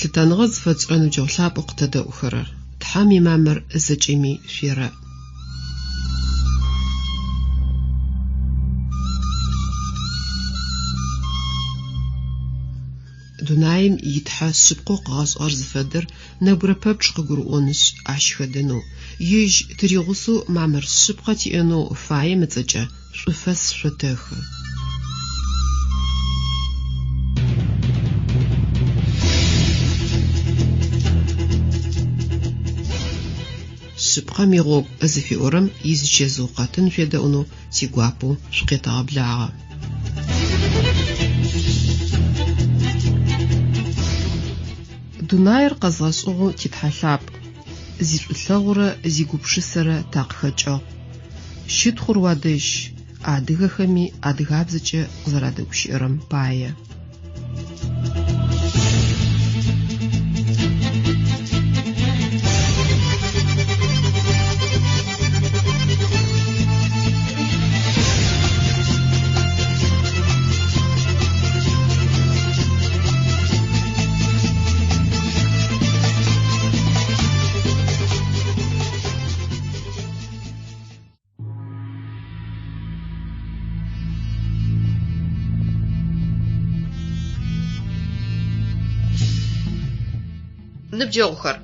Лъытэныгъэ зыфэтшӏырэ ныбджэгъу лъапӏэу къытэдэӏухэрэр, Тхьэм имамыр зэкӏэми шъуерэӏ. Дунаим и Тхьэ шъыпкъэу къыгъэшӏыгъэр зыфэдэр нэбгырэ пэпчъ къыгурыӏонышъ, ащ хэдэнэу, Ежь тыригъусэу мамыр шъыпкъэ тиӏэнэу фаем ыцӏэкӏэ шӏуфэс шъотэхы. Шъыпкъэм игъогу зыфиӏорэм изычэзыу къэтын шъуедэӏунэу тигуапэу шъукъетэгъэблагъэ. Дунаир къэзгъэшӏыгъэу ти Тхьэ лъапӏ, зишӏулъэгъурэ зигупшысэрэ такъыхэкӏыгъ. Щытхъур уадэжь, адыгэхэми адыгабзэкӏэ къызэрадэгущыӏэрэм пае. Ныбджэгъухэр,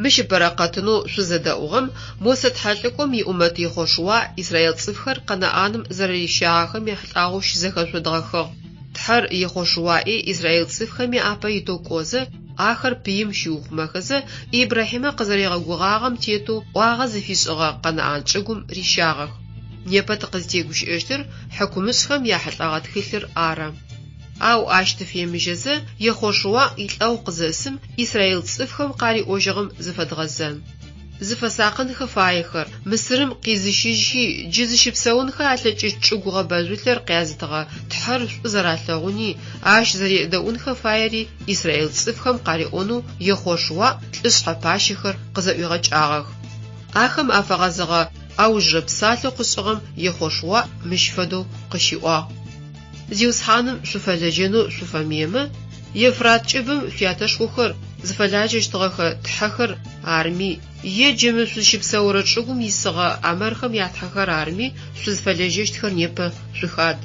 мыщ ыпэрэ къэтынэу шъузэдэӏугъэм Мосэ тхьэлӏыкӏом иӏумэт Ехъошуа израил цӏыфхэр Къэнаӏаным зэрэрищагъэхэм ехьылӏагъэу щызэхэшъодгъэхыгъ. Тхьэр Ехъошуаи израил цӏыфхэми апэ итэу кӏозэ, ахэр пыим щиухъумэхэзэ, Ибрахьимэ къызэригъэгугъагъэм тетэу ӏуагъэ зыфишӏыгъэ Къэнаӏан чӏыгум рищагъэх. Непэ тыкъызтегущыӏэщтыр хьыкумышӏхэм яхьылӏэгъэ тхылъыр ары. Ау ащ тыфемыжьэзэ, Ехъошуа илӏэгъу къызэсым израил цӏыфхэм къариӏожьыгъэм зыфэдгъэзэн. Зыфэсакъынхэ фаехэр, Мысырым къизыщыжьхи, джы зыщыпсэунхэ алъэкӏыщт чӏыгу гъэбэжъулъэр къязытыгъэ Тхьэр шӏу зэралъэгъуни, Ащ зэредэӏунхэ фаери израил цӏыфхэм къариӏонэу Ехъошуа лӏышъхьэ пащэхэр къызэӏуигъэкӏагъэх. Ахэм афэгъэзэгъэ аужрэ псалъэу къышӏыгъэм Ехъошуа мыщ фэдэу къыщиӏуагъ, Зиусхьаным шъуфэлэжьэнэу шъуфэмыемэ, Евфрат кӏыбым шъуятэшхохэр зыфэлажьэщтыгъэхэ тхьэхэр арми, е джы мы шъузщыпсэурэ чӏыгум исыгъэ амэрхэм ятхьэхэр арми шъузфэлэжьэщтхэр непэ шъухад.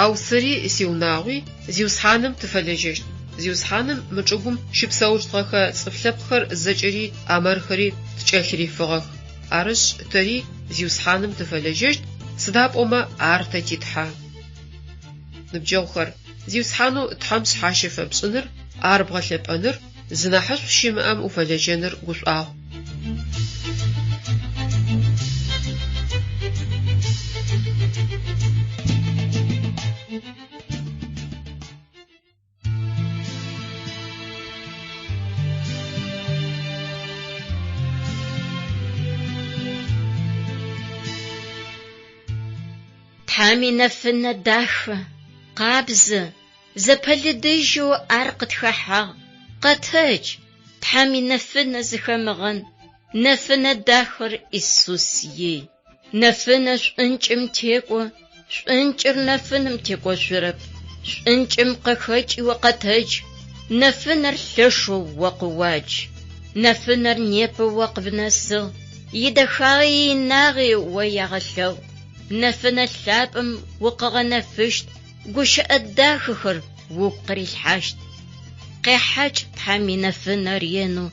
Ау сэри сиунагъуи Зиусхьаным тыфэлэжьэщт. Зиусхьаным мы чӏыгум щыпсэущтыгъэхэ цӏыф лъэпкъхэр зэкӏэри амэрхэри ткӏэлъырифыгъэх. Арышъ, тэри Зиусхьаным тыфэлэжьэщт, сыда пӏомэ Ар тэ ти Тхьэ. Ныбджэгъухэр, Зиусхьанэу Тхьэм шъхьащэ фэпшӏыныр, Ар бгъэлъэпӏэныр, зынахьышӏу щымыӏэм уфэлэжьэныр гушӏуагъу. Тхьэм инэфынэ дахэ, къабзэ, зэпэлыдыжьэу ар къытхэхьагъ. Къэтэдж, Тхьэм инэфынэ зыхэмыгъэн, нэфынэ дахэр Исус ий. Нэфынэ шӏункӏым текӏо, шӏункӏыр нэфынэм текӏошъурэп. Шӏункӏым къыхэкӏи о къэтэдж, нэфынэр лъэшэу о къыуадж. Нэфынэр непэ о къыбнэсыгъ, идэхагъи иинагъи о ягъэлъэгъу. Нэфынэ лъапӏэм укъыгъэнэфыщт, гущыӏэ дахэхэр угу къырилъхьащт. Къехьакӏ Тхьэм инэфынэ ренэу,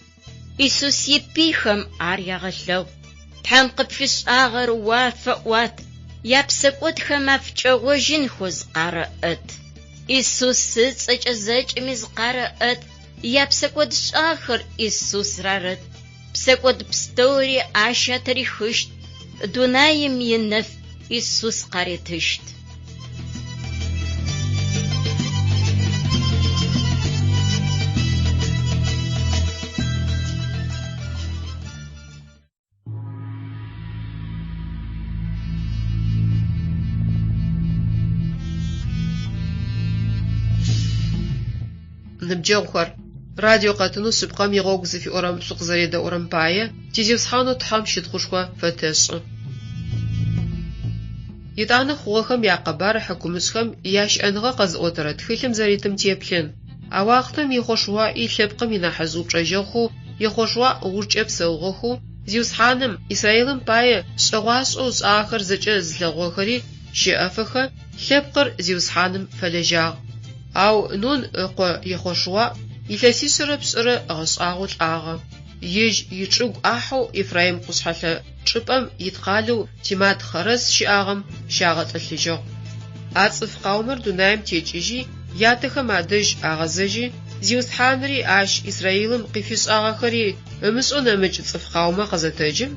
Исус ипыйхэм ар ягъэлъэгъу. Тхьэм къыпфишӏагъэр уафэӏуат, япсэкӏодхэм афыкӏэгъожьынхэу зыкъарэӏэт. Исус ыцӏэкӏэ зэкӏэми зыкъарэӏэт, япсэкӏодшӏагъэхэр Исус рарэт. Псэкӏод пстэури ащ атырихыщт, дунаим инэф Исус къаритыщт. Ныбджэгъухэр, радио къэтынэу Шъыпкъэм игъогу зыфиӏорэм шъукъызэредэӏурэм пае ти Зиусхьанэу Тхьэм щытхъушхо фэтэшӏы. Етӏанэ хъугъэхэм якъэбар хьыкумышӏхэм ящыӏэныгъэ къэзыӏотэрэ тхылъым зэритым теплъын. А уахътэм Ехъошуаи лъэпкъым инахьыжъ упчӏэжьэгъухэу Ехъошуа ыужкӏэ псэугъэхэу, Зиусхьаным Израилым пае шӏэгъуашӏэу ышӏагъэхэр зэкӏэ зылъэгъугъэхэри щэӏэфэхэ, лъэпкъыр Зиусхьаным фэлэжьагъ. Ау Нун ыкъо Ехъошуа илъэсишъэрэ пшӏырэ ыгъэшӏагъэу лӏагъэ. Ежь ичӏыгу ӏахьэу Ефраим къушъхьэлъэ чӏыпӏэм ит къалэу Тимат-Хъэрэс щыӏагъэм щагъэтӏылъыжьыгъ. А цӏыф къаумэр дунаим текӏыжьи, ятэхэм адэжь агъэзэжьи, Зиусхьанри ащ Израилым къыфишӏагъэхэри ымышӏэу нэмыкӏ цӏыф къаумэ къызэтэджым,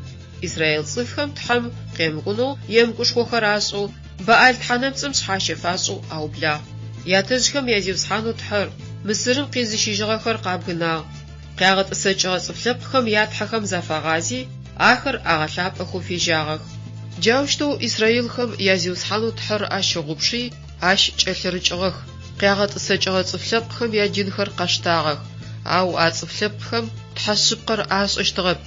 израил цӏыфхэм Тхьэм къемыкӏунэу емыкӏушхохэр ашӏэу, Бэӏал тхьэнэпцӏым шъхьащэ фашӏэу аублагъ. Ятэжъхэм я Зиусхьанэу Тхьэр, Мысырым къизыщыжьыгъэхэр къабгынагъ. Къягъэтӏысэкӏыгъэ цӏыф лъэпкъхэм ятхьэхэм зафагъази, ахэр агъэлъапӏэхэу фежьагъэх. Джаущтэу израилхэм я Зиусхьанэу Тхьэр ащыгъупши, ащ кӏэлъырыкӏыгъэх, къягъэтӏысэкӏыгъэ цӏыф лъэпкъхэм ядинхэр къаштагъэх. Ау а цӏыф лъэпкъхэм Тхьэ шъыпкъэр ашӏэщтыгъэп,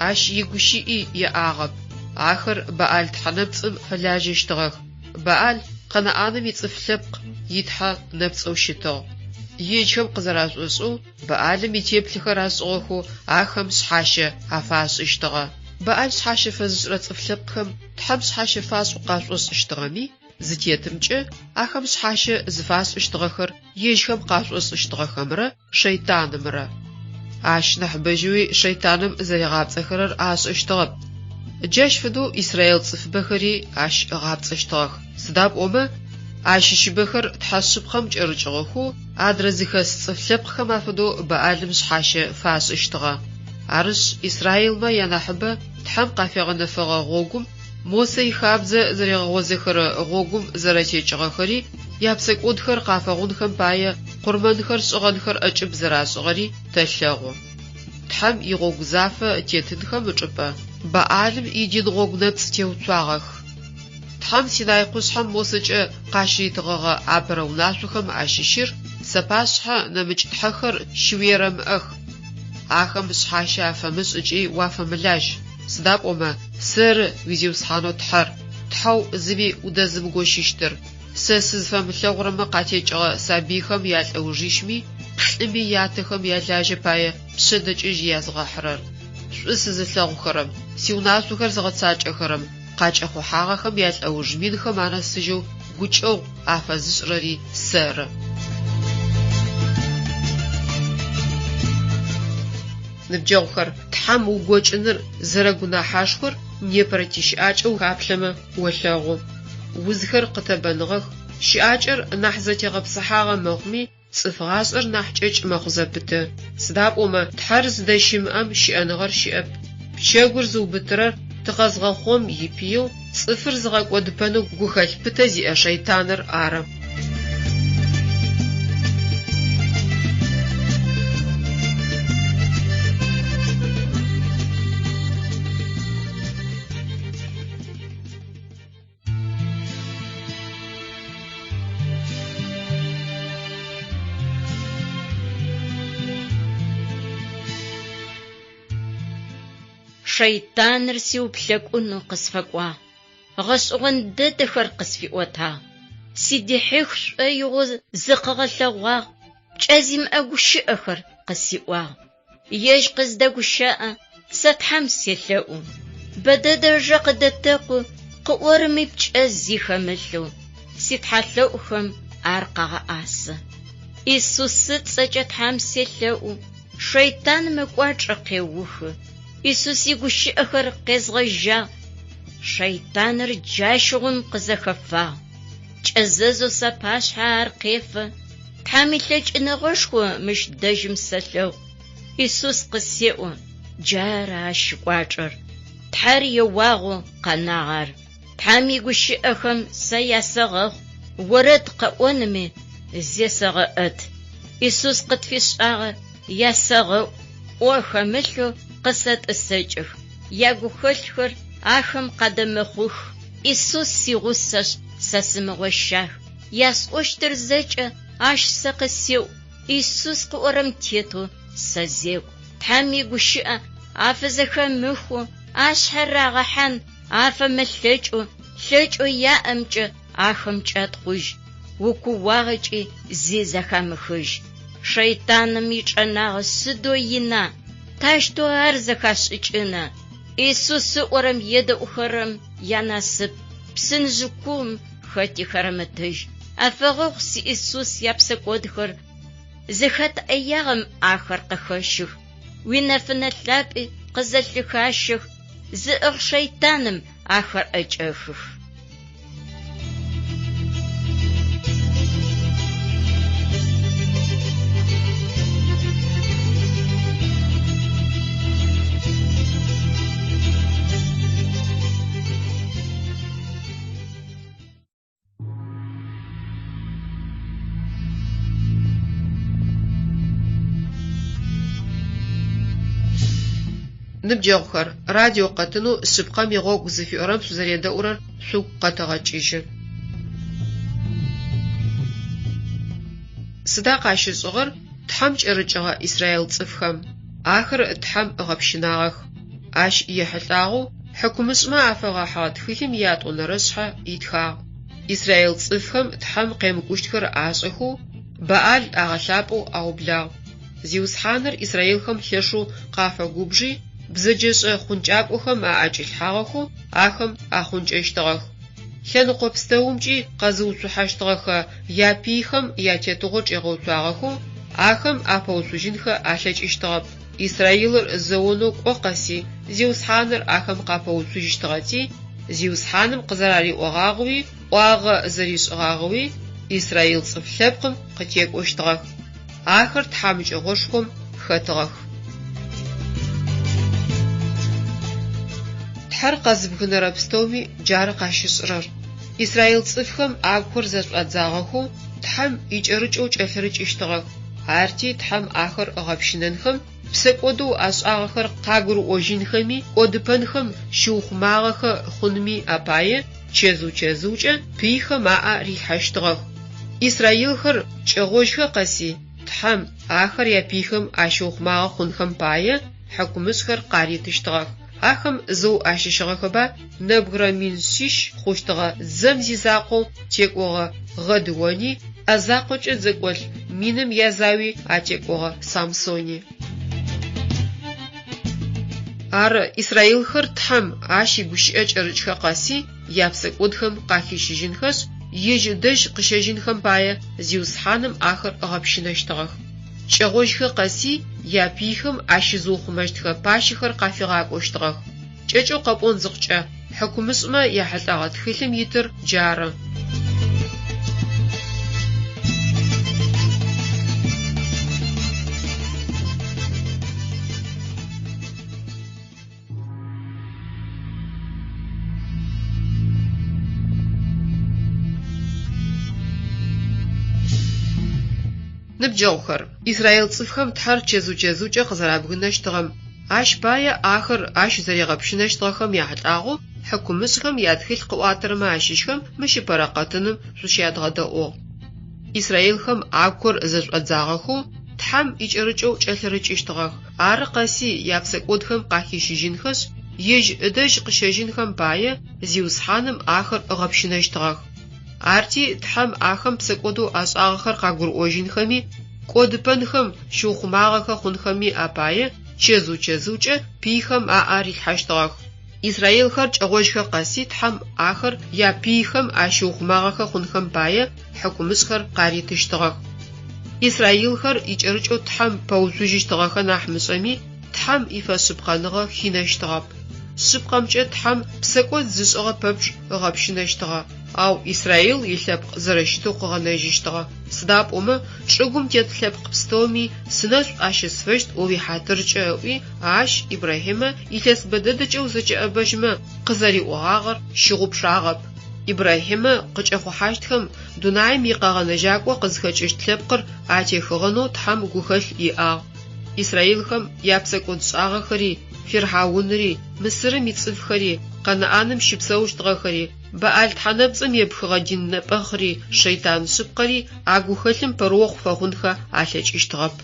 Ащ игущыӏи яӏагъэп. Ахэр Бэӏал тхьэнэпцӏым фэлажьэщтыгъэх. Бэӏал Къэнаӏаным ицӏыф лъэпкъ итхьэ нэпцӏэу щытыгъ. Ежьхэм къызэрашӏошӏэу Бэӏалым итеплъэхэр ашӏыгъэхэу ахэм шъхьащэ афашӏыщтыгъэ. Бэӏал шъхьащэ фэзышӏырэ цӏыф лъэпкъхэм Тхьэм шъхьащэ фашӏэу къашӏошӏыщтыгъэми, зытетымкӏэ, ахэм шъхьащэ зыфашӏыщтыгъэхэр ежьхэм къашӏошӏыщтыгъэхэмрэ шэйтанымрэ. Ащ нахьыбэжьэуи шэйтаным зэригъапцӏэхэрэр ашӏэщтыгъэп. Джащ фэдэу израил цӏыфыбэхэри ащ ыгъапцӏэщтыгъэх, сыда пӏомэ, ащыщыбэхэр Тхьэ шъыпкъэм кӏэрыкӏыгъэхэу, адрэ зыхэс цӏыф лъэпкъхэм афэдэу Бэӏалым шъхьащэ фашӏыщтыгъэ. Арышъ, израилмэ янахьыбэ Тхьэм къафигъэнэфэгъэ гъогум Мосэ ихабзэ зэригъэгъозэхэрэ гъогум зэрэтекӏыгъэхэри, япсэкӏодхэр къафэгъунхэм пае къурмэнхэр шӏыгъэнхэр ӏэкӏыб зэрашӏыгъэри тэлъэгъу. Тхьэм игъогу зафэ тетынхэм ычӏыпӏэ Бэӏалым идин гъогу нэпцӏ теуцуагъэх. Тхьэм Синай къушъхьэм Мосэкӏэ къащыритыгъэгъэ апэрэ унашъохэм ащыщыр, Сапашъхьэ нэмыкӏ тхьэхэр щыуерэмыӏэх, ахэм шъхьащэ афэмышӏ ыкӏи уафэмылажь. Сыда пӏомэ, Сэры уи Зиусхьанэу Тхьэр, Тхьэу зыми удэзымыгощыщтыр. Сэ сызфэмылъэгъурэмэ къатекӏыгъэ сабыйхэм ялӏэужищми, плӏыми ятэхэм ялажьэ пае пшъэдэкӏыжь язгъэхьырэр. Шӏу сызылъэгъухэрэм, сиунашъохэр зыгъэцакӏэхэрэм къакӏэхъухьагъэхэм ялӏэуж минхэм анэсыжьэу гукӏэгъу афэзышӏырэри сэры. Ныбджэгъухэр, Тхьэм угокӏыныр зэрэгунахьашхор непэрэ тищыӏакӏэ ухаплъэмэ олъэгъу. Узхэр къытэбэныгъэх, щыӏакӏэр нахь зэтегъэпсыхьагъэ мэхъуми, цӏыф гъашӏэр нахь кӏэкӏ мэхъу зэпыты. Сыда пӏомэ, Тхьэр зыдэщымыӏэм щыӏэныгъэр щыӏэп. Пчэгур зыубытырэр тыкъэзгъэхъом ипыеу, цӏыфыр зыгъэкӏодыпэнэу гухэлъ пытэ зиӏэ шэйтаныр ары. Шэйтаныр сиуплъэкӏунэу къысфэкӏуагъ, гъэшӏэгъон дэдэхэр къысфиӏотагъ. Сыдихьых шӏоигъоу зыкъыгъэлъэгъуагъ, пкӏэ зимыӏэ гущыӏэхэр къысиӏуагъ. Ежь къыздэгущыӏэ, сэ Тхьэм селъэӏу. Бэ дэдэ ыжэ къыдэтэкъу, къыӏорэми пкӏэ зи хэмылъэу, ситхьэлъэӏухэм ар къагъэӏасэ. Исус ыцӏэкӏэ Тхьэм селъэӏу, шэйтаным ыкӏуачӏэ къеухы. Исус игущыӏэхэр къезгъэжьагъ, шэйтаныр джащыгъум къызэхэфагъ. Кӏэзэзэу сапашъхьэ ар къефэ, Тхьэм илъэкӏыныгъэшхо мыщ дэжьым сэлъэгъу. Исус къысеӏо, джары ащ ыкӏуачӏэр. Тхьэр еуагъэу къэнагъ ар. Тхьэм игущыӏэхэм сэ ясэгъэхъу, орэд къэӏонми зесэгъэӏэт. Исус къытфишӏагъэр ясэгъэӏу, ӏо хэмылъэу къысэтӏысэкӏых, ягухэлъхэр ахэм къадэмыхъух. Исус сигъусэшъ, сэ сымыгъощах. Ясӏощтыр зэкӏэ ащ сэ къысеӏу, Исус къыӏорэм тетэу сэзекӏу. Тхьэм игущыӏэ афызэхэмыхэу, ашъхьэ рагъэхьан афэмылъэкӏэу, лъэкӏэу яӏэмкӏэ ахэм кӏатхъужь, укууагъэкӏи зи зэхамыхыжь. Шэйтаным ичӏэнагъэ сыдэу ина, тащтэу ар зэхашӏыкӏына? Исус ыӏорэм едэӏухэрэм янасып, псынжъы куум хэти хэрэмытыжь. Афэгъэгъу си Исус япсэкӏодхэр, зыхэт ӏэягъэм ахэр къыхэщых, уинэфынэ лъапӏи къызэлъыхащэх, зыӏыгъ шэйтаным ахэр ӏэкӏэхых. Ныбджэгъухэр, радио къэтынэу Шъыпкъэм игъогу зыфиӏорэм шъузэредэӏурэр шъугу къэтэгъэкӏыжьы. Сыда къащышӏыгъэр Тхьэм кӏэрыкӏыгъэ израил цӏыфхэм? Ахэр Тхьэм ыгъэпщынагъэх. Ащ ехьылӏагъэу хьыкумышӏмэ афэгъэхьыгъэ тхылъым иятӏонэрэ шъхьэ итхагъ. Израил цӏыфхэм Тхьэм къемыкӏущтхэр ашӏэхэу, Баал агъэлъапӏэу аублагъ. Зиусхьаныр израилхэм лъэшэу къафэгубжи, бзэджэшӏэ хъункӏакӏохэм аӏэкӏилъхьагъэхэу ахэм ахъункӏэщтыгъэх. Лъэныкъо пстэумкӏи къэзыуцухьэщтыгъэхэ япыйхэм ятетыгъо чӏигъэуцуагъэхэу ахэм апэуцужьынхэ алъэкӏыщтыгъэп. Израилыр зэонэу кӏо къэси, Зиусхьаныр ахэм къапэуцужьыщтыгъэти, Зиусхьаным къызэрариӏогъагъэуи ӏуагъэ зэришӏыгъагъэуи израил цӏыф лъэпкъым къытекӏощтыгъэх. Ахэр тхьамыкӏэгъошхом хэтыгъэх. Тхьэр къэзыбгынэрэ пстэуми джары къащышӏырэр. Израил цӏыфхэм агухэр зэшӏуадзагъэхэу Тхьэм икӏэрыкӏэу кӏэлъырыкӏыщтыгъэх. Арти Тхьэм ахэр ыгъэпщынэнхэм, псэкӏодэу ашӏагъэхэр къагурыӏожьынхэми, кӏодыпэнхэм щыухъумагъэхэ хъунми апае чэзыу-чэзыукӏэ пыйхэм аӏэ рилъхьэщтыгъэх. Израилхэр кӏэгъожьхэ къэси, Тхьэм ахэр япыйхэм ащыухъумагъэ хъунхэм пае хьыкумышӏхэр къаритыщтыгъэх. Ахэм зэу ащыщыгъэхэба нэбгырэ 700 хъущтыгъэ дзэм зизакъоу текӏогъэ Гъэдыони, ӏэ закъокӏэ дзэкӏолӏ миным язауи атекӏогъэ Самсони. Ары, израилхэр Тхьэм ащ игущыӏэ кӏэрыкӏхэ къэси, япсэкӏодхэм къахищыжьынхэшъ, ежь ыдэжь къыщэжьынхэм пае Зиусхьаным ахэр ыгъэпщынэщтыгъэх. Кӏэгъожьхэ къэси, япыйхэм ащызыухъумэщтхэ пащэхэр къафигъакӏощтыгъэх. Кӏэкӏэу къэпӏон зыхъукӏэ, хьыкумышӏмэ яхьылӏэгъэ тхылъым итыр джары. Ныбджэгъухэр, израил цӏыфхэм Тхьэр чэзыу-чэзыукӏэ къызэрабгынэщтыгъэм, ащ пае ахэр ащ зэригъэпщынэщтыгъэхэм яхьылӏагъэу хьыкумышӏхэм ятхылъ къыӏуатэрэмэ ащыщхэм мыщ ыпэрэ къэтыным шъущядгъэдэӏугъ. Израилхэм агухэр зэшӏуадзагъэхэу Тхьэм икӏэрыкӏэу кӏэлъырыкӏыщтыгъэх, ары къэси япсэкӏодхэм къахищыжьынхэшъ, ежь ыдэжь къыщэжьынхэм пае Зиусхьаным ахэр ыгъэпщынэщтыгъэх. Арти Тхьэм ахэм псэкӏодэу ашӏагъэхэр къагурыӏожьынхэми, кӏодыпэнхэм щыухъумагъэхэ хъунхэми апае чэзыу-чэзыукӏэ пыйхэм аӏэ рилъхьэщтыгъэх. Израилхэр кӏэгъожьхэ къэси Тхьэм ахэр япыйхэм ащыухъумагъэхэ хъунхэм пае хьыкумышӏхэр къаритыщтыгъэх. Израилхэр икӏэрыкӏэу Тхьэм пэуцужьыщтыгъэхэ нахь мышӏэми, Тхьэм ифэшъыпкъэныгъэ хинэщтыгъэп. Шъыпкъэмкӏэ Тхьэм псэкӏод зышӏыгъэ пэпчъ ыгъэпщынэщтыгъэ, ау Израил илъэпкъ зэрэщытэу къыгъэнэжьыщтыгъэ, сыда пӏомэ чӏыгум тет лъэпкъ пстэуми сынэшӏу ащысфэщт о уихьатыркӏэ ыӏуи, ащ Ибрахьимэ илъэс бэ дэдэкӏэ узэкӏэӏэбэжьмэ къызэриӏогъагъэр щыгъупшагъэп. Ибрахьимэ къыкӏэхъухьащтхэм дунаим икъэгъэнэжьакӏо къызхэкӏыщт лъэпкъыр атехыгъэнэу Тхьэм гухэлъ иӏагъ. Израилхэм япсэкӏодшӏагъэхэри, фирхьаунри, Мысырым ицӏыфхэри, Къэнаӏаным щыпсэущтыгъэхэри, Баӏал тхьэнэпцӏым епхыгъэ дин нэпӏэхъри, шэйтан шъыпкъэри а гухэлъым пэрыохъу фэхъунхэ алъэкӏыщтыгъэп.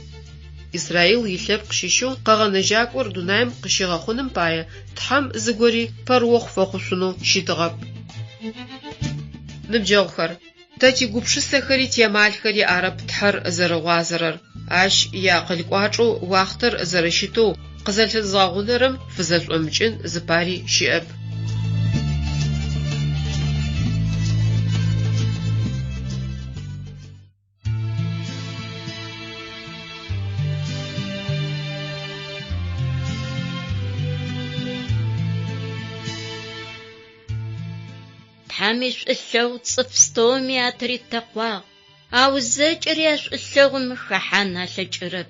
Израил илъэпкъ щыщэу Къэгъэнэжьакӏор дунаим къыщигъэхъуным пае Тхьэм зыгори пэрыохъу фэхъушъунэу щытыгъэп. Ныбджэгъухэр, тэ тигупшысэхэри тиамалхэри арэп Тхьэр зэрыгъуазэрэр. Ащ иакъыл кӏуачӏэу уахътэр зэрэщытэу къызэлъызгъэгъунэрэм фызэшӏомыкӏын зыпари щыӏэп. Тхьэм ишӏулъэгъу цӏыф пстэуми атыритэкъуагъ, ау зэкӏэри а шӏулъэгъум хэхьан алъэкӏырэп.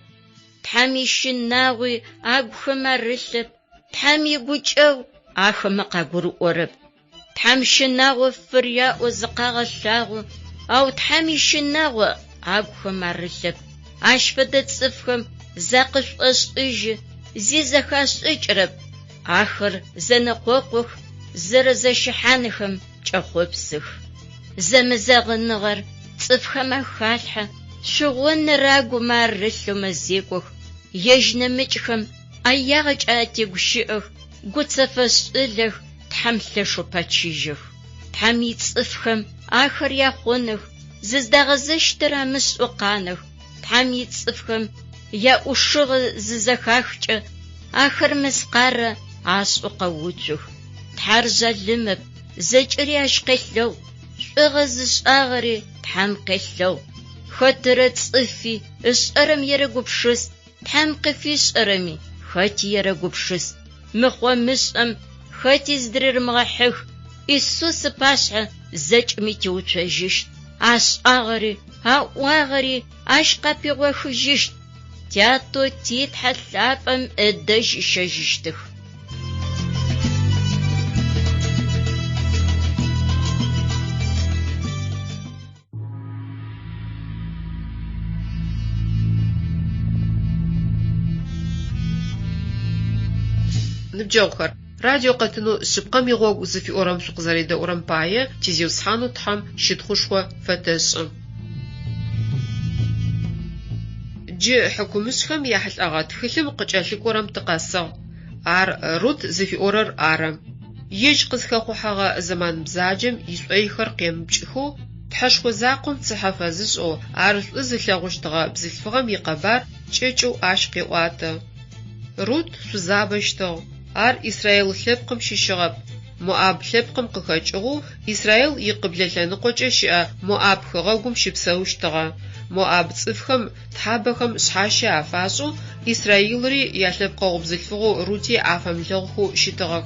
Тхьэм ищынагъуи агухэм арылъэп, Тхьэм игукӏэгъу ахэмэ къагурыӏорэп. Тхьэм щынагъо фыряӏэу зыкъагъэлъагъо, ау Тхьэм ищынагъо агухэм арылъэп. Ащ фэдэ цӏыфхэм закъышӏошӏыжьы, зи зэхашӏыкӏырэп. Ахэр зэнэкъокъух, зэрэзэщыхьанхэм кӏэхъопсых. Зэмызэгъыныгъэр цӏыфхэм ахалъхьэ, шъугъоныр агумэ арылъэу мэзекӏох, ежь нэмыкӏхэм ӏэягъэкӏэ атегущыӏэх, гуцэфэшӏылэх, Тхьэм лъэшэу пэчыжьэх. Тхьэм ицӏыфхэм ахэр яхъоных, зыздагъэзэщтыр амышӏэу къанэх. Тхьэм ицӏыфхэм яӏушыгъэ зызэхахкӏэ, ахэр мыскъарэ ашӏэу къэуцух. Тхьэр жъалымэп, зэкӏэри ащ къелъэгъу, шӏугъэ зышӏагъэри Тхьэм къелъэгъу. Хэтырэ цӏыфи ышӏэрэм ерэгупшыс, Тхьэм къыфишӏэрэми хэти ерэгупшыс. Мыхъо-мышӏэм хэти зыдырерэмыгъэхьых, Исус ыпашъхьэ зэкӏэми теуцожьыщт, ашӏагъэри, аӏуагъэри ащ къапигъохыжьыщт, Тятэу ти Тхьэ лъапӏэм ыдэжь ыщэжьыщтых. Ныбджэгъухэр, радио къэтынэу Шъыпкъэм игъогу зыфиӏорэм шъукъызэредэӏурэм пае ти Зиусхьанэу Тхьэм щытхъушхо фэтэшӏы. Джы хьыкумышӏхэм яхьылӏэгъэ тхылъым къыкӏэлъыкӏорэм тыкъэсыгъ. Ар Рут зыфиӏорэр ары. Ежь къызхэхъухьэгъэ зэман бзаджэм ишӏойхэр къемыпкӏыхэу, Тхьэшхо закъом цыхьэ фэзышӏэу, ар шӏу зылъэгъущтыгъэ бзылъфыгъэм икъэбар кӏэкӏэу ащ къеӏуатэ. Рут шъузабэщтыгъ. Ар Израил лъэпкъым щыщыгъэп. Моаб лъэпкъым къыхэкӏыгъэу Израил икъыблэ лъэныкъокӏэ щыӏэ Моаб хэгъэгум щыпсэущтыгъэ. Моаб цӏыфхэм тхьабэхэм шъхьащэ афашӏэу, Израилри ялъэпкъэгъу бзылъфыгъэу Рути афэмылъэгъухэу щытыгъэх.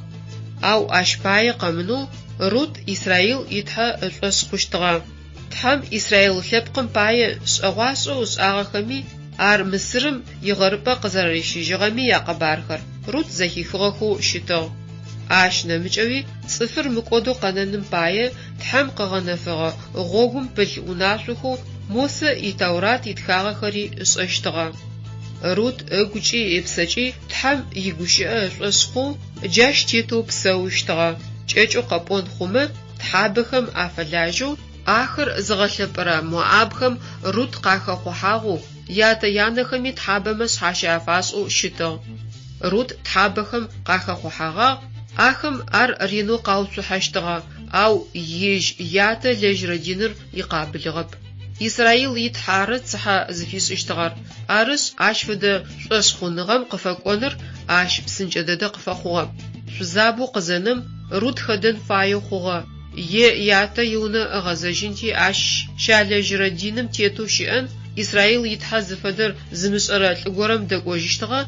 Ау ащ пае къэмынэу Рут Израил и Тхьэ ышӏошъ хъущтыгъэ. Тхьэм Израил лъэпкъым пае шӏэгъуашӏэу ышӏагъэхэми, ар Мысырым игъэрыпӏэ къызэрэрищыжьыгъэми якъэбархэр Рут зэхихыгъэхэу щытыгъ. Ащ нэмыкӏэуи цӏыфыр мыкӏодэу къэнэным пае Тхьэм къыгъэнэфэгъэ гъогум пылъ унашъохэу Мосэ и Тэурат итхагъэхэри ышӏэщтыгъэ. Рут ыгукӏи ыпсэкӏи Тхьэм игущыӏэ ышӏошъ хъоу джащ тетэу псэущтыгъэ. Кӏэкӏэу къэпӏон хъумэ, тхьабэхэм афэлажьэу, ахэр зыгъэлъэпӏэрэ моабхэм Рут къахэхъухьагъэу, ятэ-янэхэми тхьабэмэ шъхьащэ афашӏэу щытыгъ. Рут тхьабэхэм къахэхъухьэгъагъ, ахэм ар ренэу къауцухьэщтыгъэ, ау ежь ятэ ылэжьырэ диныр икъабылыгъэп. Израил и Тхьэ ары цыхьэ зыфишӏыщтыгъэр, арышъ, ащ фэдэ шӏошъхъуныгъэм къыфэкӏоныр ащ псынкӏэ дэдэ къыфэхъугъэп. Шъузабэу къызэнэм, Рут хэдэн фаеу хъугъэ, е ятэ иунэ ыгъэзэжьынти ащ щалэжьырэ диным тетэу щыӏэн, Израил и Тхьэ зыфэдэр зымышӏэрэ лӏы горэм дэкӏожьыщтыгъэ,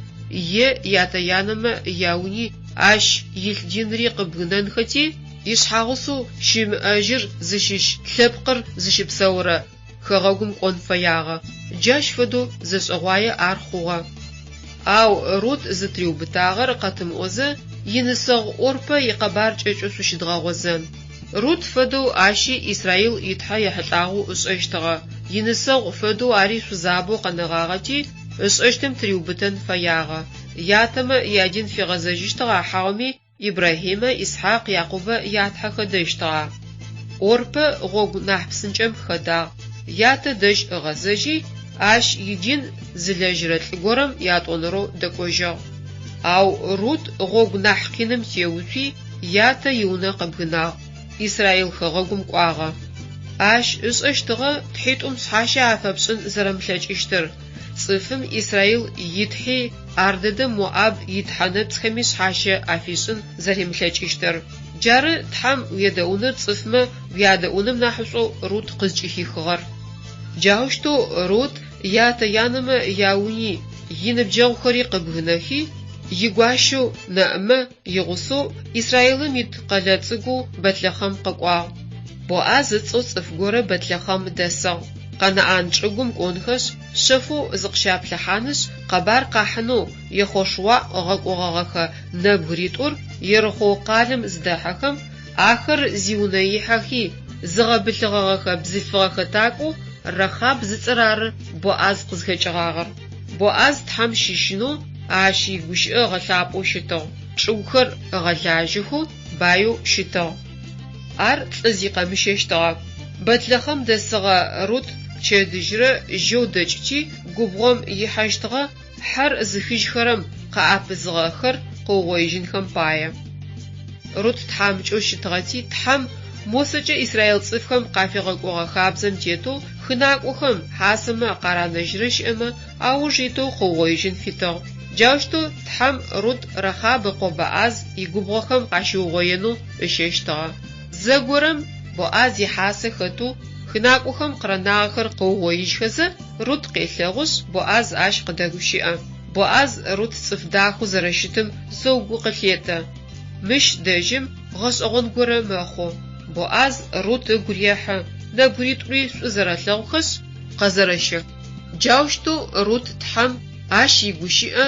е ятэ-янэмэ яуни ащ илъ динри къыбгынэнхэти, ишъхьагъусэу щымыӏэжьыр зыщыщ лъэпкъыр зыщыпсэурэ хэгъэгум кӏон фэягъэ. Джащ фэдэу зэшӏэгъуае ар хъугъэ. Ау Рут зытыриубытагъэр къэтымыӏозэ, инысэгъу ӏорпэ икъэбар кӏэкӏэу шъущыдгъэгъозэн. Рут фэдэу ащи Израил и Тхьэ ехьылӏагъэу ышӏэщтыгъэ, инысэгъу фэдэу ари шъузабэу къэнэгъагъэти, ышӏэщтым тыриубытэн фэягъэ. Ятэмэ ядин фигъэзэжьыщтыгъа хьауми Ибрахьимэ, Исхьакъ, Якъубэ ятхьэ хэдэщтыгъа? ӏорпэ гъогу нахь псынкӏэм хэдагъ, ятэ дэжь ыгъэзэжьи, ащ идин зылэжьырэ лӏы горэм ятӏонэрэу дэкӏожьыгъ. Ау Рут гъогу нахь къиным теуцуи, ятэ иунэ къыбгынагъ, Израил хэгъэгум кӏуагъэ. Ащ ышӏэщтыгъэ тхьитӏум шъхьащэ афэпшӏын зэрэмылъэкӏыщтыр. Цӏыфым Израил и Тхьи ардэдэм Моаб итхьэ нэпцӏхэми шъхьащэ афишӏын зэримылъэкӏыщтыр. Джары Тхьэм уедэӏуныр цӏыфмэ уядэӏуным нахьышӏоу Рут къызкӏыхихыгъэр. Джаущтэу Рут ятэ-янэмэ яуни иныбджэгъухэри къыбгынэхи, игуащэу Нэӏымэ игъусэу Израилым ит къэлэ цӏыкӏоу Бэтлэхъэм къэкӏуагъ. Боӏаз ыцӏэу цӏыф горэ Бэтлэхъэм дэсыгъ. Къэнаӏан чӏыгум кӏонхэшъ, шъэфэу зыкъыщаплъыхьанышъ, къэбар къахьынэу Ехъошуа ыгъэкӏогъэгъэхэ нэбгыритӏур Ерыхъоу къалэм зыдэхьэхэм, ахэр зиунэ ихьэхи, зыгъэбылъыгъэгъэхэ бзылъфыгъэ хэтакӏоу Рахаб зыцӏэр ары Боӏаз къызхэкӏыгъагъэр. Боӏаз Тхьэм щыщынэу, Ащ игущыӏэ ыгъэлъапӏэу щытыгъ, чӏыгухэр ыгъэлажьэхэу, баеу щытыгъ. Ар лӏы зикъэмыщэщтыгъэ. Бэтлэхъэм дэсыгъэ Рут пчэдыжьрэ жьэу дэкӏти, губгъом ихьэщтыгъэ, хьэр зыхыжьхэрэм къаӏэпызыгъэхэр къыугъоижьынхэм пае. Рут тхьамыкӏэу щытыгъэти, Тхьэм Мосэкӏэ израил цӏыфхэм къафигъэкӏогъэ хабзэм тетэу хынакӏохэм хьасэмэ къаранэжьырэ щыӏэмэ ауж итэу къыугъоижьын фитыгъ. Джаущтэу Тхьэм Рут Рахаб ыкъо Боӏаз игубгъохэм къащиугъоенэу ыщэщтыгъэ. Зэгорэм Боӏаз ихьасэ хэтэу хынакӏохэм къыранагъэхэр къыугъоижьхэзэ, Рут къелъэгъушъ, Боӏаз ащ къыдэгущыӏэ. Боӏаз Рут цӏыф дахэу зэрэщытым зэу гу къылъетэ. Мыщ дэжьым гъэшӏэгъон горэ мэхъу. Боӏаз Рут ыгу рехьы, нэбгыритӏури шӏу зэрэлъэгъухэшъ, къэзэрэщэх. Джаущтэу Рут Тхьэм ащ игущыӏэ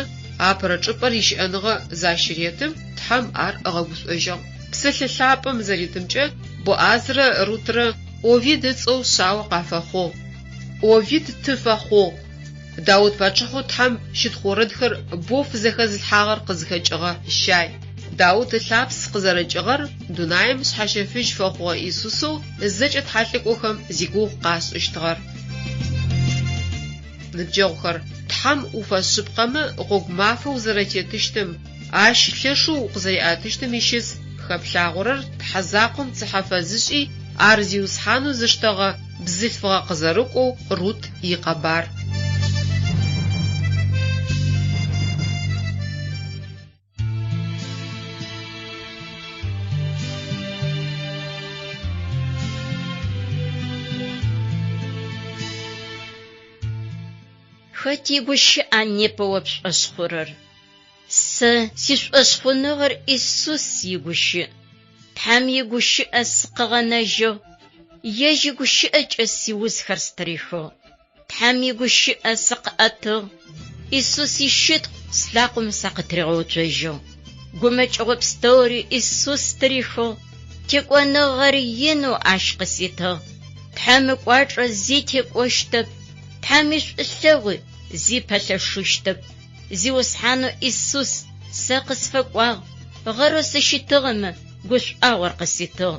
апэрэ чӏыпӏэр ищыӏэныгъэ защыретым, Тхьэм ар ыгъэгушӏожьыгъ. Псэлъэ лъапӏэм зэритымкӏэ, Боӏазрэ Рутрэ Овид ыцӏэу шъао къафэхъугъ. Овид ты фэхъугъ. Даут пачъыхьэу Тхьэм щытхъу орэдхэр боу фызэхэзылъхьагъэр къызхэкӏыгъэ Ищай. Даут ылъапс къызэрэкӏыгъэр дунаим шъхьащэфыжь фэхъугъэ Исусэу зэкӏэ тхьэлӏыкӏохэм зигугъу къашӏыщтыгъэр. Ныбджэгъухэр, Тхьэм уфэшъыпкъэмэ гъогу мафэ узэрэтетыщтым, Ащ лъэшэу укъызэриӏэтыщтым ищыс хэплъагъорэр Тхьэ закъом цыхьэ фэзышӏи, ар Зиусхьанэу зыштэгъэ бзылъфыгъэ къызэрыкӏоу Рут икъэбар. Хэт игущыӏа непэ о пшӏошъ хъурэр? Сэ сишӏошъхъуныгъэр Исус игущыӏ. Тхьэм игущыӏэ сыкъыгъэнэжьыгъ, Ежь игущыӏэкӏэ сиузхэр стырихыгъ. Тхьэм игущыӏэ сыкъыӏэтыгъ, Исус ищытхъу слъакъомэ сакъытыригъэуцожьыгъ. Гумэкӏыгъо пстэури Исус стырихыгъ, текӏоныгъэр инэу Ащ къыситыгъ. Тхьэм ыкӏуачӏэ зи текӏощтэп, Тхьэм ишӏулъэгъуи зи пэлъэшыщтэп. Зиусхьанэу Исус сэ къысфэкӏуагъ, гъэрэу сыщытыгъэмэ, гушӏуагъор къыситыгъ.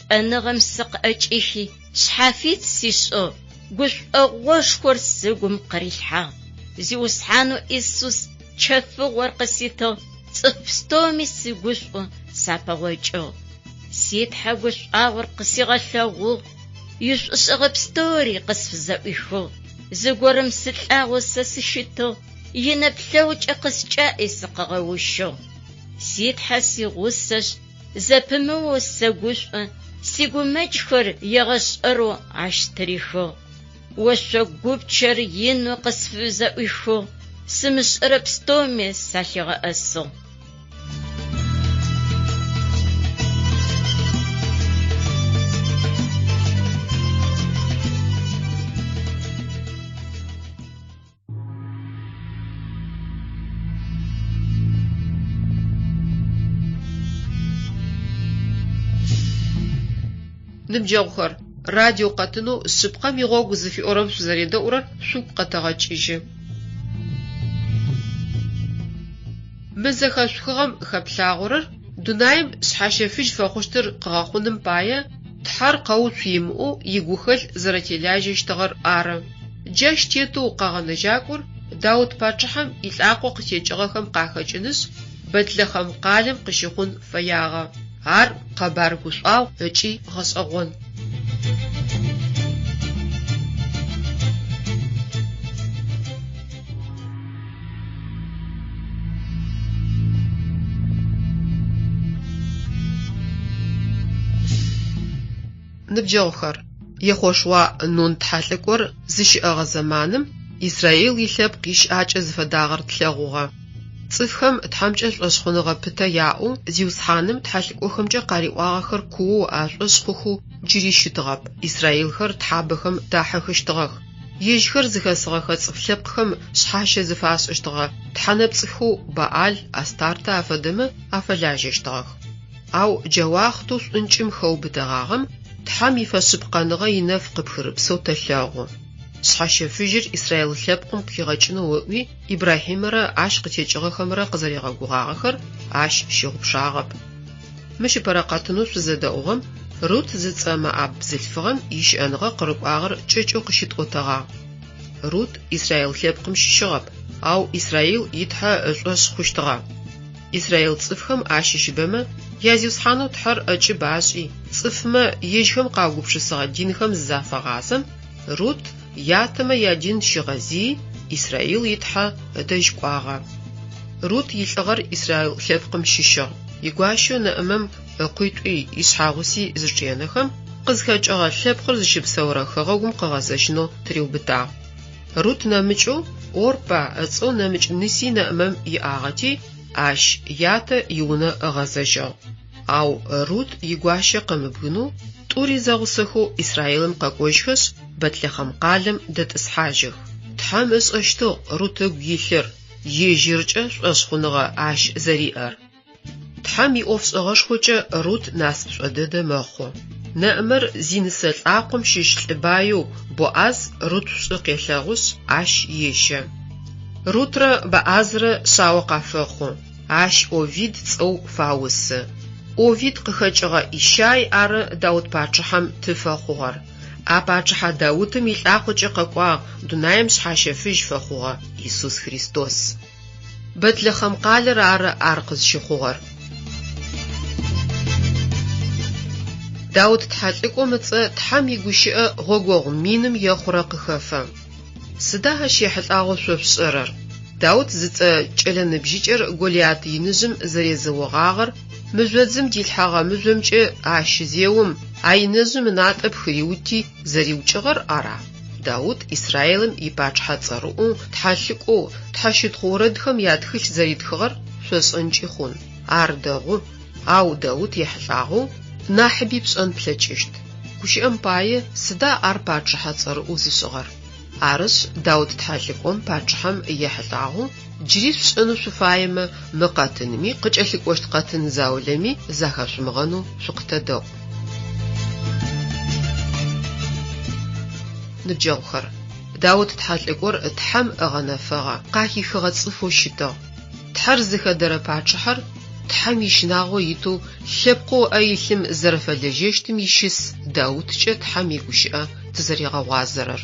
Лӏэныгъэм сыкъыӏэкӏихи, шъхьафит сишӏыгъ, гушӏогъошхор сыгум къырилъхьагъ. Зиусхьанэу Исус чэфыгъор къыситыгъ, цӏыф пстэуми сыгушӏоу сапэгъокӏыгъ. Си Тхьэ гушӏуагъор къысигъэлъэгъугъ, ишӏушӏэгъэ пстэури къысфызэӏуихыгъ. Зыгорэм сылӏагъэу сэ сыщытыгъ, инэплъэгъукӏэ къыскӏаӏи сыкъыгъэущыгъ. Си Тхьэ сигъусэшъ, Зэпымыоу сэгушӏо, сигумэкӏхэр егъэшӏэрэу ащ стырихыгъ. Ошъогу гупчэр инэу къысфызэӏуихыгъ, сымышӏэрэ пстэуми салъигъэӏэсыгъ. Ныбджэгъухэр, радио къэтынэу Шъыпкъэм игъогу зыфиӏорэм шъузэредэӏурэр шъугу къэтэгъэкӏыжьы. Мы зэхэшъухыгъэм хэплъагъорэр дунаим шъхьащэфыжь фэхъущтыр къыгъэхъуным пае Тхьэр къэуцу имыӏэу игухэлъ зэрэтелажьэщтыгъэр ары. Джащ тетэу Къэгъэнэжьакӏор Даут пачъыхьэм илӏакъо къытекӏыгъэхэм къахэкӏынышъ, Бэтлэхъэм къалэм къыщыхъун фэягъэ. Ар къэбар гушӏуагъу ыкӏи ГъэшӀэгъон. Ныбджэгъухэр, Ехъошуа Нун тхьэлӏыкӏор зыщыӏэгъэ зэманым Израил илъэпкъ ищыӏакӏэ зыфэдагъэр тлъэгъугъэ. Цӏыфхэм Тхьэмкӏэ шӏошъхъуныгъэ пытэ яӏэу Зиусхьаным тхьэлӏыкӏохэмкӏэ къариӏуагъэхэр куоу ашӏошъ хъухэу джыри щытыгъэп, израилхэр тхьабэхэм дахьыхыщтыгъэх. Ежьхэр зыхэсыгъэхэ цӏыф лъэпкъхэм шъхьащэ зыфашӏыщтыгъэ тхьэнэпцӏыхэу Баал, Астартэ афэдэмэ афэлажьэщтыгъэх. Ау джа уахътэу шӏункӏым хэубытэгъагъэм Тхьэм ифэшъыпкъэныгъэ инэф къыпхырыпсэу тэлъэгъу. Шъхьэщэфыжьыр Израил лъэпкъым къыхигъэкӏынэу ыӏуи, Ибрахьимэрэ ащ къытекӏыгъэхэмрэ къызэригъэгугъагъэхэр ащ щыгъупшагъэп. Мыщ ыпэрэ къэтынэу шъузэдэӏугъэм Рут зыцӏэ моаб бзылъфыгъэм ищыӏэныгъэ къырыкӏуагъэр кӏэкӏэу къыщытӏотэгъагъ. Рут Израил лъэпкъым щыщыгъэп, ау Израил и Тхьэ ышӏошъ хъущтыгъэ. Израил цӏыфхэм ащыщыбэмэ я Зиусхьанэу Тхьэр ӏэкӏыб ашӏи, цӏыфмэ ежьхэм къаугупшысыгъэ динхэм зызафагъазэм, Рут ятэмэ ядин щигъэзыий, Израил и Тхьэ ыдэжь кӏуагъэ. Рут илӏыгъэр Израил лъэпкъым щыщыгъ. Игуащэу Нэӏымэм ыкъуитӏуи ишъхьагъуси зычӏенэхэм, къызхэкӏыгъэ лъэпкъыр зыщыпсэурэ хэгъэгум къыгъэзэжьынэу тыриубытагъ. Рут нэмыкӏэу Орпа ыцӏэу нэмыкӏ ныси Нэӏымэм иӏагъэти, ащ ятэ иунэ ыгъэзэжьыгъ. Ау Рут игуащэ къымыбгынэу, тӏури зэгъусэхэу Израилым къэкӏожьхэшъ, Бэтлэхъэм къалэм дэтӏысхьажьых. Тхьэм ышӏэщтыгъ Рут ыгу илъыр, ежьыркӏэ шӏошъхъуныгъэ ащ зэриӏэр. Тхьэм иӏофшӏэгъэшхокӏэ Рут насыпшӏо дэдэ мэхъу. Нэӏымэр зинысэ лӏакъом щыщ лӏы баеу Боӏаз Рут шӏу къелъэгъушъ, ащ ещэ. Рутрэ Боӏазрэ шъао къафэхъу, ащ Овид цӏэу фаусы. Овид къыхэкӏыгъэ Ищай ары Даут пачъыхьэм ты фэхъугъэр. А пачъыхьэ Даутым илӏакъокӏэ къэкӏуагъ дунаим шъхьащэфыжь фэхъугъэ Исус Христос. Бэтлэхъэм къалэр ары ар къызщыхъугъэр. Даут тхьэлӏыкӏом ыцӏэ Тхьэм игущыӏэ гъогогъу миным ехъурэ къыхэфэ. Сыда ащ ехьылӏагъэу шъо шъушӏэрэр? Даут зыцӏэ кӏэлэ ныбжьыкӏэр Голиат иныжъым зэрезэогъагъэр, мыжъодзым дилъхьэгъэ мыжъомкӏэ ащ зеом, а иныжъым ынатӏэ пхыриути зэриукӏыгъэр ара? Даут Израилым ипачъыхьэ цӏэрыӏоу, тхьэлӏыкӏоу, тхьэщытхъу орэдхэм ятхылъ зэритхыгъэр шъошӏэнкӏи хъун. Ар дэгъу, ау Даут ехьылӏагъэу нахьыби пшӏэн плъэкӏыщт. Гущыӏэм пае, сыда ар пачъыхьэ цӏэрыӏоу зышӏыгъэр? Арышъ, Даут тхьэлӏыкӏом пачъыхьэм ехьылӏагъэу джыри шъушӏэнэу шъуфаемэ, мы къэтынми, къыкӏэлъыкӏощт къэтын заулэми захэшъумыгъэнэу шъукъытэдэӏу. Ныбджэгъухэр, Даут тхьэлӏыкӏор Тхьэм ыгъэнэфэгъэ, къахихыгъэ цӏыфэу щытыгъ. Тхьэр зыхэдэрэ пачъыхьэр Тхьэм ищынагъо итэу лъэпкъэу ыӏэ илъым зэрэфэлэжьэщтым ищыс Дауткӏэ Тхьэм игущыӏэ тызэригъэгъуазэрэр.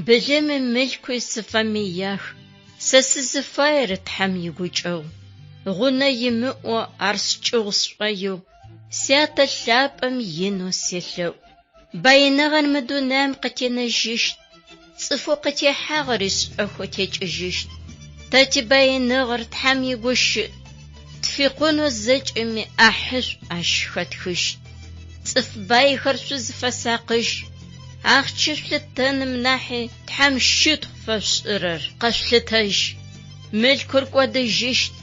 Былыми мылъкуи сыфэмыях, сэ сызыфаер Тхьэм игукӏэгъу. Гъунэ имыӏэу ар скӏыгъу сшӏоигъу, Сятэ лъапӏэм инэу селъэӏу. Баиныгъэр мы дунаим къытенэжьыщт, цӏыфэу къытехьагъэри шӏэхэу текӏыжьыщт. Тэ тибаиныгъэр Тхьэм игущыӏ, тфикъунэу зэкӏэми ӏахьышӏу ащ хэтхыщт. Цӏыф байхэр шъузыфэсакъыжь, ахъчэ шъулъытэным нахьи Тхьэм щытхъу фэшъушӏырэр къэшъулъытэжь. Мылъкур кӏодыжьыщт,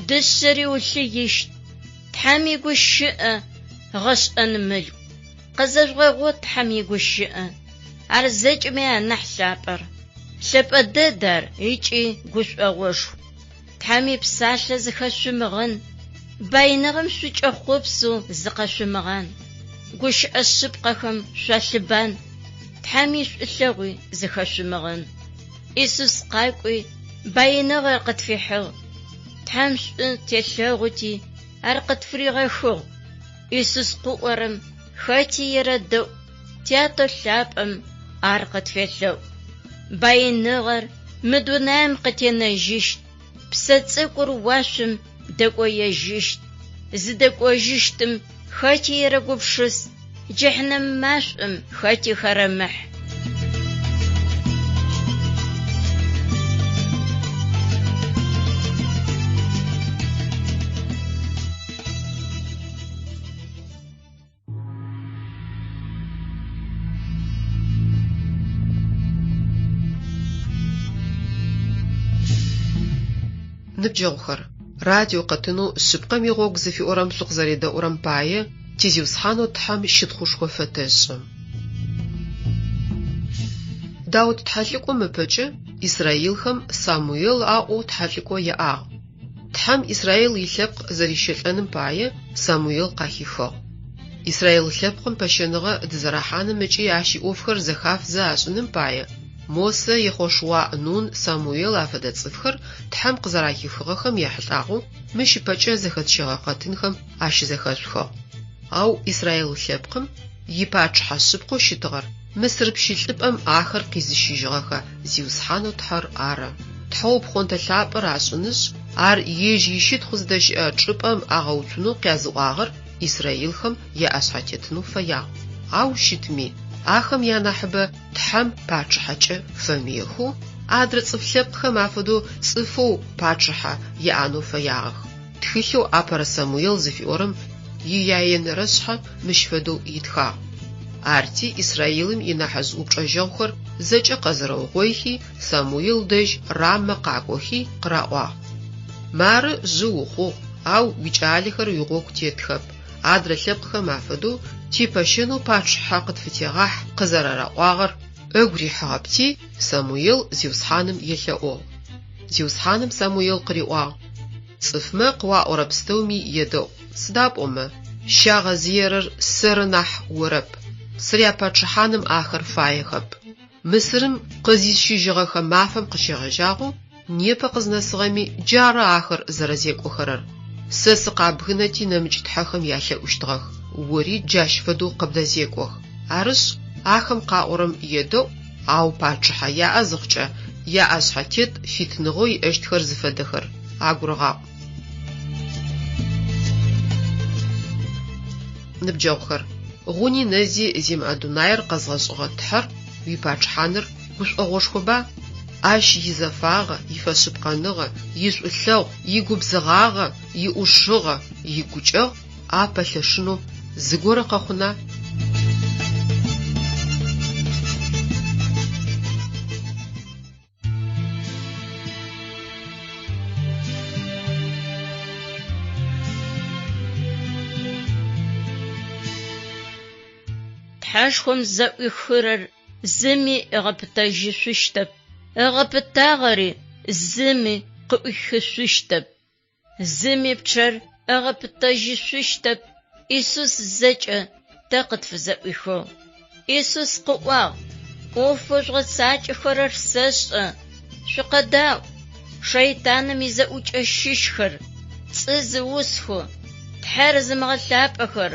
дышъэри улъыищт, Тхьэм игущыӏэ гъэшӏэн мылъку. Къызэжъугъэгъот Тхьэм игущыӏэ, ар зэкӏэми анахь лъапӏэр. Лъэпӏэ дэд ар ыкӏи гушӏогъошху. Тхьэм ипсалъэ зыхэшъумыгъэн, баиныгъэм шъукӏэхъопсэу зыкъэшъумыгъан, гущыӏэ шъыпкъэхэм шъуалъыбан, Тхьэм ишӏулъэгъуи зыхэшъумыгъэн. Исус къакӏуи, баиныгъэр къытфихьыгъ. Тхьэм шӏу телъэгъути, ар къытфыригъэхыгъ. Исус къыӏорэм хэти ерэдэӏу, Тятэ лъапӏэм ар къытфелъэӏу. Баиныгъэр мы дунаим къытенэжьыщт, псэ цӏыкӏур уашъом дэкӏоежьыщт. Зыдэкӏожьыщтым хэти ерэгупшыс, джэхьнэм машӏом хэти хэрэмыхь. Ныбджэгъухэр, радио къэтынэу Шъыпкъэм игъогу зыфиӏорэм шъукъызэредэӏурэм пае ти Зиусхьанэу Тхьэм щытхъушхо фэтэшӏы. Даут тхьэлӏыкӏом ыпэкӏэ исраилхэм Самуел аӏоу тхьэлӏыкӏо яӏагъ. Тхьэм Исраил илъэпкъ зэрищэлӏэным пае Самуел къахихыгъ. Исраил лъэпкъым пэщэныгъэ дызэрахьаным ыкӏи ащ иӏофхэр зэхафзэ ашӏыным пае Мосэ, Ехъошуа, Нун, Самуел афэдэ цӏыфхэр Тхьэм къызэрахихыгъэхэм ехьылӏагъэу мыщ ыпэкӏэ зэхэтщэгъэ къэтынхэм ащызэхэшъухыгъ. Ау Исраил лъэпкъым ипачъыхьэ шъыпкъэу щытыгъэр Мысыр пщылӏыпӏэм ахэр къизыщыжьыгъэхэ Зиусхьанэу Тхьэр ары. Тхьэу пхъонтэ лъапӏэр ашӏынышъ, ар ежь ищытхъу зыдэщыӏэ чӏыпӏэм агъэуцунэу къязыӏуагъэр исраилхэм яӏэшъхьэтетынэу фэягъ. Ау щытми, ахэм янахьыбэ Тхьэм пачъыхьэкӏэ фэмыехэу, адрэ цӏыф лъэпкъхэм афэдэу цӏыфэу пачъыхьэ яӏэнэу фэягъэх. Тхылъэу Апэрэ Самуел зыфиӏорэм ияенэрэ шъхьэ мыщ фэдэу итхагъ, Арти Исраилым инахьыжъ упчӏэжьэгъухэр зэкӏэ къэзэрэугъойхи, Самуел дэжь Рамэ къакӏохи, къыраӏуагъ, Мары жъы ухъугъ, ау уикӏалэхэр уигъогу тетхэп, адрэ лъэпкъхэм афэдэу типэщэнэу пачъыхьэ къытфытегъахь къызэрараӏуагъэр ыгу рихьыгъэпти, Самуел Зиусхьаным елъэӏугъ. Зиусхьаным Самуел къыриӏуагъ, Цӏыфмэ къыуаӏорэ пстэуми едэӏу, сыда пӏомэ, щагъэзыерэр сэры нахь орэп, сыряпачъыхьаным ахэр фаехэп. Мысырым къызисщыжьыгъэхэ мафэм къыщегъэжьагъэу непэ къызнэсыгъэми джары ахэр зэрэзекӏохэрэр. Сэ сыкъабгынэти нэмыкӏ тхьэхэм ялъэӏущтыгъэх, ори джащ фэдэу къыбдэзекӏох. Арышъ, ахэм къаӏорэм едэӏу, ау пачъыхьэ яӏэ зыхъукӏэ, яӏэшъхьэтет фитыныгъэу иӏэщтхэр зыфэдэхэр агурыгъаӏу. Ныбджэгъухэр, гъуни нэзи зимыӏэ дунаир къэзгъэшӏыгъэ Тхьэр уипачъыхьаныр гушӏогъошхоба? Ащ изэфагъэ, ифэшъыпкъэныгъэ, ишӏулъэгъу, игубзыгъагъэ, иӏушыгъэ, игукӏэгъу апэлъэшынэу зыгорэ къэхъуна? Тхьэшхом зэӏуихырэр зыми ыгъэпытэжьышъущтэп, ыгъэпытагъэри зыми къыӏуихышъущтэп. Зыми пчъэр ыгъэпытэжьышъущтэп, Исус зэкӏэ тэ къытфызэӏуихыгъ. Исус къыӏуагъ, ӏофэу жъугъэцакӏэхэрэр сэшӏэ, шъукъэдаӏу, шэйтаным изэӏукӏэ щыщхэр, пцӏы зыусхэу, Тхьэр зымыгъэлъапӏэхэр,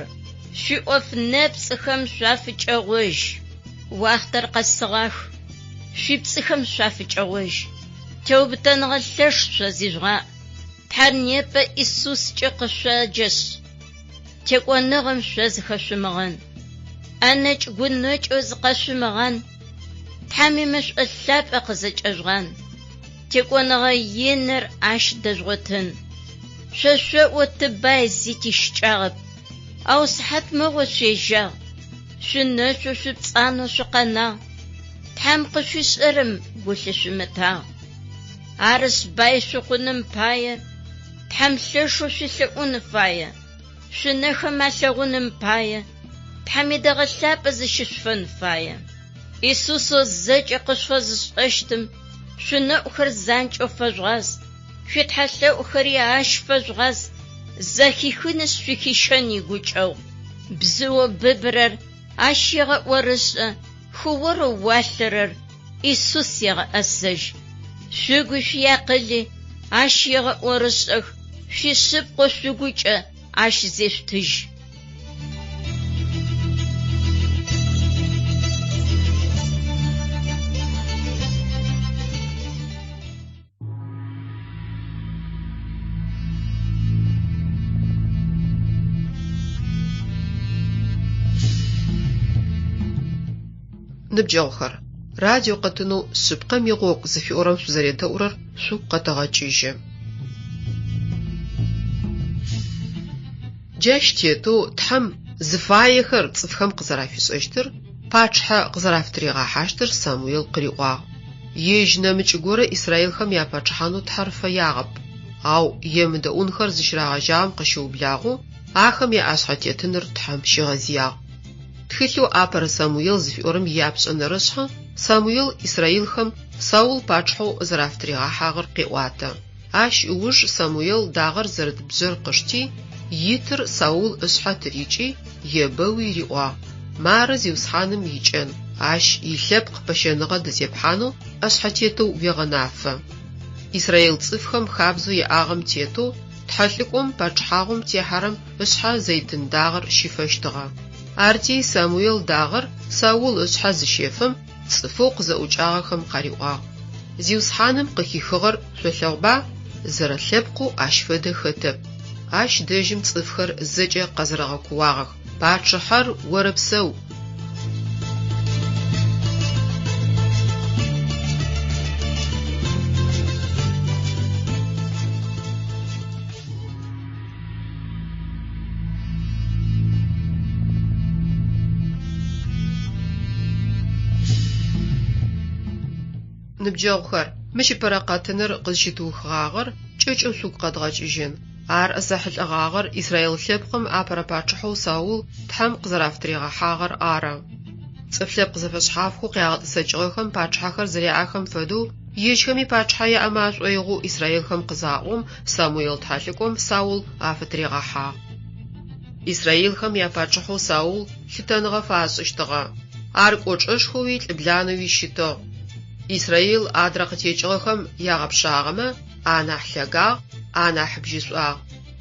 шъуиӏоф нэпцӏыхэм шъуафыкӏэгъожь. Уахътэр къэсыгъах, шъуипцӏыхэм шъуафыкӏэгъожь. Теубытэныгъэ лъэш шъо зижъугъаӏ. Тхьэр непэ Исускӏэ къышъоджэшъ, текӏоныгъэм шъо зыхэшъумыгъэн. ӏэнэкӏ-гунэкӏэу зыкъэшъумыгъан, Тхьэм имэшӏо лъапӏэ къызэкӏэжъугъан. Текӏоныгъэ иныр ащ дэжъугъотын. Шъо шъоӏо тыбай зи тищыкӏагъэп, ау сыхьатмыгъо шъуежьагъ, шъунэшъоу шъупцӏанэу шъукъэнагъ, Тхьэм къышъуишӏэрэм гу лъышъумытагъ. Арышъ, бай шъухъуным пае Тхьэм лъэшэу шъуелъэӏун фае, шъунэхэм алъэгъуным пае Тхьэм идэгъэ лъапӏэ зыщышъуфэн фае. Исусэу зэкӏэ къышъуфэзышӏэщтым шъунэӏухэр занкӏэу фэжъугъаз, шъуитхьэлъэӏухэри ащ фэжъугъаз, зэхихынышъ шъухищэн игукӏэгъу. Бзыоу быбырэр ащ егъэӏорышӏэ, хыорэу уалъэрэр Исус егъэӏэсэжь. Шъугуи шъуиакъыли ащ егъэӏорышӏэх, шъуишъыпкъэу шъугукӏэ ащ зешъутыжь. Ныбджэгъухэр, радио къэтынэу Шъыпкъэм игъогу зыфиӏорэм шъузэредэӏурэр шъугу къэтэгъэкӏыжьы. Джащ тетэу Тхьэм зыфаехэр цӏыфхэм къызэрафишӏэщтыр, пачъыхьэ къызэрафытыригъэхьащтыр Самуел къыриӏуагъ. Ежь нэмыкӏ горэ израилхэм япачъыхьанэу Тхьэр фэягъэп, ау емыдэӏунхэр зыщырагъэжьагъэм къыщыублагъэу ахэм яӏэшъхьэтетыныр Тхьэм щигъэзыягъ. Тхылъэу Апэрэ Самуел зыфиӏорэм ияпшӏэнэрэ шъхьэ Самуел израилхэм Саул пачъыхьэу зэрафытыригъэхьагъэр къеӏуатэ. Ащ ыуж Самуел дагъэр зэрыт бжъэр къышти, итыр Саул ышъхьэ тырикӏи, ебэуи риӏуагъ, Мары Зиусхьаным икӏэн, ащ илъэпкъ пэщэныгъэ дызепхьанэу ӏэшъхьэтетэу уегъэнафэ. Израил цӏыфхэм хабзэу яӏагъэм тетэу тхьэлӏыкӏом пачъыхьагъум техьэрэм ышъхьэ зэйтын дагъэр щифэщтыгъэ. Арти Самуел дагъэр Саул ышъхьэ зыщефэм, цӏыфэу къызэӏукӏагъэхэм къариӏуагъ, Зиусхьаным къыхихыгъэр шъолъэгъуба? Зэрэлъэпкъэу ащ фэдэ хэтэп. Ащ дэжьым цӏыфхэр зэкӏэ къэзэрэгъэкууагъэх, Пачъыхьэр орэпсэу! Ныбджэгъухэр, мыщ ыпэрэ къэтыныр къызщытыухыгъагъэр кӏэкӏэу шъугу къэдгъэкӏыжьын. Ар зэхьылӏэгъагъэр израил лъэпкъым апэрэ пачъыхьэу Саул Тхьэм къызэрафытыригъэхьагъэр ары. Цӏыф лъэпкъ зэфэшъхьафхэу къягъэтӏысэкӏыгъэхэм пачъыхьэхэр зэряӏэхэм фэдэу ежьхэми пачъыхьэ яӏэмэ ашӏоигъоу израилхэм къызаӏом, Самуел тхьэлӏыкӏом Саул афытыригъэхьагъ. Израилхэм япачъыхьэу Саул лъытэныгъэ фашӏыщтыгъэ. Ар кӏочӏэшхоуи лӏыбланэуи щытыгъ. Израил адрэ къытекӏыгъэхэм ягъэпшагъэмэ, анахь лъэгагъ, анахь бжьышӏуагъ.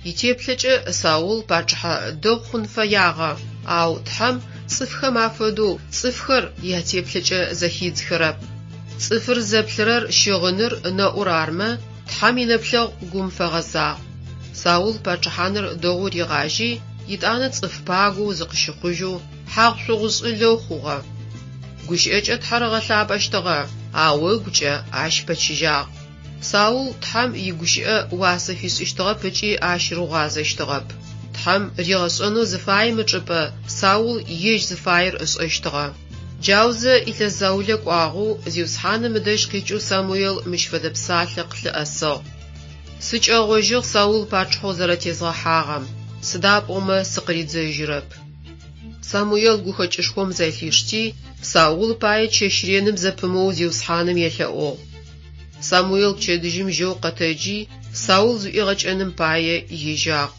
Итеплъэкӏэ Саул пачъыхьэ дэгъу хъун фэягъэ, ау Тхьэм цӏыфхэм афэдэу цӏыфхэр ятеплъэкӏэ зэхидзхэрэп. Цӏыфыр зэплъырэр щыгъыныр, нэӏур армэ, Тхьэм инэплъэгъу гум фэгъэзагъ. Саул пачъыхьаныр дэгъоу ригъажьи, етӏанэ цӏыф пагэу зыкъыщыхъужьэу, хьагъу-шъугъушӏылэу хъугъэ. Гущыӏэкӏэ Тхьэр ыгъэлъапӏэщтыгъэ, ау ыгукӏэ ащ пэчыжьагъ. Саул Тхьэм игущыӏэ уасэ фишӏыщтыгъэп ыкӏи ащ рыгъуазэщтыгъэп. Тхьэм ригъэшӏэнэу зыфаем ычӏыпӏэ Саул ежь зыфаер ышӏэщтыгъэ. Джаузэ илъэс заулэ кӏуагъэу Зиусхьаным ыдэжь къикӏэу Самуел мыщ фэдэ псалъэ къылъыӏэсыгъ, Сыкӏэгъожьыгъ Саул пачъыхьэу зэрэтезгъэхьагъэм, сыда пӏомэ сыкъыридзэжьырэп. Самуел гухэкӏышхом зэлъишти, Саул пае чэщ реным зэпымыоу Зиусхьаным елъэӏугъ. Самуел пчэдыжьым жьэу къэтэджи, Саул зыӏуигъэкӏэным пае ежьагъ.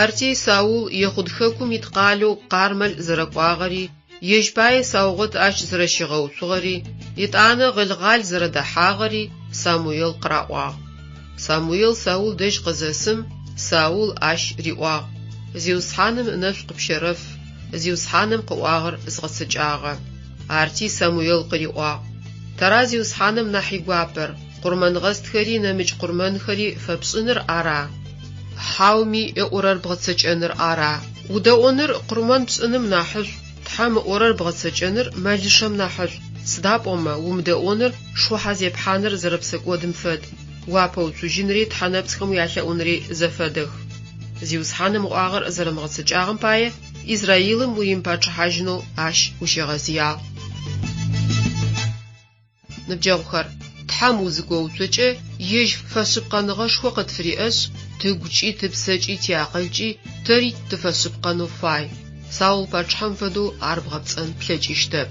Арти Саул Ехъуд хэкум ит къалэу Къармэл зэрэкӏуагъэри, ежь пае саугъэт ащ зэрэщигъэуцугъэри, етӏанэ Гъылгъал зэрэдэхьагъэри Самуел къыраӏуагъ. Самуел Саул дэжь къызэсым, Саул ащ риӏуагъ, Зиусхьаным ынэшӏу къыпщерэф, Зиусхьаным къыӏуагъэр згъэцэкӏагъэ. Арти Самуел къыриӏуагъ, Тэра Зиусхьаным нахь игуапэр, къурмэнгъэстхэри нэмыкӏ къурмэнхэри фэпшӏыныр ара, хьауми ыӏорэр бгъэцэкӏэныр ара? Удэӏоныр къурмэн пшӏыным нахьышӏу, Тхьэм ыӏорэр бгъэцэкӏэныр мэлышэм нахьышӏу, сыда пӏомэ умыдэӏоныр шхъухьэ зепхьаныр зэрэпсэкӏодым фэд, уапэуцужьынри тхьэ нэпцӏхэм уялъэӏунри зэфэдэх. Зиусхьаным ыӏуагъэр зэрэмыгъэцэкӏагъэм пае Израилым уримыпачъыхьажьынэу ащ ущигъэзыягъ. Ныбджэгъухэр, Тхьэм узыгоуцокӏэ, ежь фэшъыпкъэныгъэшхо къытфыриӏэшъ, тыгукӏи, тыпсэкӏи, тиакъылкӏи тэри тыфэшъыпкъэнэу фай. Саул пачъыхьэм фэдэу ар бгъэпцӏэн плъэкӏыщтэп.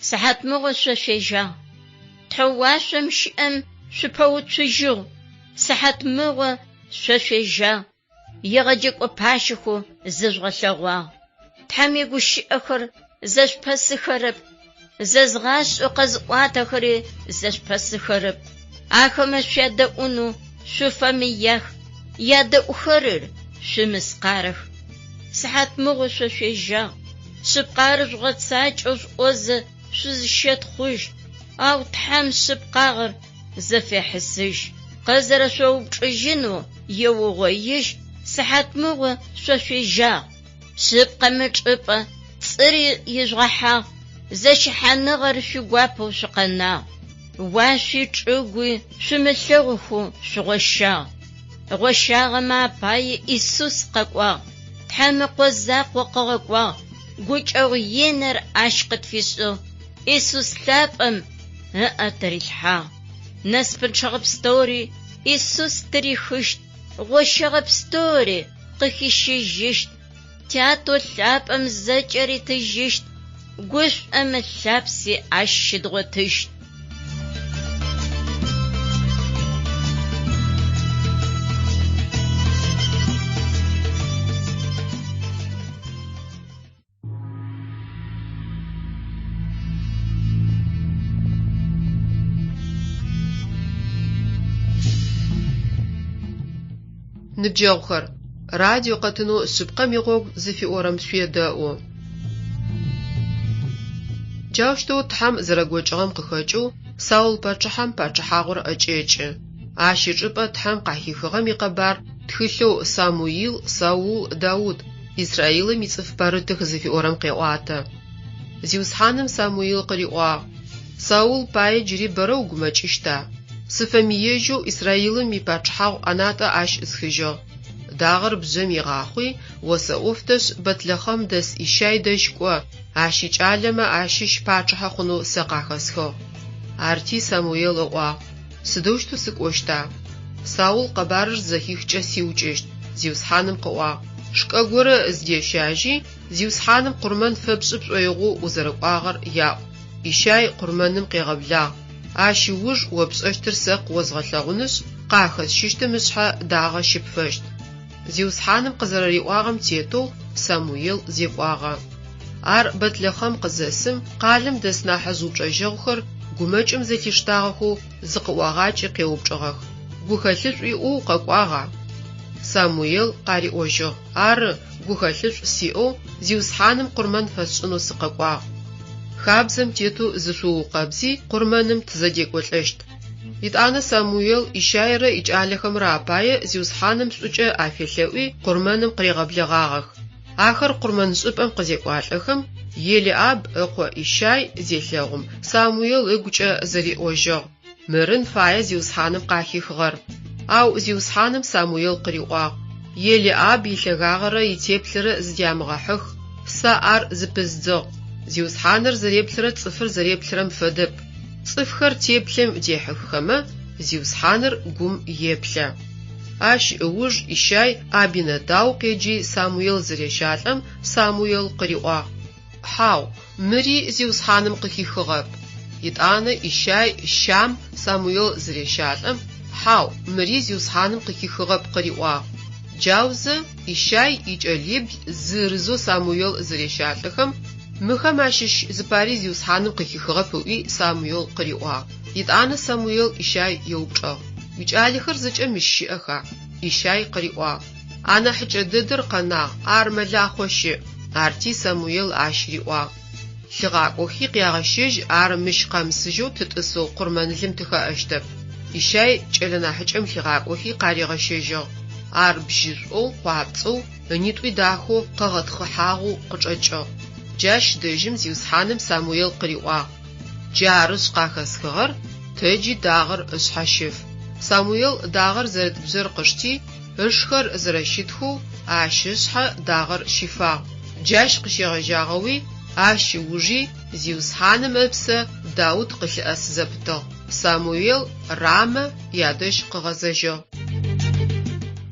Сыхьатмыгъо шъо шъуежьагъ. Тхьэу уашъом щыӏэм шъупэуцужьыгъ. Сыхьатмыгъо шъо шъуежьагъ. Егъэджэкӏо пащэхэу зыжъугъэлъэгъуагъ. Тхьэм игущыӏэхэр зэшъупэсыхэрэп, зэзгъашӏэу къэзыӏуатэхэри зэшъупэсыхэрэп. Ахэмэ шъуядэӏунэу шъуфэмыях, ядэӏухэрэр шъумыскъарэх. Сыхьатмыгъо шъо шъуежьагъ. Шъыпкъар жъугъэцакӏэу шъуӏозэ шъузыщэтхъужь, ау Тхьэм шъыпкъагъэр зэфехьысыжь. Къызэрэшъоупчӏыжьынэу еугъоижь, сыхьатмыгъо шъо шъуежьагъ. Шъыпкъэм ычӏыпӏэ пцӏыр ижъугъэхьагъ, зэщыхьаныгъэр шъуигуапэу шъукъэнагъ. Уашъуи чӏыгуи шъумылъэгъухэу шъугъощагъ. Гъощагъэмэ апае Исус къэкӏуагъ, Тхьэм Ыкъо закъо къыгъэкӏуагъ, гукӏэгъу иныр ащ къытфишӏыгъ, Исус лъапӏэм ыӏэ тырилъхьагъ. Насыпынчъэгъэ пстэури Исус тырихыщт, гъощэгъэ пстэури къыхищыжьыщт, Тятэу лъапӏэм зэкӏэ ритыжьыщт, гушӏом ылъапси ащ щыдгъотыщт. Ныбджэгъухэр, радио къэтынэу Шъыпкъэм игъогу зыфиӏорэм шъуедэӏу. Джаущтэу Тхьэм зэрэгокӏыгъэм къыхэкӏэу Саул пачъыхьэм пачъыхьагъур ӏэкӏэкӏы. Ащ ычӏыпӏэ Тхьэм къахихыгъэм икъэбар тхылъэу Самуил, Саул, Даут, Израилым ицӏыф пэрытых зыфиӏорэм къеӏуатэ. Зиусхьаным Самуил къыриӏуагъ, Саул пае джыри бэрэ угумэкӏыщта? Сыфэмыежьэу Израилым ипачъыхьагъу ӏэнатӏэ ащ ӏысхыжьыгъ. Дагъэр бжъэм игъахъуи, осэӏофтэшъ, Бэтлэхъэм дэс Ищай дэжь кӏо, ащ икӏалэмэ ащыщ пачъыхьэ хъунэу сэ къахэсхыгъ. Арти Самуел ыӏуагъ, Сыдэущтэу сыкӏощта? Саул къэбарыр зэхихкӏэ сиукӏыщт, Зиусхьаным къыӏуагъ. Шкӏэ горэ зыдещажьи, Зиусхьаным къурмэн фэпшӏы пшӏоигъоу узэрэкӏуагъэр яӏу. Ищай къурмэным къегъэблагъ. Ащ ыуж о пшӏэщтыр сэ къыозгъэлъэгъунышъ, къахэсщыщтым ышъхьэ дагъэ щыпфэщт. Зиусхьаным къызэрэриӏуагъэм тетэу Самуел зекӏуагъэ. Ар Бэтлэхъэм къызэсым, къалэм дэс нахьыжъ упчӏэжьэгъухэр гумэкӏым зэлъиштагъэхэу зыкъыӏуагъакӏи къеупчӏыгъэх, Гухэлъышӏу уиӏэу укъэкӏуагъа? Самуел къариӏожьыгъ, Ары, гухэлъышӏу сиӏэу Зиусхьаным къурмэн фэсшӏынэу сыкъэкӏуагъ. Хабзэм тетэу зышъуукъэбзи, къурмэным тызэдекӏолӏэщт. Етӏанэ Самуел Ищайрэ икӏалэхэмрэ апае Зиусхьаным шӏукӏэ афелъэӏуи, къурмэным къыригъэблэгъагъэх. Ахэр къурмэншӏыпӏэм къызекӏуалӏэхэм, Елиаб ыкъо Ищай зелъэгъум, Самуел ыгукӏэ зэриӏожьыгъ, Мырын фае Зиусхьаным къахихыгъэр. Ау Зиусхьаным Самуел къыриӏуагъ, Елиаб илъэгагъэрэ итеплъэрэ зыдямыгъэхьых, Сэ ар зыпыздзыгъ. Зиусхьаныр зэреплъырэр цӏыфыр зэреплъырэм фэдэп. Цӏыфхэр теплъэм дехьыххэмэ, Зиусхьаныр гум еплъэ. Ащ ыуж Ищай Абинэдау къеджи Самуел зырещалӏэм, Самуел къыриӏуагъ, Хьау, мыри Зиусхьаным къыхихыгъэп. Етӏанэ Ищай Щам Самуел зырещалӏэм, Хьау, мыри Зиусхьаным къыхихыгъэп къыриӏуагъ. Джаузэ Ищай икӏэлибл зырызэу Самуел зырещалӏэхэм, Мыхэм ащыщ зыпари Зиусхьаным къыхихыгъэп ыӏуи Самуел къыриӏуагъ. Етӏанэ Самуел Ищай еупчӏыгъ, Уикӏалэхэр зэкӏэ мыщ щыӏэха? Ищай къыриӏуагъ, Анахьыкӏэ дэдэр къэнагъ, ар мэлахъо щыӏ. Арти Самуел ащ риӏуагъ, Лъыгъакӏохи къягъэщэжь, ар мыщ къэмысыжьэу тытӏысэу къурмэнылым тыхэӏэщтэп. Ищай кӏэлэ нахьыкӏэм лъигъакӏохи къаригъэщэжьыгъ. Ар бжьышӏоу, къуапцӏэу, ынитӏуи дахэу къэгъэтхъыхьагъэу къычӏэкӏыгъ. Джащ дэжьым Зиусхьаным Самуел къыриӏуагъ, Джарышъ къахэсхыгъэр, тэджи дагъэр ышъхьэ щыф. Самуел дагъэр зэрыт бжъэр къышти, ышхэр зэрэщытхэу ащ ышъхьэ дагъэр щифагъ. Джащ къыщегъэжьагъэуи, ащ ыужи Зиусхьаным Ыпсэ Даут къылъыӏэс зэпытыгъ. Самуел Рамэ ядэжь къыгъэзэжьыгъ.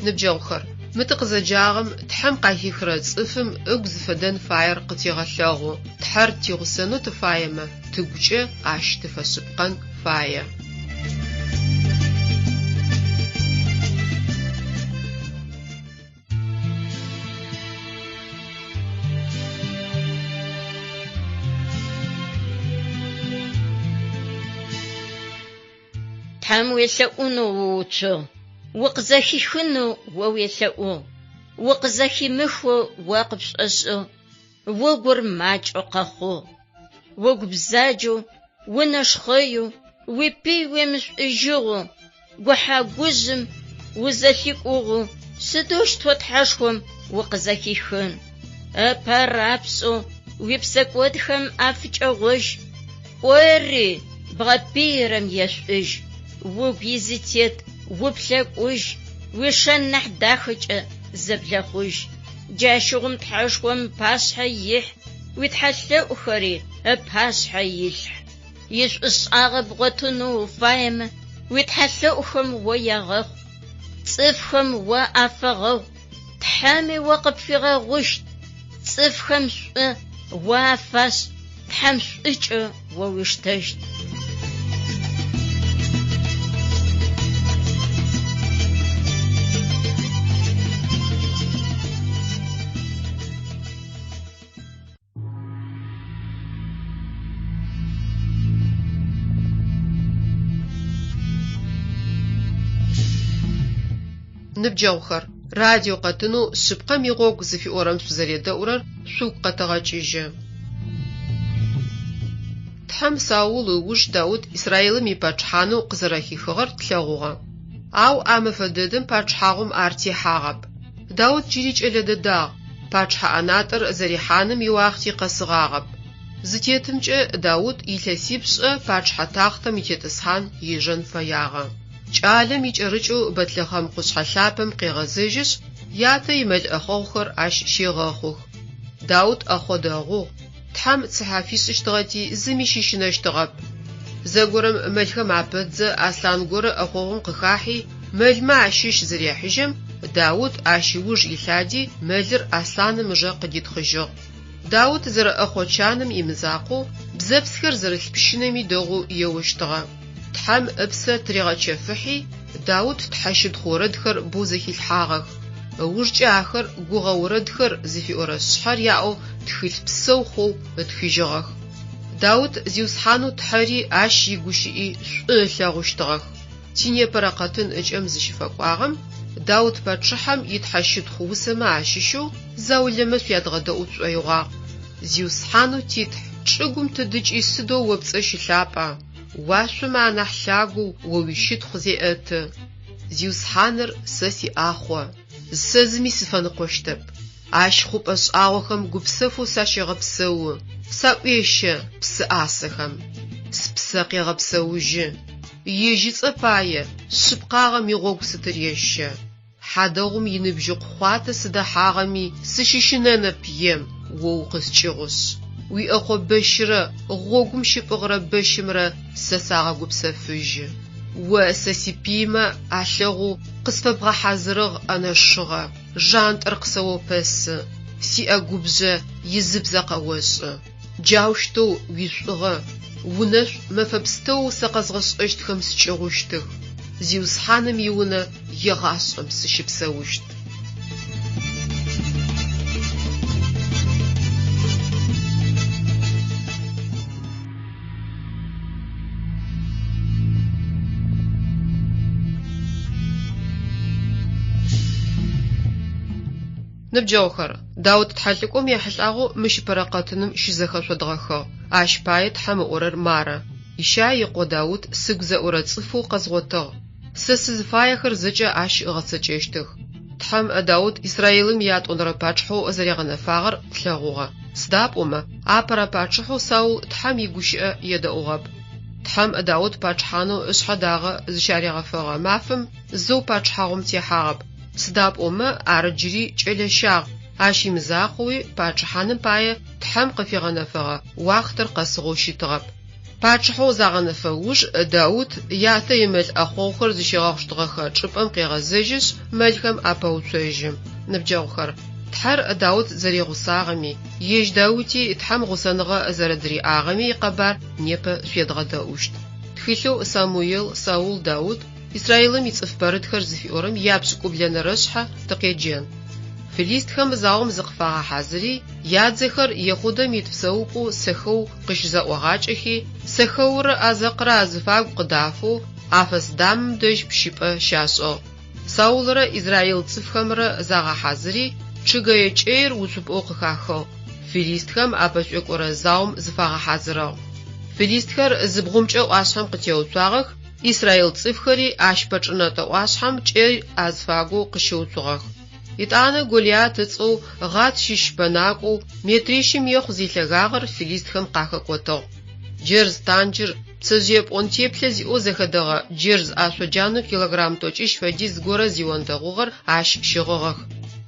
Ныбджэгъухэр, мы тыкъызэджагъэм Тхьэм къахихырэ цӏыфым ыгу зыфэдэн фаер къытегъэлъэгъу. Тхьэр тигъусэнэу тыфаемэ, тыгукӏэ Ащ тыфэшъыпкъэн фае. Тхьэм уелъэӏунэу ууцугъ, укъызэхихынэу о уелъэӏугъ. Укъызэхимыхэу о къыпшӏошӏыгъ, угур макӏэу къэхъугъ. Угу бзаджэу, унэшхъэеу, уипый уемышӏужьыгъэу, гухьэ-гужъым узэлъикӏугъэу сыдэущтэу Тхьэшхом укъызэхихын? Ыпэ рапшӏэу уипсэкӏодхэм афыкӏэгъожь, ӏори бгъэпыирэм ешӏужь, угу изытет уплъэкӏужь, уишэн нахь дахэкӏэ зэблэхъужь. Джащыгъум Тхьэшхом ыпашъхьэ ихь, уитхьэлъэӏухэри ыпашъхьэ илъхь. Ишӏушӏагъэ бгъотынэу уфаемэ, уитхьэлъэӏухэм о ягъэхъу. Цӏыфхэм о афэгъэгъу, Тхьэми о къыпфигъэгъущт. Цӏыфхэм шӏу о афашӏ, Тхьэм шӏукӏэ о уиштэщт. Ныбджэгъухэр, радио къэтынэу Шъыпкъэм игъогу зыфиӏорэм шъузэредэӏурэр шъугу къэтэгъэкӏыжьы. Тхьэм Саул ыуж Даут Израилым ипачъыхьанэу къызэрэхихыгъэр тлъэгъугъэ. Ау а мэфэ дэдэм пачъыхьагъум ар техьагъэп. Даут джыри кӏэлэ дэдагъ, пачъыхьэ ӏэнатӏэр зэрихьаным иуахъти къэсыгъагъэп. Зытетымкӏэ Даут илъэсипшӏэ пачъыхьэ тахътэм итетӏысхьан ежэн фэягъэ. Кӏалэм икӏэрыкӏэу Бэтлэхъэм къушъхьэ лъапэм къегъэзэжьышъ, ятэ имэл ӏэхъогъухэр ащ щегъэхъух. Даут ӏэхъо дэгъугъ, Тхьэм цыхьэ фишӏыщтыгъэти, зыми щыщынэщтыгъэп. Зэгорэм мэлхэм апэтзэ аслъан горэ ӏэхъогъум къыхахьи, мэлмэ ащыщ зырехьыжьэм, Даут ащ ыуж илъади, мэлыр аслъаным ыжэ къыдитхъыжьыгъ. Даут зэрэӏэхъо чаным имызакъоу, бзэпсхэр зэрылъ пщынэми дэгъоу еощтыгъэ. Тхьэм ыпсэ тыригъэчэфыхьи, Даут тхьэщытхъу орэдхэр боу зэхилъхьагъэх. Ыужкӏэ ахэр Гугъэ орэдхэр зыфиӏорэ шъхьэр яӏэу тхылъ псэу хъоу ытхыжьыгъэх. Даут Зиусхьанэу Тхьэри ащ игущыӏи шӏу ылъэгъущтыгъэх. Тинепэрэ къэтын ыкӏэм зыщыфэкӏуагъэм, Даут пачъыхьэм итхьэщытхъу усэмэ ащыщэу заулэмэ шъуядгъэдэӏу тшӏоигъуагъ. Зиусхьанэу титхь, чӏыгум тыдыкӏи сыдэу о пцӏэ щылъапӏа! Уашъомэ анахь лъагэу о уищытхъу зеӏэты. Зиусхьаныр сэ сиӏахъо, сэ зыми сыфэныкъощтэп. Ащ хъупӏэ шӏагъохэм гупсэфэу сащегъэпсэу, саӏуещэ псы ӏасэхэм. Спсэ къегъэпсэужьы. Ежь ыцӏэ пае шъыпкъагъэм игъогу сытырещэ. Хьадэгъум иныбжьыкъу хъуатэ сыдэхьагъэми, сыщыщынэнэп ем, о укъыскӏыгъушъ. Уиӏэхъо бэщрэ гъогум щыпӏыгърэ бэщымрэ сэ сагъэгупсэфыжьы. О сэ сипыймэ алъэгъоу къысфэбгъэхьазырыгъ ӏэнэ шыгъэ, жантӏэр къысэопэсы, сиӏэгубжъэ изыбзэ къэошӏы. Джаущтэу уишӏугъэ, унэшӏу мэфэ пстэоу сэ къэзгъэшӏэщтхэм скӏыгъущтых, Зиусхьаным иунэ егъашӏэм сыщыпсэущт. Ныбджэгъухэр, Даут тхьэлӏыкӏом ехьылӏагъэу мыщ ыпэрэ къэтыным щызэхэшъодгъэхыгъ. Ащ пае Тхьэм ыӏорэр мары, Ищай ыкъо Даут сыгу зэӏурэ цӏыфэу къэзгъотыгъ. Сэ сызыфаехэр зэкӏэ ащ ыгъэцэкӏэщтых. Тхьэм Даут Израилым иятӏонэрэ пачъыхьэу зэригъэнэфагъэр тлъэгъугъэ, сыда пӏомэ апэрэ пачъыхьэу Саул Тхьэм игущыӏэ едэӏугъэп. Тхьэм Даут пачъыхьанэу ышъхьэ дагъэ зыщаригъэфэгъэ мафэм зэу пачъыхьагъум техьагъэп, сыда пӏомэ ар джыри кӏэлэщагъ, ащ имызакъоуи пачъыхьаным пае Тхьэм къыфигъэнэфэгъэ уахътэр къэсыгъэу щытыгъэп. Пачъыхьэу загъэнэфэ уж Даут ятэ имэл ӏэхъогъухэр зыщигъэхъущтыгъэхэ чӏыпӏэм къегъэзэжьышъ, мэлхэм апэуцожьы. Ныбджэгъухэр, Тхьэр Даут зэригъусагъэми, ежь Даути Тхьэм гъусэныгъэ зэрэдыриӏагъэми икъэбар непэ шъуедгъэдэӏущт. Тхылъэу Самуел, Саул, Даут, Израилым ицӏыф пэрытхэр зыфиӏорэм япшӏыкӏублэнэрэ шъхьэ тыкъеджэн. Фылистхэм заом зыкъыфагъэхьазыри, ядзэхэр Ехъудэм ит псэупӏэу Сэхэу къыщызэӏуагъакӏэхи, Сэхэурэ Азэкърэ азыфагу къыдафэу Афэс-Дамым дэжь пщыпӏэ щашӏыгъ. Саулрэ израил цӏыфхэмрэ загъэхьазыри, чъыгэе кӏэир уцупӏэу къыхахыгъ, филистхэм апэшӏуекӏорэ заом зыфагъэхьазырыгъ. Филистхэр зы бгъумкӏэ ӏуашъхьэм къытеуцуагъэх, израил цӏыфхэри ащ пэчӏынэтӏэ ӏуашъхьэм кӏэй азыфагу къыщыуцугъэх. Етӏанэ Голиат ыцӏэу Гъат щыщ бэнакӏоу метрищым ехъу зилъэгагъэр филистхэм къахэкӏотыгъ. Джэрз танджыр, пцэжъые пӏон теплъэ зиӏэу зэхэдэгъэ джэрз ашъоджанэу килограмм тӏокӏищ фэдиз горэ зионтэгъугъэр ащ щыгъыгъэх.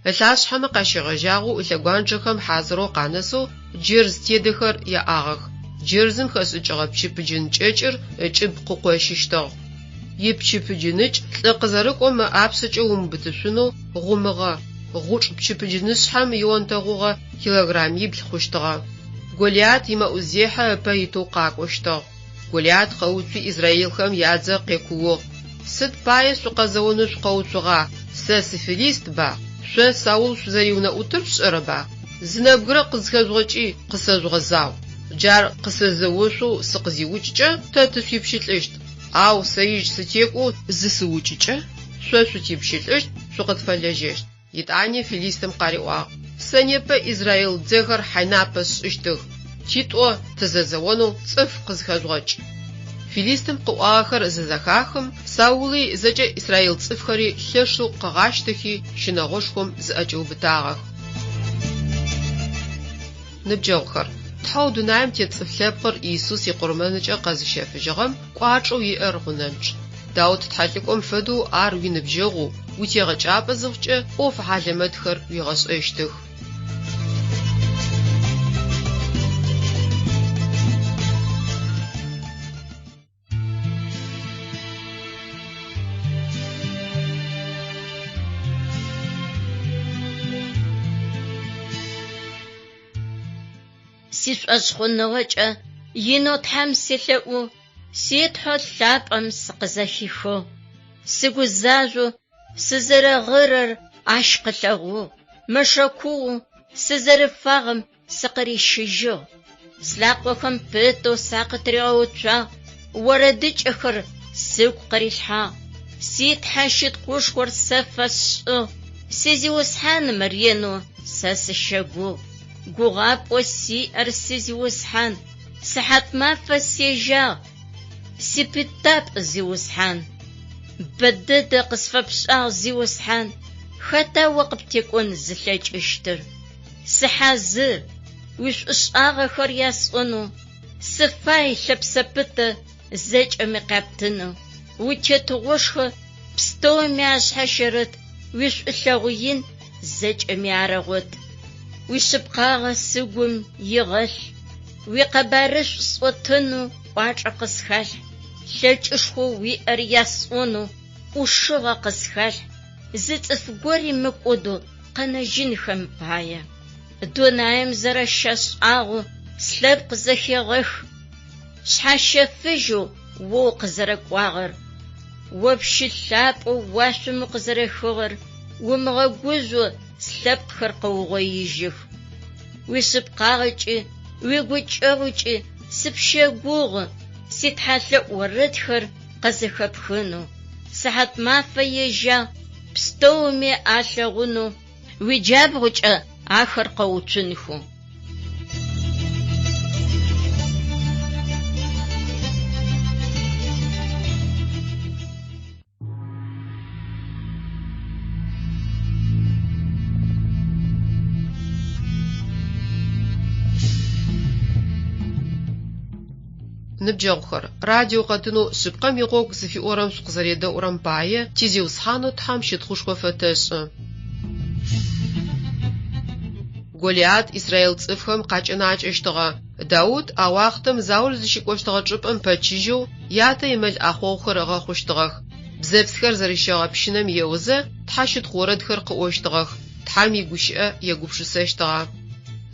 Ылъашъхьэмэ къащегъэжьагъэу ылъэгуанджэхэм хьазырэу къанэсэу джэрз тедэхэр яӏагъэх. Джэрзым хэшӏыкӏыгъэ пчыпыджын кӏэкӏыр ыкӏыб къыкъощыщтыгъ. Ипчыпыджыныкӏ лӏы къызэрыкӏом ыӏапшъэкӏэ умыубытышъунэу гъумыгъэ, гъучӏ пчыпыджынышъхьэм ионтэгъугъэ килограммибл хъущтыгъэ. Голиат имэӏузехьэ ыпэ итэу къакӏощтыгъ. Голиат къэуцуи израилхэм ядзэ къекуугъ, Сыд пае шъукъэзэонэу шъукъэуцугъа, сэ сыфилистба? Шъо Саул шъузэриунэӏутыр шъушӏэрэба? Зы нэбгырэ къызхэжъугъэкӏи къысэжъугъэзау. Джар къысэзэошъоу сыкъызиукӏкӏэ, тэ тышъуипщылӏыщт. Ау сэ ежь сытекӏоу зысыукӏыкӏэ, шъо шъутипщылӏыщт, шъукъытфэлэжьэщт. Етӏани филистым къариӏуагъ, Сэ непэ израил дзэхэр хьайнапэ сшӏыщтых, титӏо тызэзэонэу цӏыф къызхэжъугъэкӏ. Филистым къыӏуагъэхэр зызэхахым, Саули зэкӏэ израил цӏыфхэри лъэшэу къыгъащтэхи, щынэгъошхом зыӏэкӏиубытагъэх. Ныбджэгъухэр, Тхьэу дунаим тет цӏыф лъэпкъыр Иисус икъурмэныкӏэ къэзыщэфыжьыгъэм кӏуачӏэу иӏэр гъунэнчъ. Даут тхьэлӏыкӏом фэдэу ар уиныбджэгъоу, уитегъэкӏапӏэ зыхъукӏэ ӏоф хьалэмэтхэр уигъэшӏэщтых. Сишӏошъхъуныгъэкӏэ инэу Тхьэм селъэӏу, си Тхьэу лъапӏэм сыкъызэхихэу, сыгузажъоу сызэрэгъырэр ащ къылъэгъугъ, мэшэ куоу сызэрыфагъэм сыкъырищыжьыгъ. Слъакъохэм пытэу сакъытыригъэуцуагъ, орэдыкӏэхэр сыгу къырилъхьагъ. Си Тхьэ щытхъушхор сэ фэсшӏыгъ, си Зиусхьаным ренэу сэ сыщэгугъу. Гугъапӏэу сиӏэр си Зиусхьан, сыхьатмафэ сежьагъ. Сипытапӏ, Зиусхьан. Бэ дэдэ къысфэпшӏагъ, Зиусхьан, хэта о къыптекӏон зылъэкӏыщтыр? Сыхьазыр, уишӏушӏагъэхэр ясӏонэу, сыфай лъэпсэ пытэ зэкӏэми къяптынэу, уитетыгъошхо пстэуми ашъхьащэрэт, уишӏулъэгъу ин зэкӏэми арэгъот. Уишъыпкъагъэ сыгум игъэлъ, уикъэбарышӏу сӏотэнэу кӏуачӏэ къысхалъхь, лъэкӏышхоу уиӏэр ясӏонэу ӏушыгъэ къысхалъхь, зы цӏыф гори мыкӏодэу къэнэжьынхэм пае. Дунаим зэрэщашӏагъэу слъэпкъ зэхегъэх, шъхьащэфыжьэу о укъызэрэкӏуагъэр, о пщы лъапӏэу уашъом укъызэрэхыгъэр умыгъэгужъоу слъэпкъхэр къэугъоижьых. Уишъыпкъагъэкӏи уигукӏэгъукӏи сыпщэгугъы, ситхьалъэӏу орэдхэр къызэхэпхынэу, сыхьатмафэ ежьагъ пстэуми алъэгъунэу, уиджабгъукӏэ ахэр къэуцунхэу. Ныбджэгъухэр, радио къэтынэу Шъыпкъэм игъогу зыфиӏорэм шъукъызэредэӏурэм пае ти Зиусхьанэу Тхьэм щытхъушхо фэтэшӏы. Голиат израил цӏыфхэм къакӏэнакӏэщтыгъэ. Даут а уахътэм заор зыщыкӏощтыгъэ чӏыпӏэм пэчыжьэу ятэ имэл ӏахъогъухэр ыгъэхъущтыгъэх. Бзэпсхэр зэрыщэгъэ пщынэм еозэ, тхьэщытхъу орэдхэр къыӏощтыгъэх, Тхьэм игущыӏэ егупшысэщтыгъэ.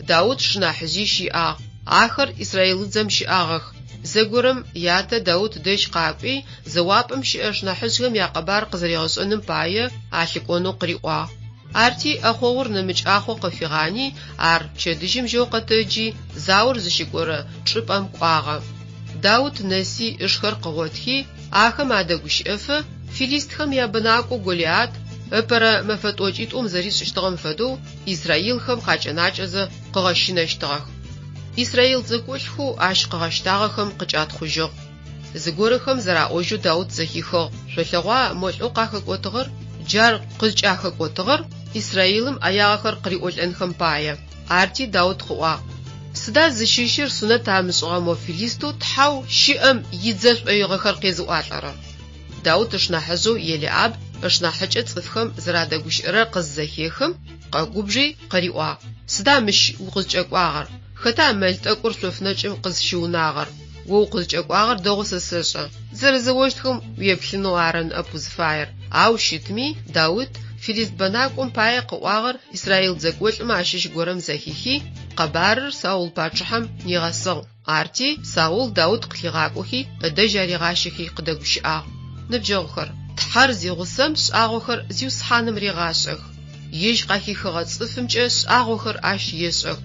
Даут шынахьыжъищ иӏагъ, ахэр израилыдзэм щыӏагъэх. Зэгорэм ятэ Даут дэжь къакӏуи, зэуапӏэм щыӏэ шынахьыжъхэм якъэбар къызэригъэшӏэным пае алъыкӏонэу къыриӏуагъ. Арти ӏэхъогъур нэмыкӏ ӏахъо къыфигъани, ар пчэдыжьым жьэу къэтэджи, заор зыщыкӏорэ чӏыпӏэм кӏуагъэ. Даут нэси ышхэр къыгъотхи, ахэм адэгущыӏэфэ, Филистхэм ябэнакӏоу Голиат ыпэрэ мэфэ тӏокӏитӏум зэришӏыщтыгъэм фэдэу израилхэм къакӏэнакӏэзэ къыгъэщынэщтыгъэх. Израил дзэкӏолӏхэу ащ къыгъэщтагъэхэм къыкӏатхъужьыгъ. Зыгорэхэм зэраӏожьэу Даут зэхихыгъ, Шъолъэгъуа мо лӏэу къахэкӏотыгъэр? Джар къызкӏахэкӏотыгъэр Израилым ӏэягъэхэр къыриӏолӏэнхэм пае. Арти Даут къыӏуагъ, Сыда зыщыщыр сунэт амышӏыгъэ мо филистэу Тхьэу щыӏэм идзэ шӏоигъэхэр къезыӏуалӏэрэр? Даут ышнахьыжъэу Елиаб ышнахьыкӏэ цӏыфхэм зэрадэгущыӏэрэр къыззэхехым, къэгубжи, къыриӏуагъ, Сыда мыщ укъызкӏэкӏуагъэр? Хэта мэл тӏэкӏур шъоф нэкӏым къызщыунагъэр? О укъызкӏэкӏуагъэр дэгъоу сэ сэшӏэ. Зэрэзэощтхэм уеплъынэу ары ныӏэп узыфаер. Ау щытми, Даут филист бэнакӏом пае къыӏуагъэр израил дзэкӏолӏмэ ащыщ горэм зэхихи, къэбарыр Саул пачъыхьэм нигъэсыгъ. Арти, Саул Даут къылъигъакӏохи, ыдэжь аригъащэхи къыдэгущыӏагъ. Ныбджэгъухэр, Тхьэр зигъусэм шӏагъохэр Зиусхьаным регъашӏэх. Ежь къахихыгъэ цӏыфымкӏэ шӏагъохэр ащ ешӏэх,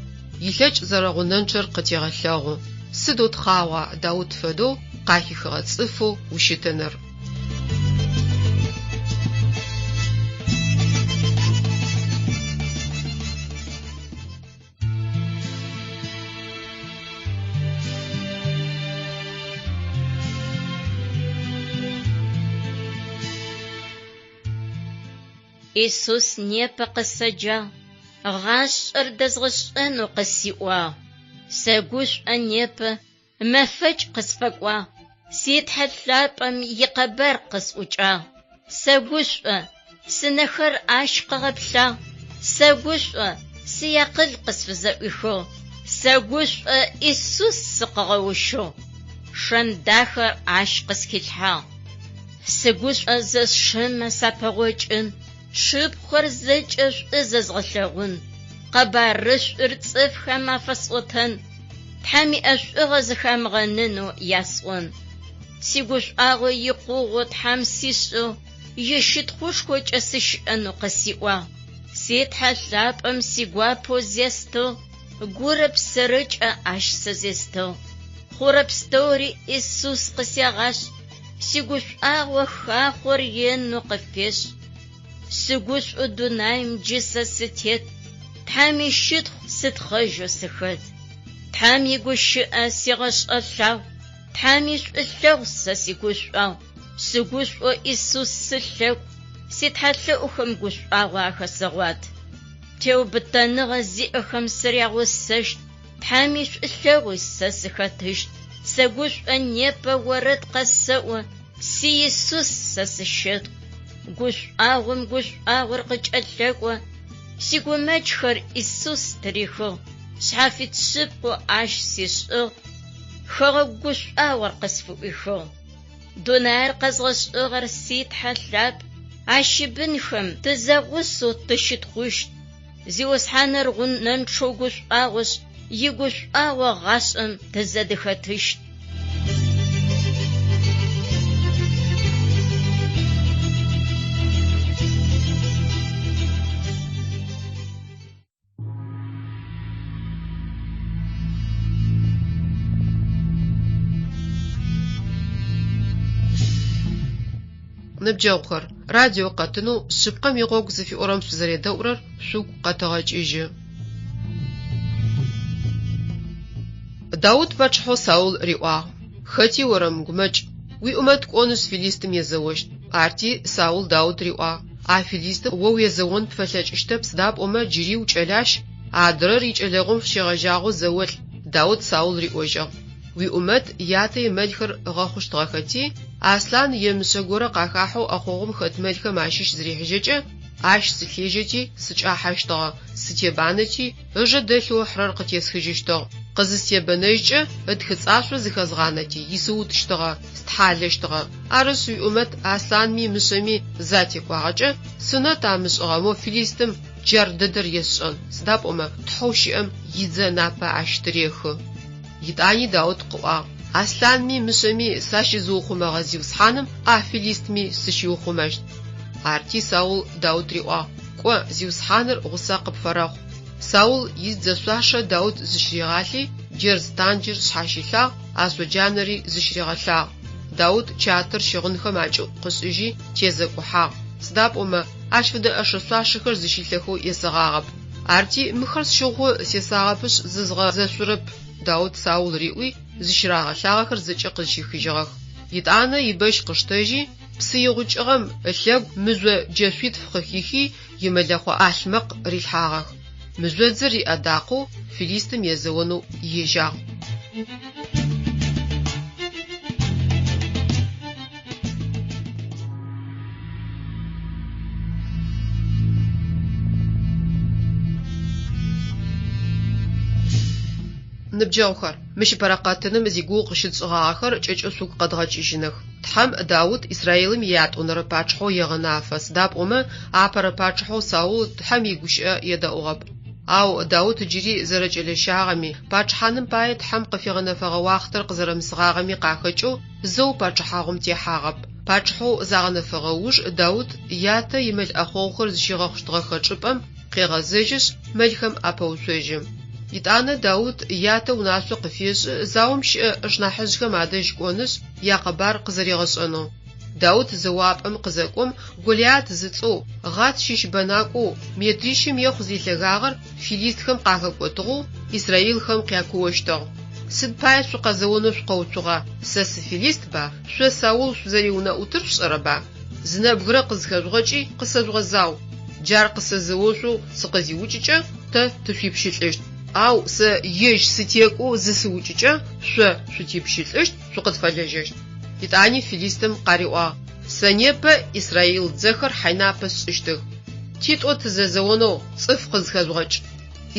илъэкӏ зэрэгъунэнчъэр къытегъэлъэгъу. Сыдэу тхъагъуа Даут фэдэу къахихыгъэ цӏыфэу ущытыныр! Исус непэ къысэджагъ, гъашӏэр дэзгъэшӏэнэу къысиӏуагъ. Сэгушӏо непэ, мэфэкӏ къысфэкӏуагъ, си Тхьэ лъапӏэм икъэбар къысӏукӏагъ. Сэгушӏо, сынэхэр ащ къыгъэплъагъ, сэгушӏо, сиакъыл къысфызэӏуихыгъ, сэгушӏо, Исус сыкъыгъэущыгъ, шэн дахэ ащ къысхилъхьагъ. Сыгушӏозэ сшымэ сапэгъокӏын, сшыпхъухэр зэкӏэ шӏу зэзгъэлъэгъун, къэбарышӏур цӏыфхэм афэсӏотэн, Тхьэм иӏэшӏугъэ зыхамыгъэнынэу ясӏон. Сигушӏуагъо икъугъэу Тхьэм сишӏыгъ, ищытхъушхокӏэ сыщыӏэнэу къысиӏуагъ. Си Тхьэ лъапӏэм сигуапэу зестыгъ, гурэ псэрэкӏэ ащ сэ зестыгъ. Хъурэ пстэури Исус къысегъашӏ, сигушӏуагъо хахъор инэу къыфешӏ. Сыгушӏоу дунаим джы сэ сытет, Тхьэм ищытхъу сытхъэжьэу сыхэт. Тхьэм игущыӏэ сигъэшӏэ лъагъу, Тхьэм ишӏулъэгъу сэ сигушӏуагъу. Сыгушӏоу Исус сылъэкӏу, ситхьэлъэӏухэм гушӏуагъо ахэсэгъуат. Теубытэныгъэ зиӏэхэм сырягъусэщт, Тхьэм ишӏулъэгъуи сэ сыхэтыщт. Сэгушӏо непэ орэд къэсэӏо, си Исус сэ сыщэтхъу. Гушӏуагъом гушӏуагъор къыкӏэлъэкӏо, сигумэкӏхэр Исус стырихыгъ, шъхьафит шъыпкъэу Ащ сишӏыгъ, хэгъэгу гушӏуагъор къысфыӏуихыгъ. Дунаир къэзгъэшӏыгъэр си Тхьэ лъапӏ, Ащ ибынхэм тызэгъусэу тыщытхъущт. Зиусхьаныр гъунэнчъэу гушӏуагъошъ, игушӏуагъо гъашӏэм тызэдыхэтыщт. Ныбджэгъухэр, радио къэтынэу Шъыпкъэм игъогу зыфиӏорэм шъузэредэӏурэр шъугу къэтэгъэкӏыжьы. Даут пачъыхьэу Саул риӏуагъ, Хэти орэмыгумэкӏ, уиӏумэт кӏонышъ филистым езэощт. Арти Саул Даут риӏуагъ, А филистым о уезэон пфэлъэкӏыщтэп, сыда пӏомэ джыри укӏэлащ, адрэр икӏэлэгъум щегъэжьагъэу зэолӏ. Даут Саул риӏожьыгъ, Уиӏумэт ятэ имэлхэр ыгъэхъущтыгъэхэти, аслъан е мышъэ горэ къахахьэу ӏэхъогъум хэт мэлхэм ащыщ зырихьыжьэкӏэ, ащ сылъежьэти, сыкӏахьэщтыгъэ, сытебанэти, ыжэ дэлъэу ыхьырэр къытесхыжьыщтыгъ. Къызыстебэнэжькӏэ, ытхыцӏашъо зыхэзгъанэти, исыутыщтыгъэ, стхьалэщтыгъэ. Арышъ, уиӏумэт аслъанми мышъэми затекӏуагъэкӏэ, сунэт амышӏыгъэ мо филистым джар дэдэр есшӏэн, сыда пӏомэ Тхьэу щыӏэм идзэ напэ ащ тырехы. Етӏани Даут къыӏуагъ, Аслъанми мышъэми сащызыухъумэгъэ Зиусхьаным а филистми сыщиухъумэщт. Арти Саул Даут риӏуагъ, Кӏо, Зиусхьаныр гъусэ къыпфэрэхъу. Саул идзэ шъуашэ Даут зыщыригъалъи, джэрз танджыр шъхьащилъагъ, ашъоджанэри зыщыригъэлъагъ. Даут чатэр щыгъынхэм акӏыӏу къышӏыжьи тезэкӏухьагъ, сыда пӏомэ ащ фэдэ ӏэшэ-шъуашэхэр зыщилъэхэу есэгъагъэп. Арти, мыхэр сщыгъхэу сесагъэпышъ зызгъэзэшъурэп, Даут Саул риӏуи, зыщырагъэлъагъэхэр зэкӏэ къызщихыжьыгъэх. Етӏанэ ибэщ къыштэжьи, псы игъукӏыгъэм ылъэгу мыжъо джэшъуитф къыхихи, имэлэхъо ӏалъмэкъ рилъхьагъэх. Мыжъодзыр иӏэдакъэу филистым езэонэу ежьагъ. Ныбджэгъухэр, мыщ ыпэрэ къэтыным зигугъу къыщытшӏыгъагъэхэр кӏэкӏэу шъугу къэдгъэкӏыжьыных. Тхьэм Даут Израилым иятӏонэрэ пачъыхьэу егъэнафэ, сыда пӏомэ апэрэ пачъыхьэу Саул Тхьэм игущыӏэ едэӏугъэп. Ау Даут джыри зэрэкӏэлэщагъэми, пачъыхьаным пае Тхьэм къыфигъэнэфэгъэ уахътэр къызэрэмысыгъагъэми къахэкӏэу зэу пачъыхьагъум техьагъэп. Пачъыхьэу загъэнэфэгъэ уж Даут ятэ имэл ӏэхъогъухэр зыщигъэхъущтыгъэхэ чӏыпӏэм къегъэзэжьышъ, мэлхэм апэуцожьы. Етӏанэ Даут ятэ унашъо къыфешӏы заом щыӏэ ышнахьыжъхэм адэжь кӏонышъ, якъэбар къызэригъэшӏэнэу. Даут зэуапӏэм къызэкӏом, Голиат зыцӏэу, Гъат щыщ бэнакӏоу, метрищым ехъу зилъэгагъэр филистхэм къахэкӏотыгъэу, израилхэм къякуощтыгъ. Сыд пае шъукъэзэонэу шъукъэуцугъа, сэ сыфилистба, шъо Саул шъузэриунэӏутыр шъушӏэрэба? Зы нэбгырэ къызхэжъугъэкӏи, къысэжъугъэзау. Джар къысэзэошъоу сыкъызиукӏыкӏэ, тэ тышъуипщылӏыщт. Ау сэ ежь сытекӏоу зысыукӏыкӏэ, шъо шъутипщылӏыщт, шъукъытфэлэжьэщт. Етӏани филистым къариӏуагъ, Сэ непэ израил дзэхэр хьайнапэ сшӏыщтых. Титӏо тызэзэонэу цӏыф къызхэжъугъэкӏ.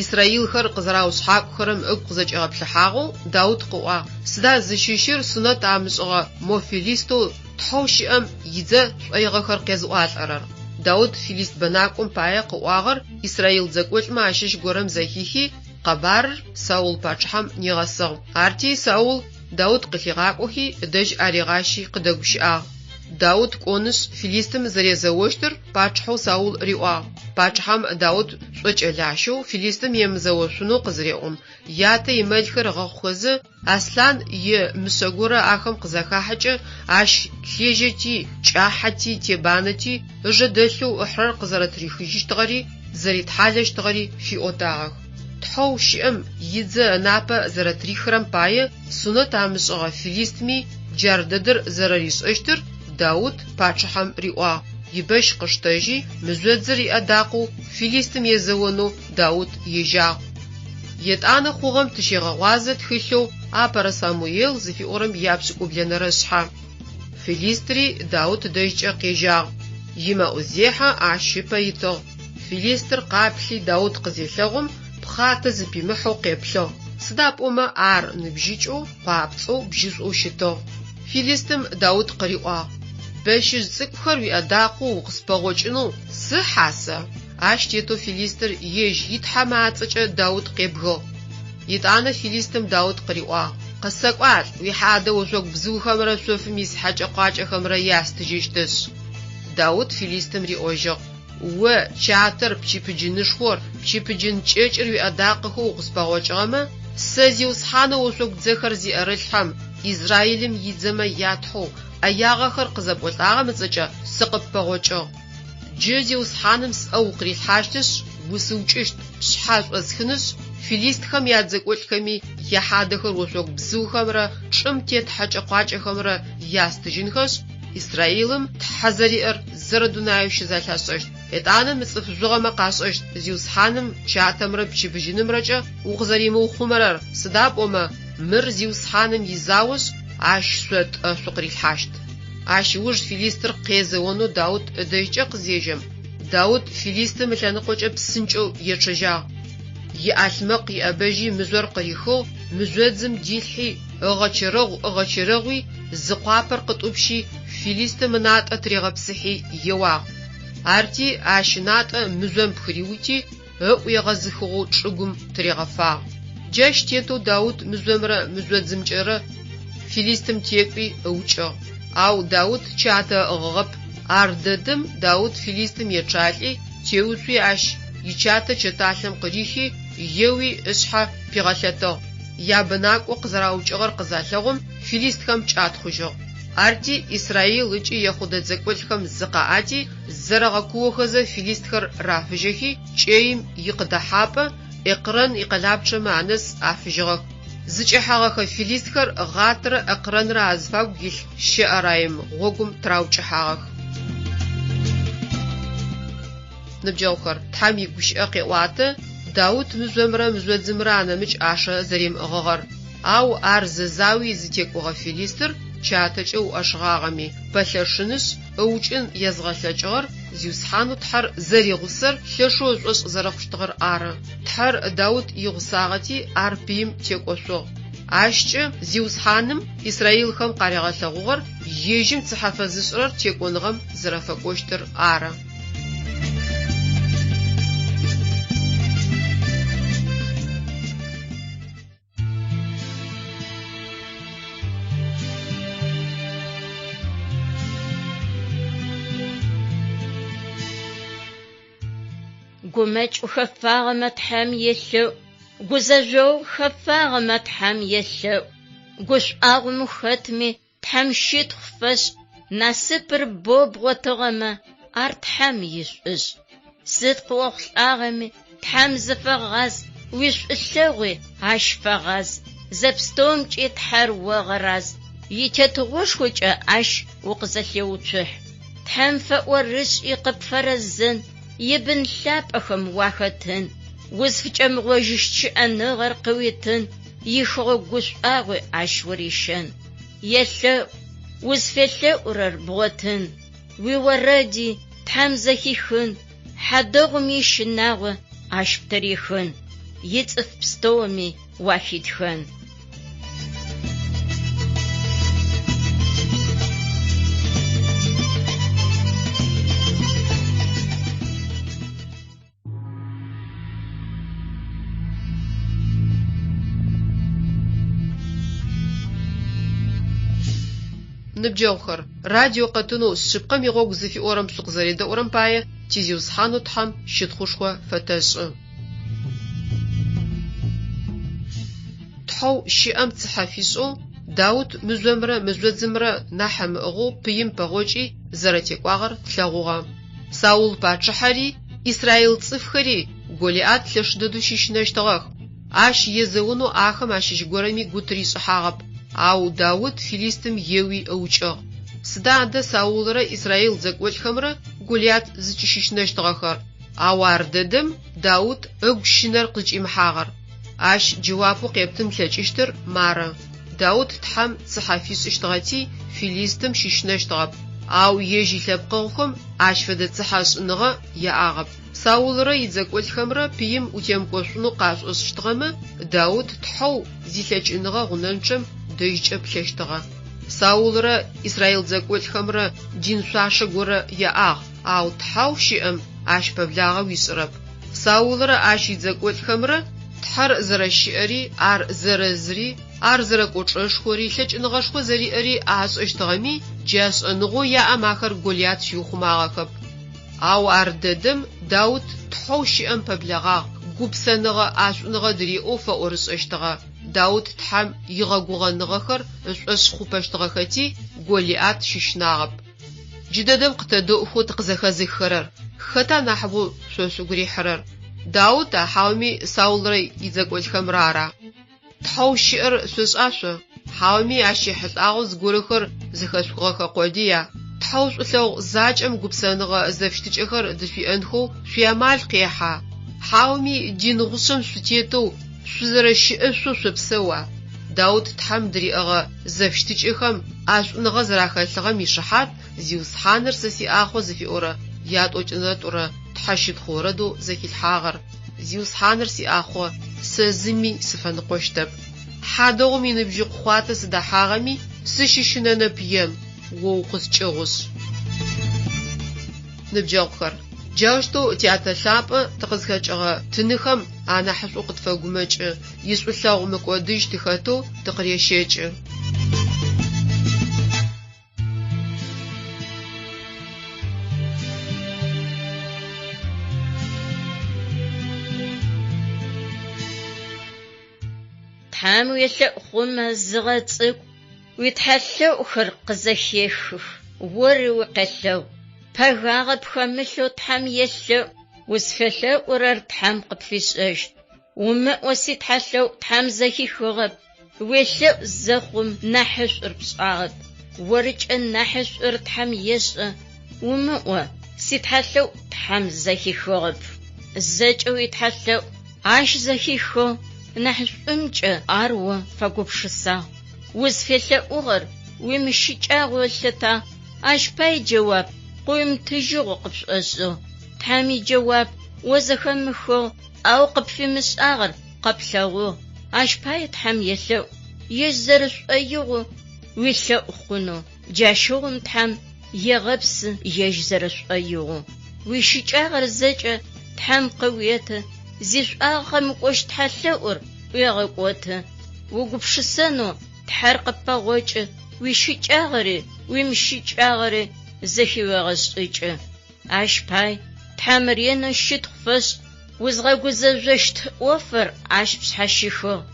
Израилхэр къызэраушъхьакӏухэрэм ыгу къызэкӏигъэплъыхьагъэу Даут къыӏуагъ, Сыда зыщыщыр сунэт амышӏыгъэ мо филистэу Тхьэу щыӏэм идзэ шӏоигъэхэр къезыӏуалӏэрэр? Даут филист бэнакӏом пае къыӏуагъэр израил дзэкӏолӏмэ ащыщ горэм зэхихи, къэбарыр Саул пачъыхьэм нигъэсыгъ. Арти Саул Даут къылъигъакӏохи, ыдэжь аригъащи къыдэгущыӏагъ. Даут кӏонышъ, филистым зэрезэощтыр пачъыхьэу Саул риӏуагъ. Пачъыхьэм Даут шӏокӏэлащэу филистым емызэошъунэу къызыреӏом, ятэ имэлхэр ыгъэхъухэзэ, аслъан е мышъэ горэ ахэм къызахахьэкӏэ, ащ лъежьэти, кӏахьэти, тебанэти, ыжэ дэлъэу ыхьырэр къызэрэтырихыжьыщтыгъэри, зэритхьалэщтыгъэри фиӏотагъэх. Тхьэу щыӏэм идзэ ынапэ зэрэтырихырэм пае сунэт амышӏыгъэ филистми джар дэдэр зэрэришӏэщтыр Даут пачъыхьэм риӏуагъ. Ибэщ къыштэжьи, мыжъодзыр иӏэдакъэу филистым езэонэу Даут ежьагъ. Етӏанэ хъугъэм тыщегъэгъуазэ тхылъэу Апэрэ Самуел зыфиӏорэм япшӏыкӏублэнэрэ шъхьэ. Филистри Даут дэжькӏэ къежьагъ. Имэӏузехьэ ащ ыпэ итыгъ. Филистыр къаплъи Даут къызелъэгъум, пхъатэ зыпимыхьэу къеплъыгъ, сыда пӏомэ ар ныбжьыкӏэу, къуапцӏэу, бжьышӏоу щытыгъ. Филистым Даут къыриӏуагъ, Бэщыжъ цӏыкӏухэр уиӏэдакъэу укъыспэгъокӏынэу сыхьа сэ? Ащ тетэу филистыр ежь итхьэмэ ацӏэкӏэ Даут къебгыгъ. Етӏанэ филистым Даут къыриӏуагъ, Къысэкӏуалӏ, уихьадэ ошъогу бзыухэмрэ шъофым ис хьэкӏэ-къуакӏэхэмрэ ястыжьыщтышъ. Даут филистым риӏожьыгъ, О, чатэр, пчыпыджынышхор, пчыпыджын кӏэкӏыр уиӏэдакъэхэу укъыспэгъокӏыгъэмэ, сэ Зиусхьанэу ошъогу дзэхэр зиӏэрылъхьэм, Израилым идзэмэ я Тхьэу, ӏэягъэхэр къызэпӏолӏагъэм ыцӏэкӏэ сыкъыппэгъокӏыгъ. Джы Зиусхьаным сӏэ укъырилъхьащтышъ, усыукӏыщт, пшъхьэ шӏосхынышъ, филистхэм ядзэкӏолӏхэми яхьадэхэр ошъогу бзыухэмрэ чӏым тет хьэкӏэ-къуакӏэхэмрэ ястыжьынхэшъ, Израилым Тхьэ зэриӏэр зэрэдунаеу щызэлъашӏэщт. Етӏанэ мы цӏыф жъугъэмэ къашӏэщт Зиусхьаным чатэмрэ пчыпыджынымрэкӏэ укъызэримыухъумэрэр, сыда пӏомэ мыр Зиусхьаным изаошъ, ащ шъо тӏэ шъукъырилъхьащт. Ащ ыуж филистыр къезэонэу Даут ыдэжькӏэ къызежьэм, Даут филистым ылъэныкъокӏэ псынкӏэу ечъэжьагъ. Иӏалъмэкъ иӏэбэжьи мыжъор къырихыгъ, мыжъодзым дилъхьи, ыгъэчэрэгъу-ыгъэчэрэгъуи, зы къуапэр къытӏупщи, филистым ынатӏэ тыригъэпсыхьи еуагъ. Арти ащ ынатӏэ мыжъом пхыриути, ыӏу егъэзыхыгъэу чӏыгум тыригъэфагъ. Джащ тетэу Даут мыжъомрэ мыжъодзымкӏэрэ филистым текӏуи ыукӏыгъ. Ау Даут чатэ ыӏыгъыгъэп. Ар дэдэм Даут филистым ечъалӏи, теуцуи ащ ичатэ чэталъэм къырихи, еуи ышъхьэ пигъэлъэтыгъ. Ябэнакӏо къызэраукӏыгъэр къызалъэгъум, филистхэм кӏатхъужьыгъ. Арти Израил ыкӏи Ехъудэ дзэкӏолӏхэм зыкъаӏати, зэрэгъэкуохэзэ филистхэр рафыжьэхи, кӏэим икъыдэхьапӏэ, Экърэн икъэлапчъэмэ анэс афыжьыгъэх. Зыкӏэхьэгъэхэ филистхэр Гъатрэ Экърэнрэ азыфагу илъ Щэӏэраим гъогум тыраукӏыхьагъэх. Ныбджэгъухэр, Тхьэм игущыӏэ къеӏуатэ, Даут мыжъомрэ мыжъодзымрэ анэмыкӏ ӏашэ зэримыӏыгъыгъэр. Ау ар зэзауи зытекӏогъэ филистыр чатэкӏэ уӏэшыгъагъэми, пэлъэшынышъ, ыукӏын езгъэлъэкӏыгъэр Зиусхьанэу Тхьэр зэригъусэр лъэшэу ышӏошъ зэрэхъущтыгъэр ары. Тхьэр Даут игъусагъэти, ар пыим текӏошъугъ. Ащкӏэ Зиусхьаным израилхэм къаригъэлъэгъугъэр ежьым цыхьэ фэзышӏырэр текӏоныгъэм зэрэфэкӏощтыр ары. Гумэкӏ ухэфагъэмэ Тхьэм елъэӏу, гузэжъогъу хэфагъэмэ Тхьэм елъэӏу, гушӏуагъом ухэтми Тхьэм щытхъу фэшӏ, насыпыр боу бгъотыгъэмэ, ар Тхьэм ишӏушӏ. Сыд къыохъулӏагъэми, Тхьэм зыфэгъаз, уишӏулъэгъуи Ащ фэгъаз, зэпстэумкӏи Тхьэр огъэраз, итетыгъошхокӏэ Ащ укъызэлъеуцухь. Тхьэм фэӏорышӏи къыпфэрэзэн, ибын лъапӏэхэм уахэтын, узфыкӏэмыгъожьыщт щыӏэныгъэр къыуитын, ихэгъэгу гушӏуагъуи Ащ урищэн. Елъэӏу, узфелъэӏурэр бгъотын, уиорэди Тхьэм зэхихын, хьадэгъум ищынагъо Ащ птырихын, ицӏыф пстэуми уахитхэн. Ныбджэгъухэр, радио къэтынэу Шъыпкъэм игъогу зыфиӏорэм шъукъызэредэӏурэм пае ти Зиусхьанэу Тхьэм щытхъушхо фэтэшӏы. Тхьэу щыӏэм цыхьэ фишӏэу, Даут мыжъомрэ мыжъодзымрэ нахь ымыӏыгъэу пыим пэгъокӏи зэрэтекӏуагъэр тлъэгъугъэ. Саул пачъыхьэри, израил цӏыфхэри Голиат лъэш дэдэу щыщынэщтыгъэх. Ащ езэонэу ахэм ащыщ горэми гу тыришӏыхьагъэп. Ау Даут филистым еуи ыукӏыгъ. Сыда адэ Саулрэ израил дзэкӏолӏхэмрэ Голиат зыкӏыщыщынэщтыгъэхэр? Ау ар дэдэм Даут ыгу щынэр къызкӏимыхьагъэр. Ащ джэуапэу къептын плъэкӏыщтыр мары, Даут Тхьэм цыхьэ фишӏыщтыгъэти, филистым щыщынэщтыгъэп, ау ежь илъэпкъэгъухэм ащ фэдэ цыхьэшӏыныгъэ яӏагъэп. Саулрэ идзэкӏолӏхэмрэ пыим утемыкӏошъунэу къашӏошӏыщтыгъэмэ, Даут Тхьэу зилъэкӏыныгъэ гъунэнчъэм дэжькӏэ плъэщтыгъэ. Саулрэ израил дзэкӏолӏхэмрэ дин шъуашэ горэ яӏагъ, ау Тхьэу щыӏэм ащ пэблагъэ уишӏырэп. Саулрэ ащ идзэкӏолӏхэмрэ Тхьэр зэрэщыӏэри, ар зэрэзыри, ар зэрэкӏочӏэшхори, лъэкӏыныгъэшхо зэриӏэри ашӏэщтыгъэми, джа шӏэныгъэу яӏэм ахэр Голиат щиухъумагъэхэп. Ау ар дэдэм Даут Тхьэу щыӏэм пэблэгъагъ, гупсэныгъэ ӏашӏуныгъэ дыриӏэу фэӏорышӏэщтыгъэ. Даут Тхьэм игъэгугъэныгъэхэр ышӏошъ хъупэщтыгъэхэти, Голиат щыщынагъэп. Джыдэдэм къытэдэӏухэу тыкъызэхэзыххэрэр, хэта нахьыбэу шъо шъугу рихьырэр, Даута хьауми Саулрэ идзэкӏолӏхэмрэ ара? Тхьэу щыӏэр шъошӏа шъо, хьауми ащ ехьылӏагъэу зыгорэхэр зэхэшъухыгъэхэ къодыя? Тхьэу шӏулъэгъу закӏэм гупсэныгъэ зэфыщытыкӏэхэр дышъуиӏэнхэу шъуиамал къехьа, хьауми дин гъушъэм шъутетэу шъузэрэщыӏэшъоу шъопсэуа? Даут Тхьэм дыриӏэгъэ зэфыщытыкӏэхэм ӏашӏуныгъэ зэрахэлъыгъэм ишыхьат Зиусхьаныр сэ сиӏахъо зыфиӏорэ ятӏокӏынэрэ тӏурэ тхьэщытхъу орэдэу зэхилъхьагъэр, Зиусхьаныр сиӏахъо, сэ зыми сыфэныкъощтэп. Хьадэгъум иныбжьыкъу хъуатэ сыдэхьагъэми, сыщыщынэнэп ем, о укъыскӏыгъушъ. Ныбджэгъухэр, джаущтэу Тятэ лъапӏэ тыкъызхэкӏыгъэ тыныхэм анахьышӏоу къытфэгумэкӏы, ишӏулъэгъу мыкӏодыжь тыхэтэу тыкъырещэкӏы. Тхьэм уелъэӏу хъумэ, зыгъэцӏыкӏу. Уитхьэлъэӏухэр къызэхехых, ори укъелъэӏу. Пэгагъэ пхэмылъэу Тхьэм елъэӏу, узфелъэӏурэр Тхьэм къыпфишӏэщт. Умыӏо ситхьэлъэӏу Тхьэм зэхихыгъэп, уелъэӏу зэхъум нахьышӏур пшӏагъэп. Орыкӏэ нахьышӏур Тхьэм ешӏэ, умыӏо ситхьэлъэӏу Тхьэм зэхихыгъэп. Зэкӏэ уитхьэлъэӏу Ащ зэхихыгъ, нахьышӏумкӏэ ар о фэгупшысагъ. Узфелъэӏугъэр уимыщыкӏагъэу ылъытагъ, ащ пай джэуап къыуимытыжьыгъэу къыпшӏошӏыгъ. Тхьэм иджэуап о зэхэмыхыгъ, ау къыпфимышӏагъэр къэплъэгъугъ. Ащ пае Тхьэм елъэӏу, ежь зэрэшӏоигъоу уилъэӏу хъунэу. Джащыгъум Тхьэм егъэпсы ежь зэрэшӏоигъоу. Уищыкӏагъэр зэкӏэ Тхьэм къыуеты, зишӏуагъэ къэмыкӏощт тхьэлъэӏур ӏуегъэкӏоты. Угупшысэнэу Тхьэр къыппэгъокӏы, уищыкӏагъэри уимыщыкӏагъэри зэхыуегъэшӏыкӏы. Ащ пай Тхьэм ренэу щытхъу фэшӏ, узгъэгузэжъощт ӏофыр ащ пшъхьащихыгъ,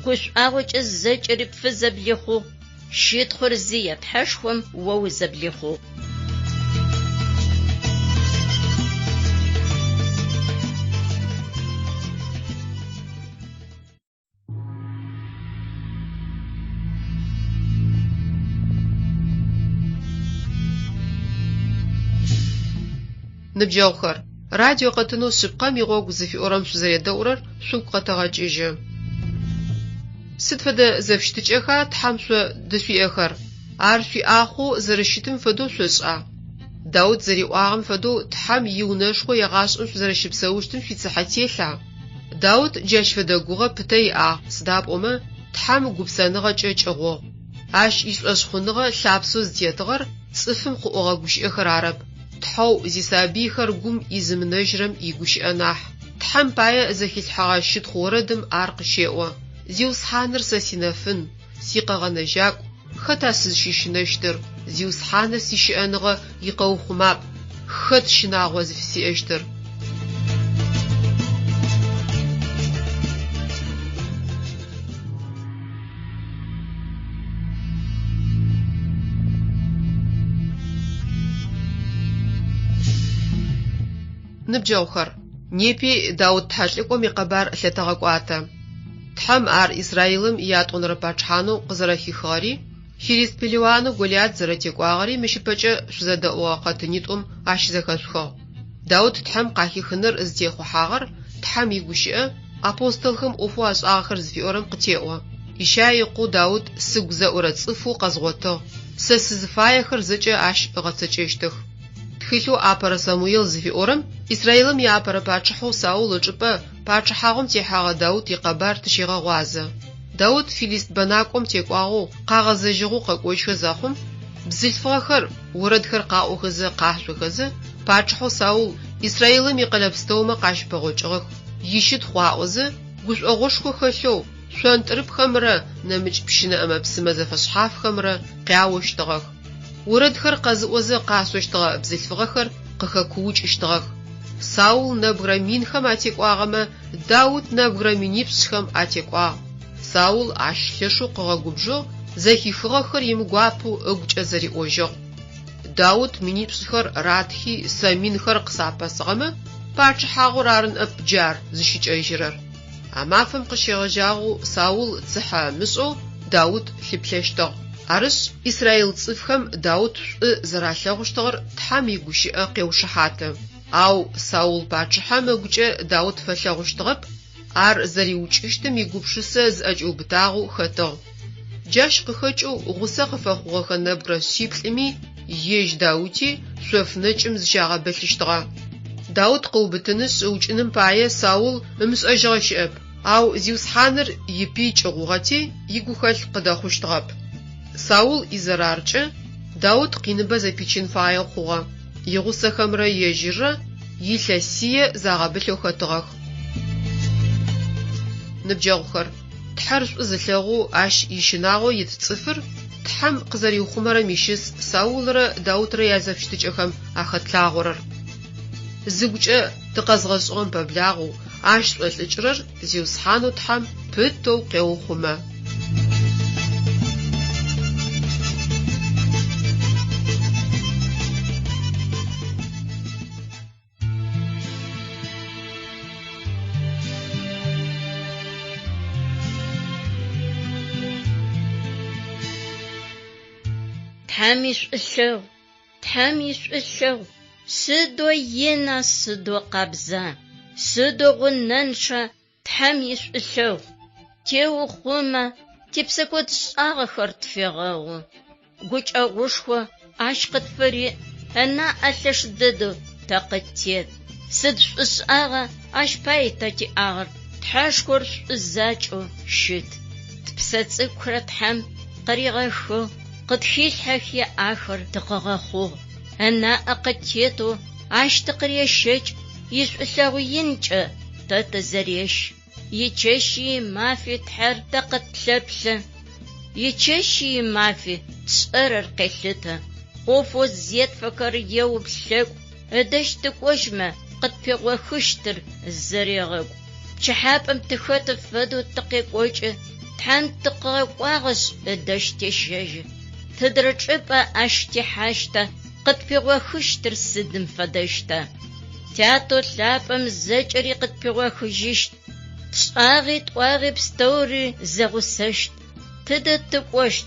гушӏуагъокӏэ зэкӏэри пфызэблихъугъ, щытхъур зие Тхьэшхом о узэблихъугъ. Ныбджэгъухэр, радио къэтынэу Шъыпкъэм игъогу зыфиӏорэм шъузэредэӏурэр шъугу къэтэгъэкӏыжьы. Сыд фэдэ зэфыщытыкӏэха Тхьэм шъо дышъуиӏэхэр? Ар шъуиӏахъоу зэрэщытым фэдэу шъошӏа? Даут зэриӏуагъэм фэдэу Тхьэм иунэшхо егъашӏэм шъузэрэщыпсэущтым шъуицыхьэ телъа? Даут джащ фэдэ гугъэ пытэ иӏагъ, сыда пӏомэ Тхьэм гупсэныгъэкӏэ кӏыгъугъ. Ащ ишӏошъхъуныгъэ лъапсэу зытетыгъэр цӏыфым къыӏогъэ гущыӏэхэр арэп, Тхьэу зисабыйхэр гум изымынэжьырэм игущыӏэ нахь. Тхьэм пае зэхилъхьэгъэ щытхъу орэдым ар къыщеӏо, Зиусхьаныр сэ синэфын, сикъэгъэнэжьакӏу, хэта сызщыщынэщтыр? Зиусхьаныр сищыӏэныгъэ икъэухъумапӏ, хэт щынагъо зыфысиӏэщтыр? Ныбджэгъухэр, непи Даут тхьэлӏыкӏом икъэбар лъэтэгъэкӏуатэ. Тхьэм ар Израилым иятӏонэрэ пачъыхьанэу къызэрэхихыгъэри, филист пелыуанэу Голиат зэрэтекӏуагъэри мыщ ыпэкӏэ шъузэдэӏугъэ къэтынитӏум ащызэхэшъухыгъ. Даут Тхьэм къахихыныр зытехъухьагъэр Тхьэм игущыӏэ, Апостолхэм ӏофэу ашӏагъэхэр зыфиӏорэм къытеӏо. Ищай ыкъоу Даут сыгу зэӏурэ цӏыфэу къэзгъотыгъ, сэ сызыфаехэр зэкӏэ ащ ыгъэцэкӏэщтых. Тхылъэу Апэрэ Самуел зыфиӏорэм Израилым иапэрэ пачъыхьэу Саул ычӏыпӏэ пачъыхьагъум техьэгъэ Даут икъэбар тыщегъэгъуазэ. Даут филист бэнакӏом текӏуагъэу къагъэзэжьыгъэу къэкӏожьхэ зэхъум, бзылъфыгъэхэр орэдхэр къаӏохэзэ къашъохэзэ, пачъыхьэу Саул Израилым икъэлэ пстэумэ къащыпэгъокӏыгъэх, ищытхъу аӏозэ, гушӏогъошхо хэлъэу шъонтӏрыпхэмрэ нэмыкӏ пщынэ ӏэмэ-псымэ зэфэшъхьафхэмрэ къяощтыгъэх. Орэдхэр къэзыӏозэ къашъощтыгъэ бзылъфыгъэхэр къыхэкуукӏыщтыгъэх, Саул нэбгырэ минхэм атекӏуагъэмэ, Даут нэбгырэ минипшӏхэм атекӏуагъ. Саул ащ лъэшэу къыгъэгубжыгъ, зэхихыгъэхэр имыгуапэу ыгукӏэ зэриӏожьыгъ, Даут минипшӏхэр ратхи, сэ минхэр къысапэсыгъэмэ, пачъыхьагъур ары ныӏэп джы ар зыщыкӏэжьырэр. А мафэм къыщегъэжьагъэу Саул цыхьэ ымышӏэу Даут лъыплъэщтыгъ. Арышъ, израил цӏыфхэм Даут шӏу зэралъэгъущтыгъэр Тхьэм игущыӏэ къеушыхьаты. Ау Саул пачъыхьэм ыгукӏэ Даут фэлъэгъущтыгъэп, ар зэриукӏыщтым игупшысэ зыӏэкӏиубытагъэу хэтыгъ. Джащ къыхэкӏэу гъусэ къыфэхъугъэхэ нэбгырэ шъиплӏыми ежь Даути шъоф нэкӏым зыщагъэбылъыщтыгъэ. Даут къыубытынышъ ыукӏыным пае Саул ымышӏэжьыгъэ щыӏэп, ау Зиусхьаныр ипый кӏыгъугъэти, игухэлъ къыдэхъущтыгъэп. Саул изэраркӏэ Даут къиныбэ зэпичын фаеу хъугъэ, игъусэхэмрэ ежьыррэ илъэсие загъэбылъэу хэтыгъэх. Ныбджэгъухэр, Тхьэр шӏу зылъэгъоу ащ ищынагъо ит цӏыфыр Тхьэм къызэриухъумэрэм ищыс Саулрэ Даутрэ язэфыщытыкӏэхэм ахэтлъагъорэр. Зыгукӏэ тыкъэзгъэшӏыгъэм пэблагъэу ащ шӏолӏыкӏырэр Зиусхьанэу Тхьэм пытэу къеухъумэ. Тхьэм ишӏулъэгъу, Тхьэм ишӏулъэгъу, сыдэу ина, сыдэу къабза, сыдэу гъунэнчъа Тхьэм ишӏулъэгъу! Теухъумэ, типсэкӏодшӏагъэхэр тфегъэгъу. Гукӏэгъушхо ащ къытфыриӏ, ынаӏэ лъэш дэдэу тэ къыттет. Сыд шӏушӏагъа ащ пае тэ тиӏагъэр, Тхьэшхор шӏу закӏэу щыт. Тпсэ цӏыкӏухэр Тхьэм къыригъэхыгъ, къытхилъхьэхи ахэр тыкъыгъэхъугъ. Ынаӏэ къыттетэу ащ тыкъырещэкӏ, ишӏулъэгъу инкӏэ тэ тызэрещ. Ичэщи имафи Тхьэр тэ къытлъэплъэ, ичэщи имафи тшӏэрэр къелъытэ. ӏофэу зетфэхэр еуплъэкӏу, ыдэжь тыкӏожьмэ къытпигъохыщтыр зэрегъэкӏу. Пчыхьапӏэм тыхэты фэдэу тыкъекӏокӏы, Тхьэм тыкъыгъэкӏуагъэшъ ыдэжь тещэжьы. Тыдрэ чӏыпӏэ ащ тихьащта, къытпигъохыщтыр сыдым фэдэщта? Тятэу лъапӏэм зэкӏэри къытпигъохыжьыщт, тшӏагъи тӏуагъи пстэури зэгъусэщт. Тыдэ тыкӏощт,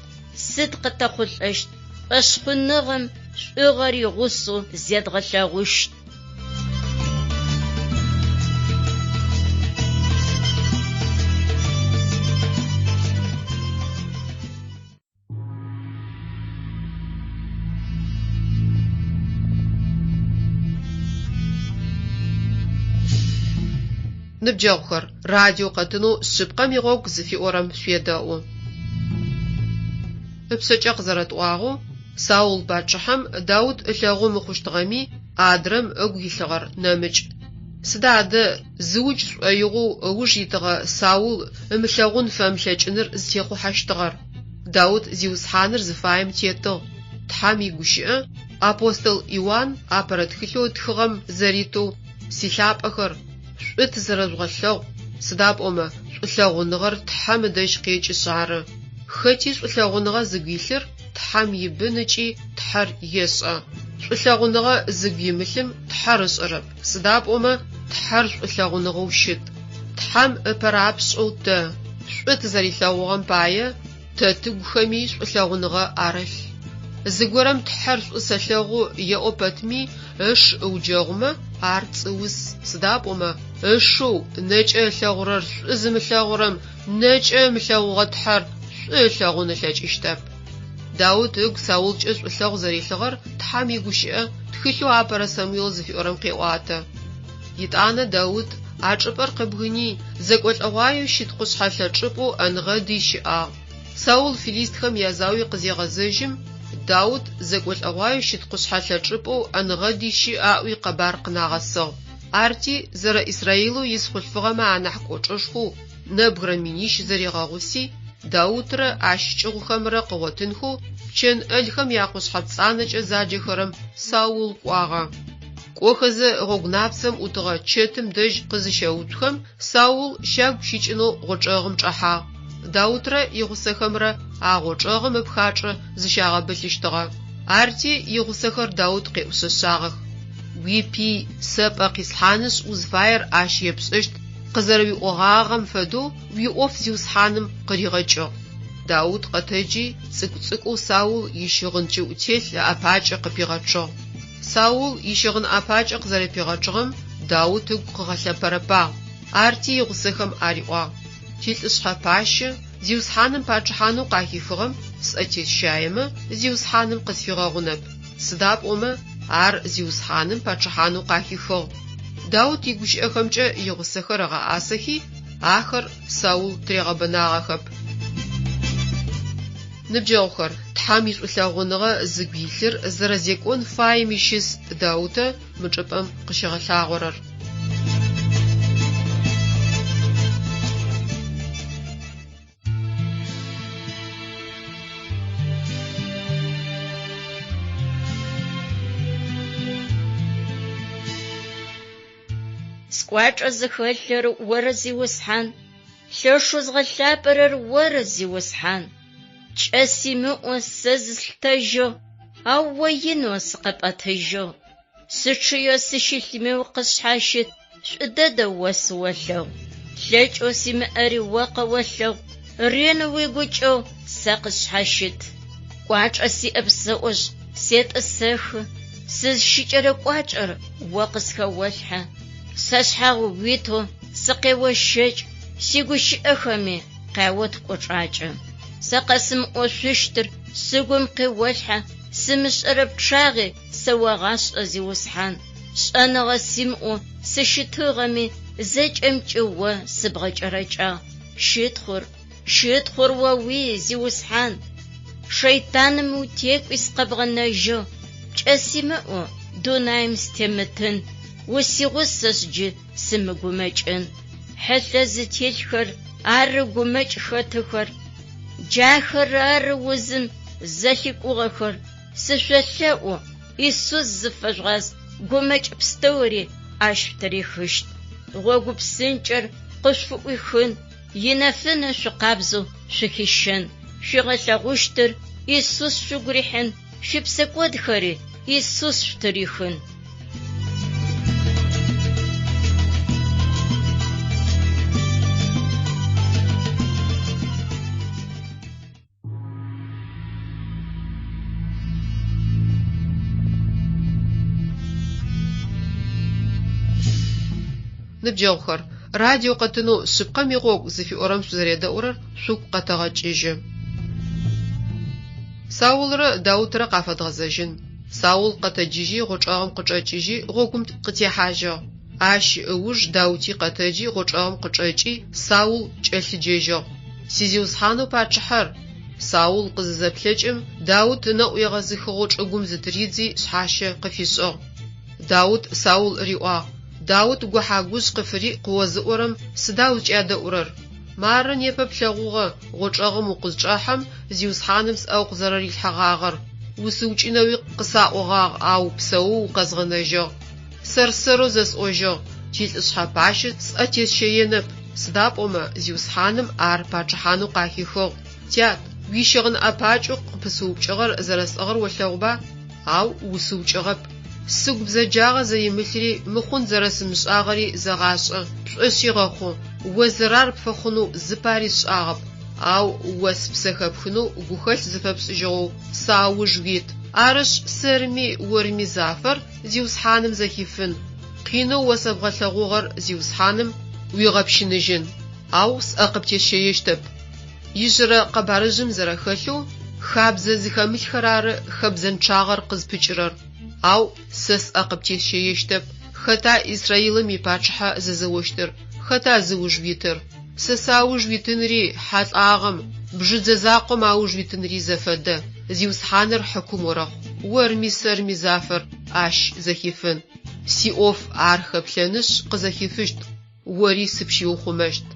сыд къытэхъулӏэщт, шӏошъхъуныгъэм шӏугъэр игъусэу зедгъэлъэгъущт. Ныбджэгъухэр, радио къэтынэу Шъыпкъэм игъогу зыфиӏорэм шъуедэӏу. Ыпшъэкӏэ къызэрэтӏуагъэу, Саул пачъыхьэм Даут ылъэгъу мыхъущтыгъэми, адрэм ыгу илъыгъэр нэмыкӏ. Сыда адэ зыукӏ шӏоигъоу ыуж итыгъэ Саул ымылъэгъун фэмылъэкӏыныр зытехъухьэщтыгъэр? Даут Зиусхьаныр зыфаем тетыгъ. Тхьэм игущыӏэ апостол Иуан апэрэ тхылъэу ытхыгъэм зэритэу, Силъапӏэхэр, шӏу тызэрэжъугъэлъэгъу, сыда пӏомэ шӏулъэгъуныгъэр Тхьэм ыдэжь къекӏышъ ары. Хэти шӏулъэгъуныгъэ зыгу илъыр Тхьэм ибын ыкӏи Тхьэр ешӏэ. Шӏулъэгъуныгъэ зыгу имылъым Тхьэр ышӏэрэп, сыда пӏомэ Тхьэр шӏулъэгъуныгъэу щыт. Тхьэм ыпэрапшӏэу тэ, шӏу тызэрилъэгъугъэм пае, тэ тыгухэми шӏулъэгъуныгъэ арылъ. Зыгорэм Тхьэр шӏу сэлъэгъу еӏо пэтми, ыш ыуджэгъумэ, ар пцӏыус, сыда пӏомэ ышэу нэкӏэ ылъэгъурэр шӏу зымылъэгъурэм нэкӏэ ымылъэгъугъэ Тхьэр шӏу ылъэгъун ылъэкӏыщтэп. Даут ыгу Саулкӏэ шӏулъэгъу зэрилъыгъэр Тхьэм игущыӏэ тхылъэу Апэрэ Самуел зыфиӏорэм къеӏуатэ. Етӏанэ Даут а чӏыпӏэр къыбгыни, зэкӏолӏэгъуаеу щыт къушъхьэлъэ чӏыпӏэу ӏэнгъэдый щыӏагъ. Саул филистхэм язауи къызегъэзэжьым, Даут зэкӏолӏэгъуаеу щыт къушъхьэлъэ чӏыпӏэу ӏэнгъэдый щыӏ аӏуи къэбар къынагъэсыгъ. Арти, зэрэ Израилэу ис хъулъфыгъэмэ анахь кӏочӏэшхоу нэбгырэ минищ зэригъэгъуси, Даутрэ ащ кӏыгъухэмрэ къыгъотынхэу пчэн ӏэлхэм якъушъхьэ пцӏанэкӏэ заджэхэрэм Саул кӏуагъэ. Кӏохэзэ гъогу напцэм ӏутыгъэ чэтым дэжь къызыщэуцухэм, Саул щагу щикӏынэу гъочӏэгъым чӏэхьагъ. Даутрэ игъусэхэмрэ а гъочӏэгъым ыпхачӏэ зыщагъэбылъыщтыгъэ. Арти игъусэхэр Даут къеӏушъэшъагъэх. Уипый сэ пӏэ къислъхьанышъ узфаер ащ епшӏэщт къызэрэуиӏогъагъэм фэдэу уиӏоф Зиусхьаным къыригъэкӏыгъ. Даут къэтэджи, цӏыкӏу-цӏыкӏоу Саул ищыгъын кӏыӏутелъ ыӏэпакӏэ къыпигъэчъыгъ. Саул ищыгъын ӏэпакӏэ къызэрэпигъэчъыгъэм Даут ыгу къыгъэлъэпэрэпагъ. Арти игъусэхэм ариӏуагъ, Тилӏышъхьэ пащэ, Зиусхьаным пачъыхьанэу къахихыгъэм сӏэ тесщаемэ, Зиусхьаным къысфигъэгъунэп, сыда пӏомэ ар Зиусхьаным пачъыхьанэу къахихыгъ. Даут игущыӏэхэмкӏэ игъусэхэр ыгъэӏасэхи, ахэр Саул тыригъэбэнагъэхэп. Ныбджэгъухэр, Тхьэм ишӏулъэгъуныгъэ зыгу илъыр зэрэзекӏон фаем ищыс Даутэ мы чӏыпӏэм къыщигъэлъагъорэр. Скӏуачӏэ зыхэлъыр Оры, Зиусхьан, лъэшэу згъэлъапӏэрэр Оры, Зиусхьан. Кӏэ симыӏэу сэ зыслъытэжьыгъ, ау О инэу сыкъэпӏэтыжьыгъ. Сычъыеу сыщылъми укъысшъхьащыт, шӏу дэдэ О сыолъэгъу. Лъэкӏэу симыӏэри О къэолъэгъу, ренэу уигукӏэгъу сэ къысшъхьащыт. Кӏуачӏэ сиӏэп сэӏошъ, сетӏысэхы, сызщыкӏэрэ кӏуачӏэр о къысхэолъхьэ. Сашъхьагъ уитэу сыкъеощэкӏ, сигущыӏэхэми къяот кӏочӏакӏэ. Сэ къэсымыӏошъущтыр сыгум къиолъхьэ, сымышӏэрэ пчъагъи сэогъашӏэ, Зиусхьан. Шӏэныгъэ симыӏэу сыщытыгъэми, зэкӏэмкӏи О сыбгъэкӏэрэкӏагъ. Щытхъур, щытхъур Оуий, Зиусхьан! Шэйтаным утекӏуи сыкъэбгъэнэжьыгъ, пкӏэ симыӏэу дунаим сытемытын, усигъусэшъ джы сымыгумэкӏын. Хьылъэ зытелъхэр ары гумэкӏ хэтыхэр, джахэр ары узым зэлъикӏугъэхэр. Сышъолъэӏу, Исус зыфэжъугъаз, гумэкӏ пстэури ащ шъутырихыщт. Гъогу псынкӏэр къышъуфыӏуихын, инэфынэ шъукъабзэу шъухищэн. Шъуигъэлъэгъущтыр Исус шъугу рихьын, шъуипсэкӏодхэри Исус шъутырихын. Ныбджэгъухэр, радио къэтынэу Шъыпкъэм игъогу зыфиӏорэм шъузэредэӏурэр шъугу къэтэгъэкӏыжьы. Саулрэ Даутрэ къафэдгъэзэжьын. Саул къэтэджыжьи гъочӏэгъым къычӏэкӏыжьи гъогум къытехьажьыгъ. Ащ ыуж Даути къэтэджи гъочӏэгъым къычӏэкӏи Саул кӏэлъыджэжьыгъ. Сизиусхьанэу пачъыхьэр! Саул къызызэплъэкӏым, Даут ынэӏу егъэзыхыгъэу чӏыгум зытыридзи шъхьащэ къыфишӏыгъ. Даут Саул риӏуагъ, Даут гухьагужъ къыфыриӏ къыозыӏорэм сыда узкӏядэӏурэр? Мары непэ плъэгъугъэ, гъочӏэгъым укъызчӏэхьэм, Зиусхьаным сӏэ укъызэрэрилъхьэгъагъэр. Усыукӏынэуи къысаӏогъагъ, ау псэоу укъэзгъэнэжьыгъ. Сэр-сэрэу зэсӏожьыгъ, Тилӏышъхьэ пащэ сӏэ тесщэенэп, сыда пӏомэ Зиусхьаным ар пачъыхьанэу къахихыгъ. Тят, уищыгъын ӏэпакӏэу къыпысыупкӏыгъэр зэрэсӏыгъыр олъэгъуба? Ау усыукӏыгъэп. Сыгу бзэджагъэ зэримылъри, мыхъун зэрэсымышӏагъэри зэгъашӏэ, пшӏошъи гъэхъу. О зэрар пфэхъунэу зыпари сшӏагъэп, ау о спсэ хэпхынэу гухэлъ зыфэпшӏыжьыгъэу сауж уит. Арышъ, сэрми орми зафэр Зиусхьаным зэхифын, къинэу о сэбгъэлъэгъугъэр Зиусхьаным уигъэпщыныжьын, ау сӏэ къыптесщэещтэп. Ижъырэ къэбарыжъым зэрэхэлъэу, хабзэ зыхэмылъхэр ары хэбзэнчъагъэр къызпыкӏырэр. Ау сэ сӏэ къыптесщэещтэп. Хэта Израилым ипачъыхьэ зэзэощтыр? Хэта зыуж уитыр? Сэ сауж уитынри хьэ лӏагъэм, бжыдзэ закъом ауж уитынри зэфэдэ. Зиусхьаныр хьыкум орэхъу, орми сэрми зафэр Ащ зэхифын. Сиӏоф Ар хэплъэнышъ къызэхифыщт, ори сыпщиухъумэщт.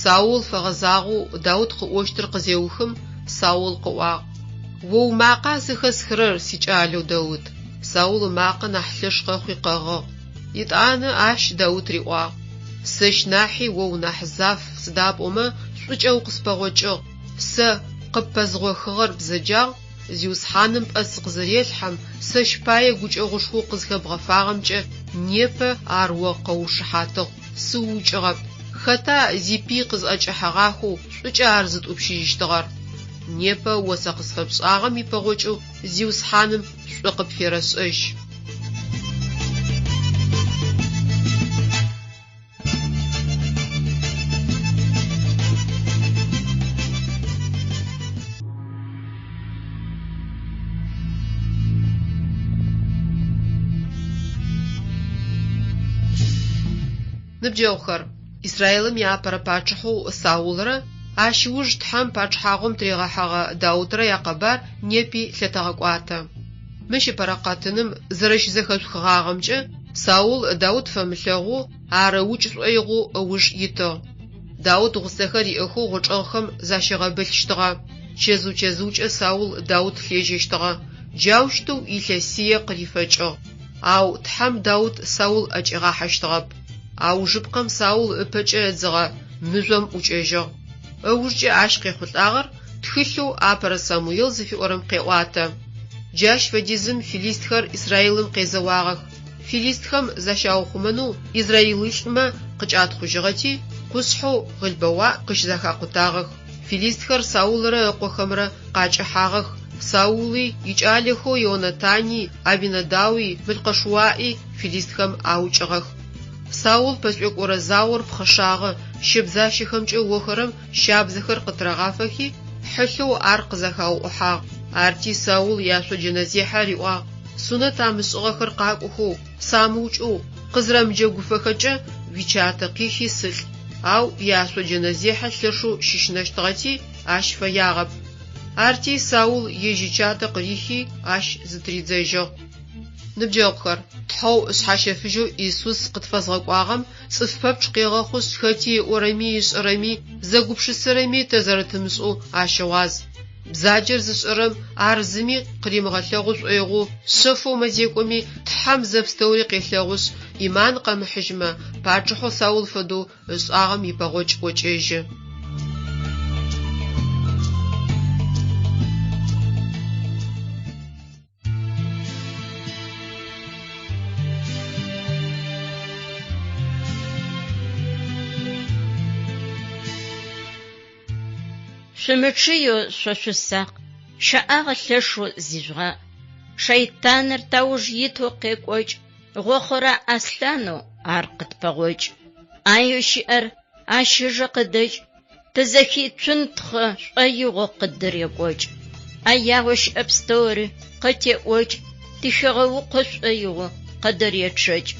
Саул фэгъэзагъэу Даут къыӏощтыр къызеухым, Саул къыӏуагъ, О умакъа зэхэсхырэр, сикӏалэу Даут? Саул ымакъэ нахь лъэш къэхъуи къэгъыгъ. Етӏанэ ащ Даут риӏуагъ, Сэщ нахьи о унахь заф, сыда пӏомэ шӏукӏэ укъыспэгъокӏыгъ, сэ къыппэзгъохыгъэр бзэджагъ, Зиусхьаным пӏэ сыкъызырелъхьэм, сэщ пае гукӏэгъушхоу къызхэбгъэфагъэмкӏэ непэ ар о къэуушыхьатыгъ, сыуукӏыгъэп. Хэта зипый къызӏэкӏэхьэгъахэу шӏукӏэ ар зытӏупщыжьыщтыгъэр? Непэ о сэ къысфэпшӏагъэм ипэгъокӏэу Зиусхьаным шӏу къыпферэшӏэжь. Ныбджэгъухэр, Израилым иапэрэ пачъыхьэу Саулрэ ащ ыуж Тхьэм пачъыхьагъум тыригъэхьэгъэ Даутрэ якъэбар непи лъэтэгъэкӏуатэ. Мыщ ыпэрэ къэтыным зэрэщызэхэшъухыгъагъэмкӏэ, Саул Даут фэмылъэгъоу, ар ыукӏ шӏоигъоу ыуж итыгъ. Даут гъусэхэр иӏэхэу гъочӏэгъхэм защигъэбылъщтыгъэ. Чэзыу-чэзыукӏэ Саул Даут лъежьэщтыгъэ. Джаущтэу илъэсие къырифэкӏыгъ. Ау Тхьэм Даут Саул ӏэкӏигъахьэщтыгъэп. Аужыпкъэм Саул ыпэкӏэ ыдзыгъэ мыжъом ӏукӏэжьыгъ. Ыужкӏэ ащ къехъулӏагъэр тхылъэу Апэрэ Самуел зыфиӏорэм къеӏуатэ. Джащ фэдизым филистхэр Израилым къезэуагъэх. Филистхэм защаухъумэнэу израилылӏмэ къыкӏатхъужьыгъэти, къушъхьэу Гъылбэуаӏ къыщызэхакъутагъэх. Филистхэр Саулрэ ыкъохэмрэ къакӏэхьагъэх, Саули, икӏалэхэу Ионатани, Абинадауи, Мылкъэшыуаӏи филистхэм аукӏыгъэх. Саул пэшӏуекӏорэ заор пхъэшагъэ, щэбзащэхэмкӏэ охэрэм щабзэхэр къытырагъафэхи, хьылъэу ар къызэхауӏухьагъ. Арти Саул иашъоджэнэзехьэ риӏуагъ, Сунэт амышӏыгъэхэр къакӏохэу, самыукӏэу, къызырэмыджэгуфэхэкӏэ, уичатэ къихи сылӏ. Ау иашъоджэнэзехьэ лъэшэу щыщынэщтыгъэти, ащ фэягъэп. Арти Саул ежь ичатэ къырихи, ащ зытыридзэжьыгъ. Ныбджэгъухэр, Тхьэу Шъхьащэфыжьэу Исус къытфэзгъэкӏуагъэм цӏыф пэпчъ къегъэхъушъ, хэти ыӏорэми ышӏэрэми, зэгупшысэрэми тэ зэрэтымышӏэу ащыгъуаз. Бзаджэр зышӏэрэм ар зыми къыримыгъэлъэгъу шӏоигъоу шъэфэу мэзекӏоми, Тхьэм зэпстэури къелъэгъушъ, ӏиман къэмыхьыжьмэ, пачъыхьэу Саул фэдэу ышӏагъэм ипэгъокӏ ӏокӏэжьы. Шъумычъыеу шъо шъусакъ, щэӏагъэ лъэшэу зижъугъаӏ. Шэйтаныр тауж итэу къекӏокӏ, гъохъорэ аслъанэу ар къытпэгъокӏ. ӏаеу щыӏэр ащ ыжэ къыдэкӏ, Тызэхицунтхъы шӏоигъоу къыддырекӏокӏ. ӏэягъэу щыӏэ пстэури къытеӏокӏ, тыхигъэукъо шӏоигъоу къыдыречъэкӏ.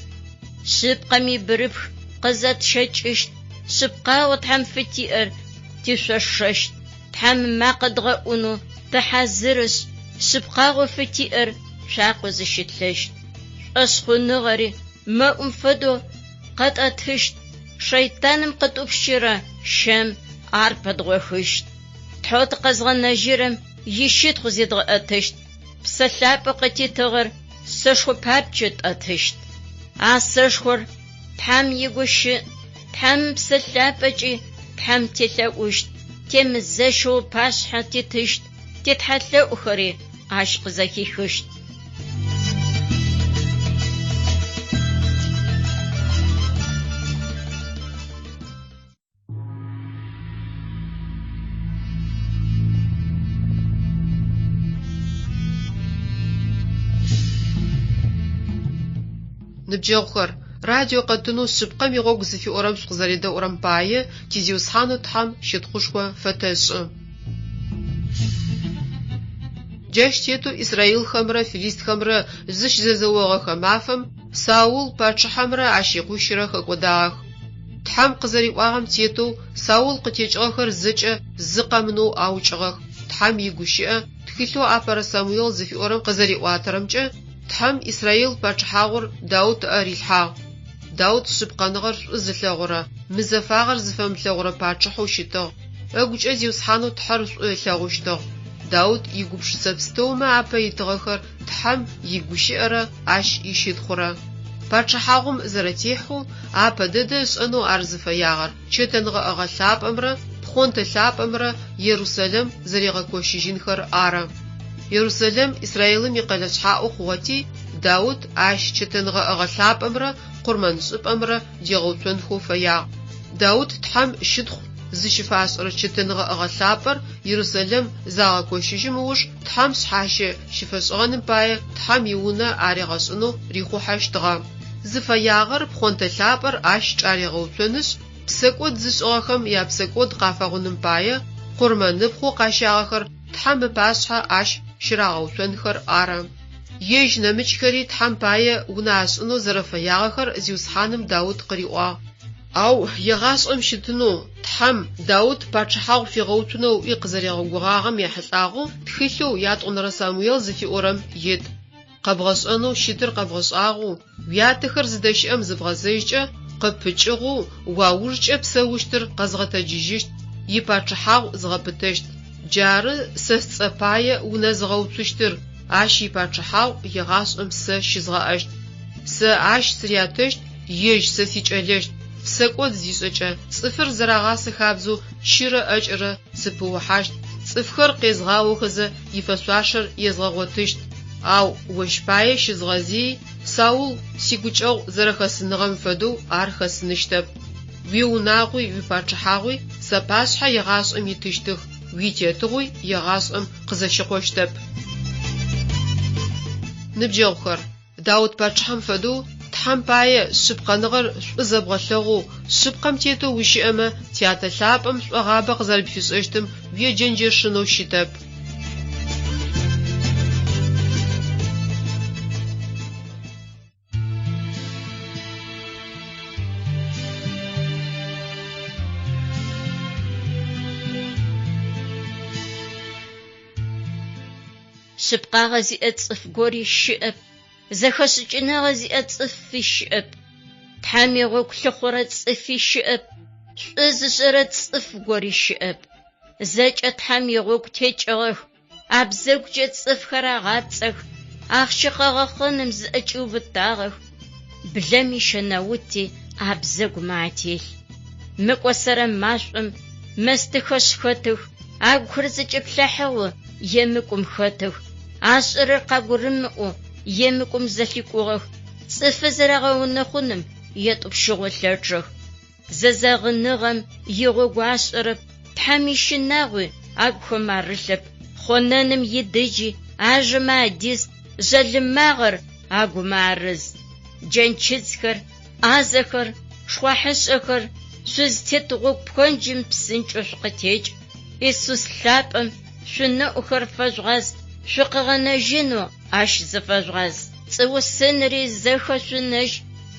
Шъыпкъэм ибырыпх къызэтщэкӏыщт, шъыпкъагъэу Тхьэм фытиӏэр тишъошэщт. Тхьэм ымакъэ дгъэӏунэу тыхьазырышъ, шъыпкъагъэу фытиӏэр цуакъэу зыщытлъэщт. Шӏошъхъуныгъэри мэӏум фэдэу къэтӏэтыщт, шэйтаным къытӏупщырэ щэм ар пэдгъохыщт. Тхьэу тыкъэзгъэнэжьырэм ищытхъу зедгъэӏэтыщт, Псэ Лъапӏэу къытитыгъэр сэшхо папкӏэу тӏэтыщт. А сэшхор Тхьэм игущыӏ, Тхьэм Псэ Лъапӏэкӏи Тхьэм телъэӏущт, темызэщэу ыпашъхьэ титыщт, титхьэлъэӏухэри ащ къызэхихыщт. Ныбджэгъухэр, радио къэтынэу Шъыпкъэм игъогу зыфиӏорэм шъукъызэредэӏурэм пае ти Зиусхьанэу Тхьэм щытхъушхо фэтэшӏы. Джащ тетэу израилхэмрэ филистхэмрэ зыщызэзэогъэхэ мафэм Саул пачъыхьэмрэ ащ икъуищрэ хэкӏодагъэх. Тхьэм къызэриӏуагъэм тетэу Саул къытекӏыгъэхэр зэкӏэ зы къэмынэу аукӏыгъэх. Тхьэм игущыӏэ тхылъэу Апэрэ Самуел зыфиӏорэм къызэриӏуатэрэмкӏэ, Тхьэм Израил пачъыхьагъур Даут ыӏэ рилъхьагъ. Даут шъыпкъэныгъэр шӏу зылъэгъурэ, мызэфагъэр зыфэмылъэгъурэ пачъыхьэу щытыгъ. Ыгукӏэ Зиусхьанэу Тхьэр шӏу ылъэгъущтыгъ. Даут игупшысэ пстэумэ апэ итыгъэхэр Тхьэм игущыӏэрэ ащ ищытхъурэ. Пачъыхьагъум зэрэтехьэу, апэ дэдэ ышӏэнэу ар зыфэягъэр чэтэнгъэӏэгъэ лъапӏэмрэ пхъонтэ лъапӏэмрэ Ерусэлэм зэригъэкощыжьынхэр ары. Ерусэлэм Израилым икъэлэ шъхьаӏэу хъугъэти, Даут ащ чэтэнгъэӏэгъэ лъапӏэмрэ къурмэншӏыпӏэмрэ дигъэуцонхэу фэягъ. Даут Тхьэм щытхъу зыщыфашӏырэ чэтэнгъэӏэгъэ лъапӏэр Ерусэлэм загъэкощыжьым ыуж Тхьэм шъхьащэ щыфэшӏыгъэным пае Тхьэм и Унэ аригъэшӏынэу рихъухьэщтыгъэ. Зыфэягъэр пхъонтэ лъапӏэр ащ чӏаригъэуцонышъ, псэкӏод зышӏыгъэхэм япсэкӏод къафэгъуным пае къурмэныпхъэу къащагъэхэр Тхьэм ыпашъхьэ ащ щырагъэуцонхэр ары. Ежь нэмыкӏхэри Тхьэм пае унэ ашӏынэу зэрэфэягъэхэр Зиусхьаным Даут къыриӏуагъ. Ау егъашӏэм щытынэу Тхьэм Даут пачъыхьагъу фигъэуцунэу ыӏуи къызэригъэгугъагъэм ехьылӏагъэу тхылъэу Ятӏонэрэ Самуел зыфиӏорэм ит. Къэбгъэшӏэнэу щытыр къэбгъэшӏагъэу, уятэхэр зыдэщыӏэм зыбгъэзэжькӏэ, къыппыкӏыгъэу, уаужкӏэ псэущтыр къэзгъэтэджыжьыщт, ипачъыхьагъу згъэпытэщт. Джары сэ сцӏэ пае унэ зыгъэуцущтыр, ащ ипачъыхьагъу егъашӏэм сэ щызгъэӏэщт. Сэ ащ сырятэщт, ежь сэ сикӏэлэщт. Псэкӏод зишӏэкӏэ, цӏыфыр зэрагъасэ хабзэу чырэ ӏэкӏэрэ сыпыухьащт, цӏыфхэр къезгъаохэзэ ифэшъуашэр езгъэгъотыщт. Ау ощ пае щызгъэзыий, Саул сигукӏэгъу зэрэхэсыныгъэм фэдэу ар хэсыныщтэп. Уиунагъуи уипачъыхьагъуи сапашъхьэ егъашӏэм итыщтых. уитетыгъуи егъашӏэм къызэщыкъощтэп. Ныбджэгъухэр, Даут пачъыхьэм фэдэу Тхьэм пае шъыпкъэныгъэр шӏу зэбгъэлъэгъоу, шъыпкъэм тетэу ущыӏэмэ, Тятэ лъапӏэм шӏогъабэ къызэрэпфишӏэщтым уеджэнджэшынэу щытэп. Шъыпкъагъэ зиӏэ цӏыф гори щыӏэп, зэхэшӏыкӏыныгъэ зиӏэ цӏыфи щыӏэп, Тхьэм игъогу лъыхъурэ цӏыфи щыӏэп, шӏу зышӏэрэ цӏыф гори щыӏэп. Зэкӏэ Тхьэм игъогу текӏыгъэх, абзэгукӏэ цӏыфхэр агъапцӏэх, ахъщэ къэгъэхъэным зыӏэкӏиубытагъэх, блэм ищэнаути абзэгумэ ателъ. Мыкӏосэрэ машӏом мэстыхэшъ хэтых, агухэр зэкӏэплъыхьэу емыкӏум хэтых, ашӏэрэр къагурымыӏоу емыкӏум зэлъикӏугъэх, цӏыфы зэрагъэунэхъуным етӏупщыгъо лъэчъэх. Зэзэгъыныгъэм игъогу ашӏэрэп, Тхьэм ищынагъуи агухэм арылъэп, хъонэным идыджи ажэмэ адиз, жъалымагъэр агумэ арыз. Джэнчыдзхэр, ӏазэхэр, шхъуахьышӏэхэр, шъузтет гъогу пхэнджым псынкӏэу шъукъытекӏ. Исус лъапӏэм шъунэӏухэр фэжъугъаз, шъукъыгъэнэжьынэу Ащ зыфэжъугъаз. Пцӏыусынри зэхэшъунэжь,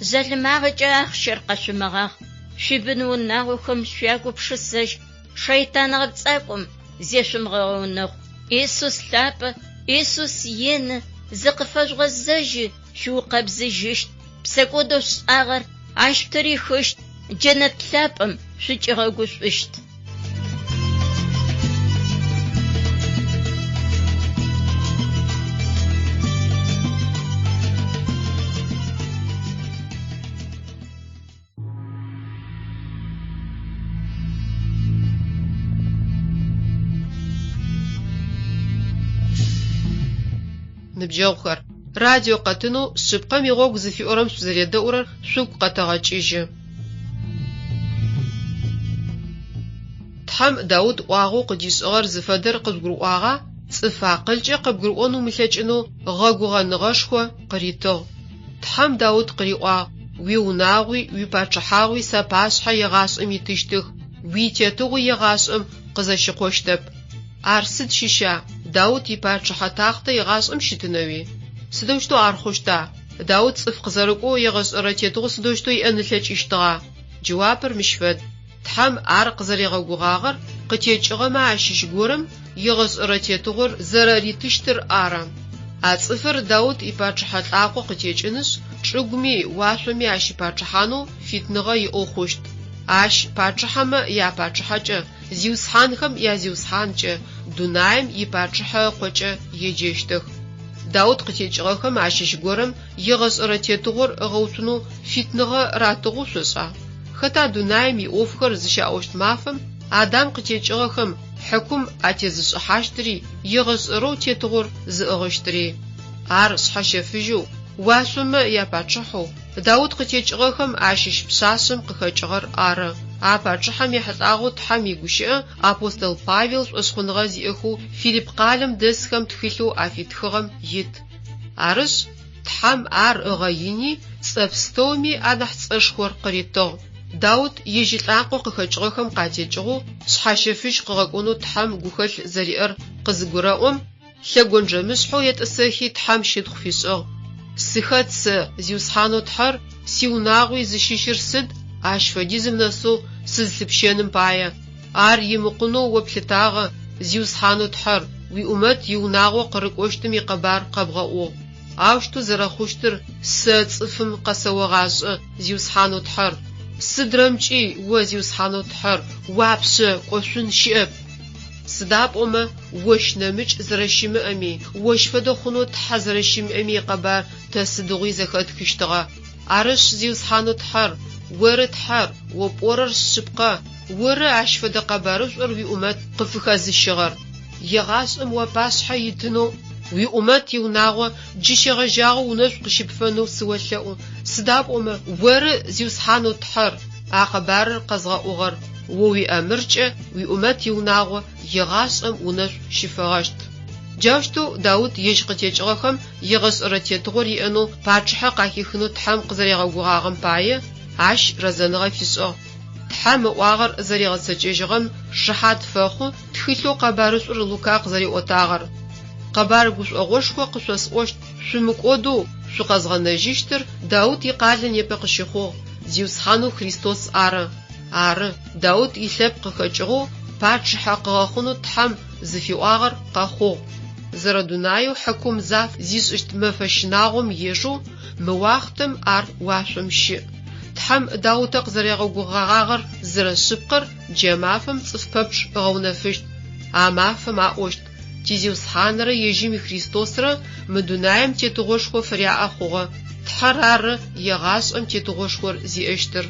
жъалымагъэкӏэ ахъщэр къэшъумыгъахъ, шъуибын-унагъохэм шъуягупшысэжь, шэйтан гъэпцӏакӏом зешъумыгъэунэхъу. Исус лъапӏэ, Исус ины, зыкъыфэжъугъэзэжьи, шъуиукъэбзыжьыщт, псэкӏодэу шъушӏагъэр Ащ шъутырихыщт, джэнэт лъапӏэм шъукӏигъэгушӏущт. Ныбджэгъухэр, радио къэтынэу Шъыпкъэм игъогу зыфиӏорэм шъузэредэӏурэр шъугу къэтэгъэкӏыжьы. Тхьэм Даут ӏуагъэу къыдишӏыгъэр зыфэдэр къыжъугурыӏуагъа? Цӏыф акъылкӏэ къыбгурыӏон умылъэкӏынэу гъэгугъэныгъэшхо къыритыгъ. Тхьэм Даут къыриӏуагъ, Уиунагъуи уипачъыхьагъуи сапашъхьэ егъашӏэм итыщтых, уитетыгъуи егъашӏэм къызэщыкъощтэп. Ар сыд щыща, Даут ипачъыхьэ тахътэ егъашӏэм щытынэуи? Сыдэущтэу ар хъущта? Даут цӏыф къызэрыкӏоу егъэшӏэрэ тетыгъо сыдэущтэу иӏэн ылъэкӏыщтыгъа? Джэуапыр мыщ фэд, Тхьэм ар къызэригъэгугъагъэр къытекӏыгъэмэ ащыщ горэм егъэшӏэрэ тетыгъор зэрэритыщтыр ары. А цӏыфыр Даут ипачъыхьэ лӏакъо къытекӏынышъ, чӏыгуми уашъоми ащыпачъыхьанэу фитныгъэ иӏэу хъущт. Ащ пачъыхьэмэ япачъыхьэкӏэ, зиусхьанхэм язиусхьанкӏэ, дунаим ипачъыхьэ ыкъокӏэ еджэщтых. Даут къытекӏыгъэхэм ащыщ горэм егъэшӏэрэ тетыгъор ыгъэуцунэу фитныгъэ ратыгъэу шъошӏа? Хэта дунаим иӏофхэр зыщаӏощт мафэм Адам къытекӏыгъэхэм хьыкум атезышӏыхьащтыри, егъэшӏэрэу тетыгъор зыӏыгъыщтыри? Ар шъхьэщэфыжьэу, уашъомэ япачъыхьэу, Даут къытекӏыгъэхэм ащыщ пшъашъэм къыхэкӏыгъэр ары. А пачъыхьэм ехьылӏагъэу Тхьэм игущыӏэ апостол Павел шӏошъхъуныгъэ зиӏэхэу Филипп къалэм дэсхэм тхылъэу афитхыгъэм ит. Арышъ, Тхьэм ар ыгъэини, цӏэ пстэуми анахь цӏэшхор къыритыгъ. Даут ежь илӏакъо къыхэкӏыгъэхэм къатекӏыгъэу шъхьащэфыжь къыгъэкӏонэу Тхьэм гухэлъ зэриӏэр къызыгурэӏом, лъэгонджэмышъхьэу етӏысэхи Тхьэм щытхъу фишӏыгъ, Сыхэт сэ, Зиусхьанэу Тхьэр, сиунагъуи зыщыщыр сыд, ащ фэдизым нэсэу сызлъыпщэным пае? Ар имыкъунэу о плъытагъэ, Зиусхьанэу Тхьэр, уиӏумэт иунагъо къырыкӏощтым икъэбар къэбгъэӏугъ. Аущтэу зэрэхъущтыр сэ цӏыфым къэсэогъашӏэ, Зиусхьанэу Тхьэр. Сыдрэмкӏи о, Зиусхьанэу Тхьэр, уапшъэ кӏошъун щыӏэп. Сыда пӏомэ ощ нэмыкӏ зэрэщымыӏэми, ощ фэдэ хъунэу Тхьэ зэрэщымыӏэми икъэбар тэ сыдигъуи зэхэтхыщтыгъэ. Арышъ, Зиусхьанэу Тхьэр, оры Тхьэр, о пӏорэр шъыпкъэ, оры ащ фэдэ къэбарышӏур уиӏумэт къыфыхэзыщыгъэр. Егъашӏэм уапашъхьэ итынэу уиӏумэт иунагъо джы щегъэжьагъэу унэшӏу къыщыпфэнэу сыолъэӏу, сыда пӏомэ оры, Зиусхьанэу Тхьэр, а къэбарыр къэзгъэӏугъэр. О уиӏэмыркӏэ уиӏумэт иунагъо егъашӏэм унэшӏу щыфэгъэщт. Джаущтэу Даут ежь къытекӏыгъэхэм егъэшӏэрэ тетыгъор иӏэнэу пачъыхьэ къахихынэу Тхьэм къызэригъэгугъагъэм пае, ащ рэзэныгъэ фишӏыгъ. Тхьэм ыӏуагъэр зэригъэцэкӏэжьыгъэм шыхьат фэхъу тхылъэу Къэбарышӏур Лука къызэриӏотагъэр. Къэбар гушӏогъошхо къышъосӏощт, шъумыкӏодэу шъукъэзгъэнэжьыщтыр Даут икъалэ непэ къыщыхъугъ, Зиусхьанэу Христос ары. Ары, Даут илъэпкъ къыхэкӏыгъэу пачъыхьэ къыгъэхъунэу Тхьэм зыфиӏуагъэр къэхъугъ. Зэрэдунаеу хьыкум заф зишӏыщт мэфэ щынагъом ежэу мы уахътэм ар уашъом щыӏ. Тхьэм Даутэ къызэригъэгугъэгъагъэр зэрэшъыпкъэр джа мафэм цӏыф пэпчъ ыгъэунэфыщт. А мафэм аӏощт, Ти Зиусхьанрэ ежьым и Христосрэ мы дунаем тетыгъошхо фыряӏэ хъугъэ, Тхьэр ары егъашӏэм тетыгъошхор зиӏэщтыр.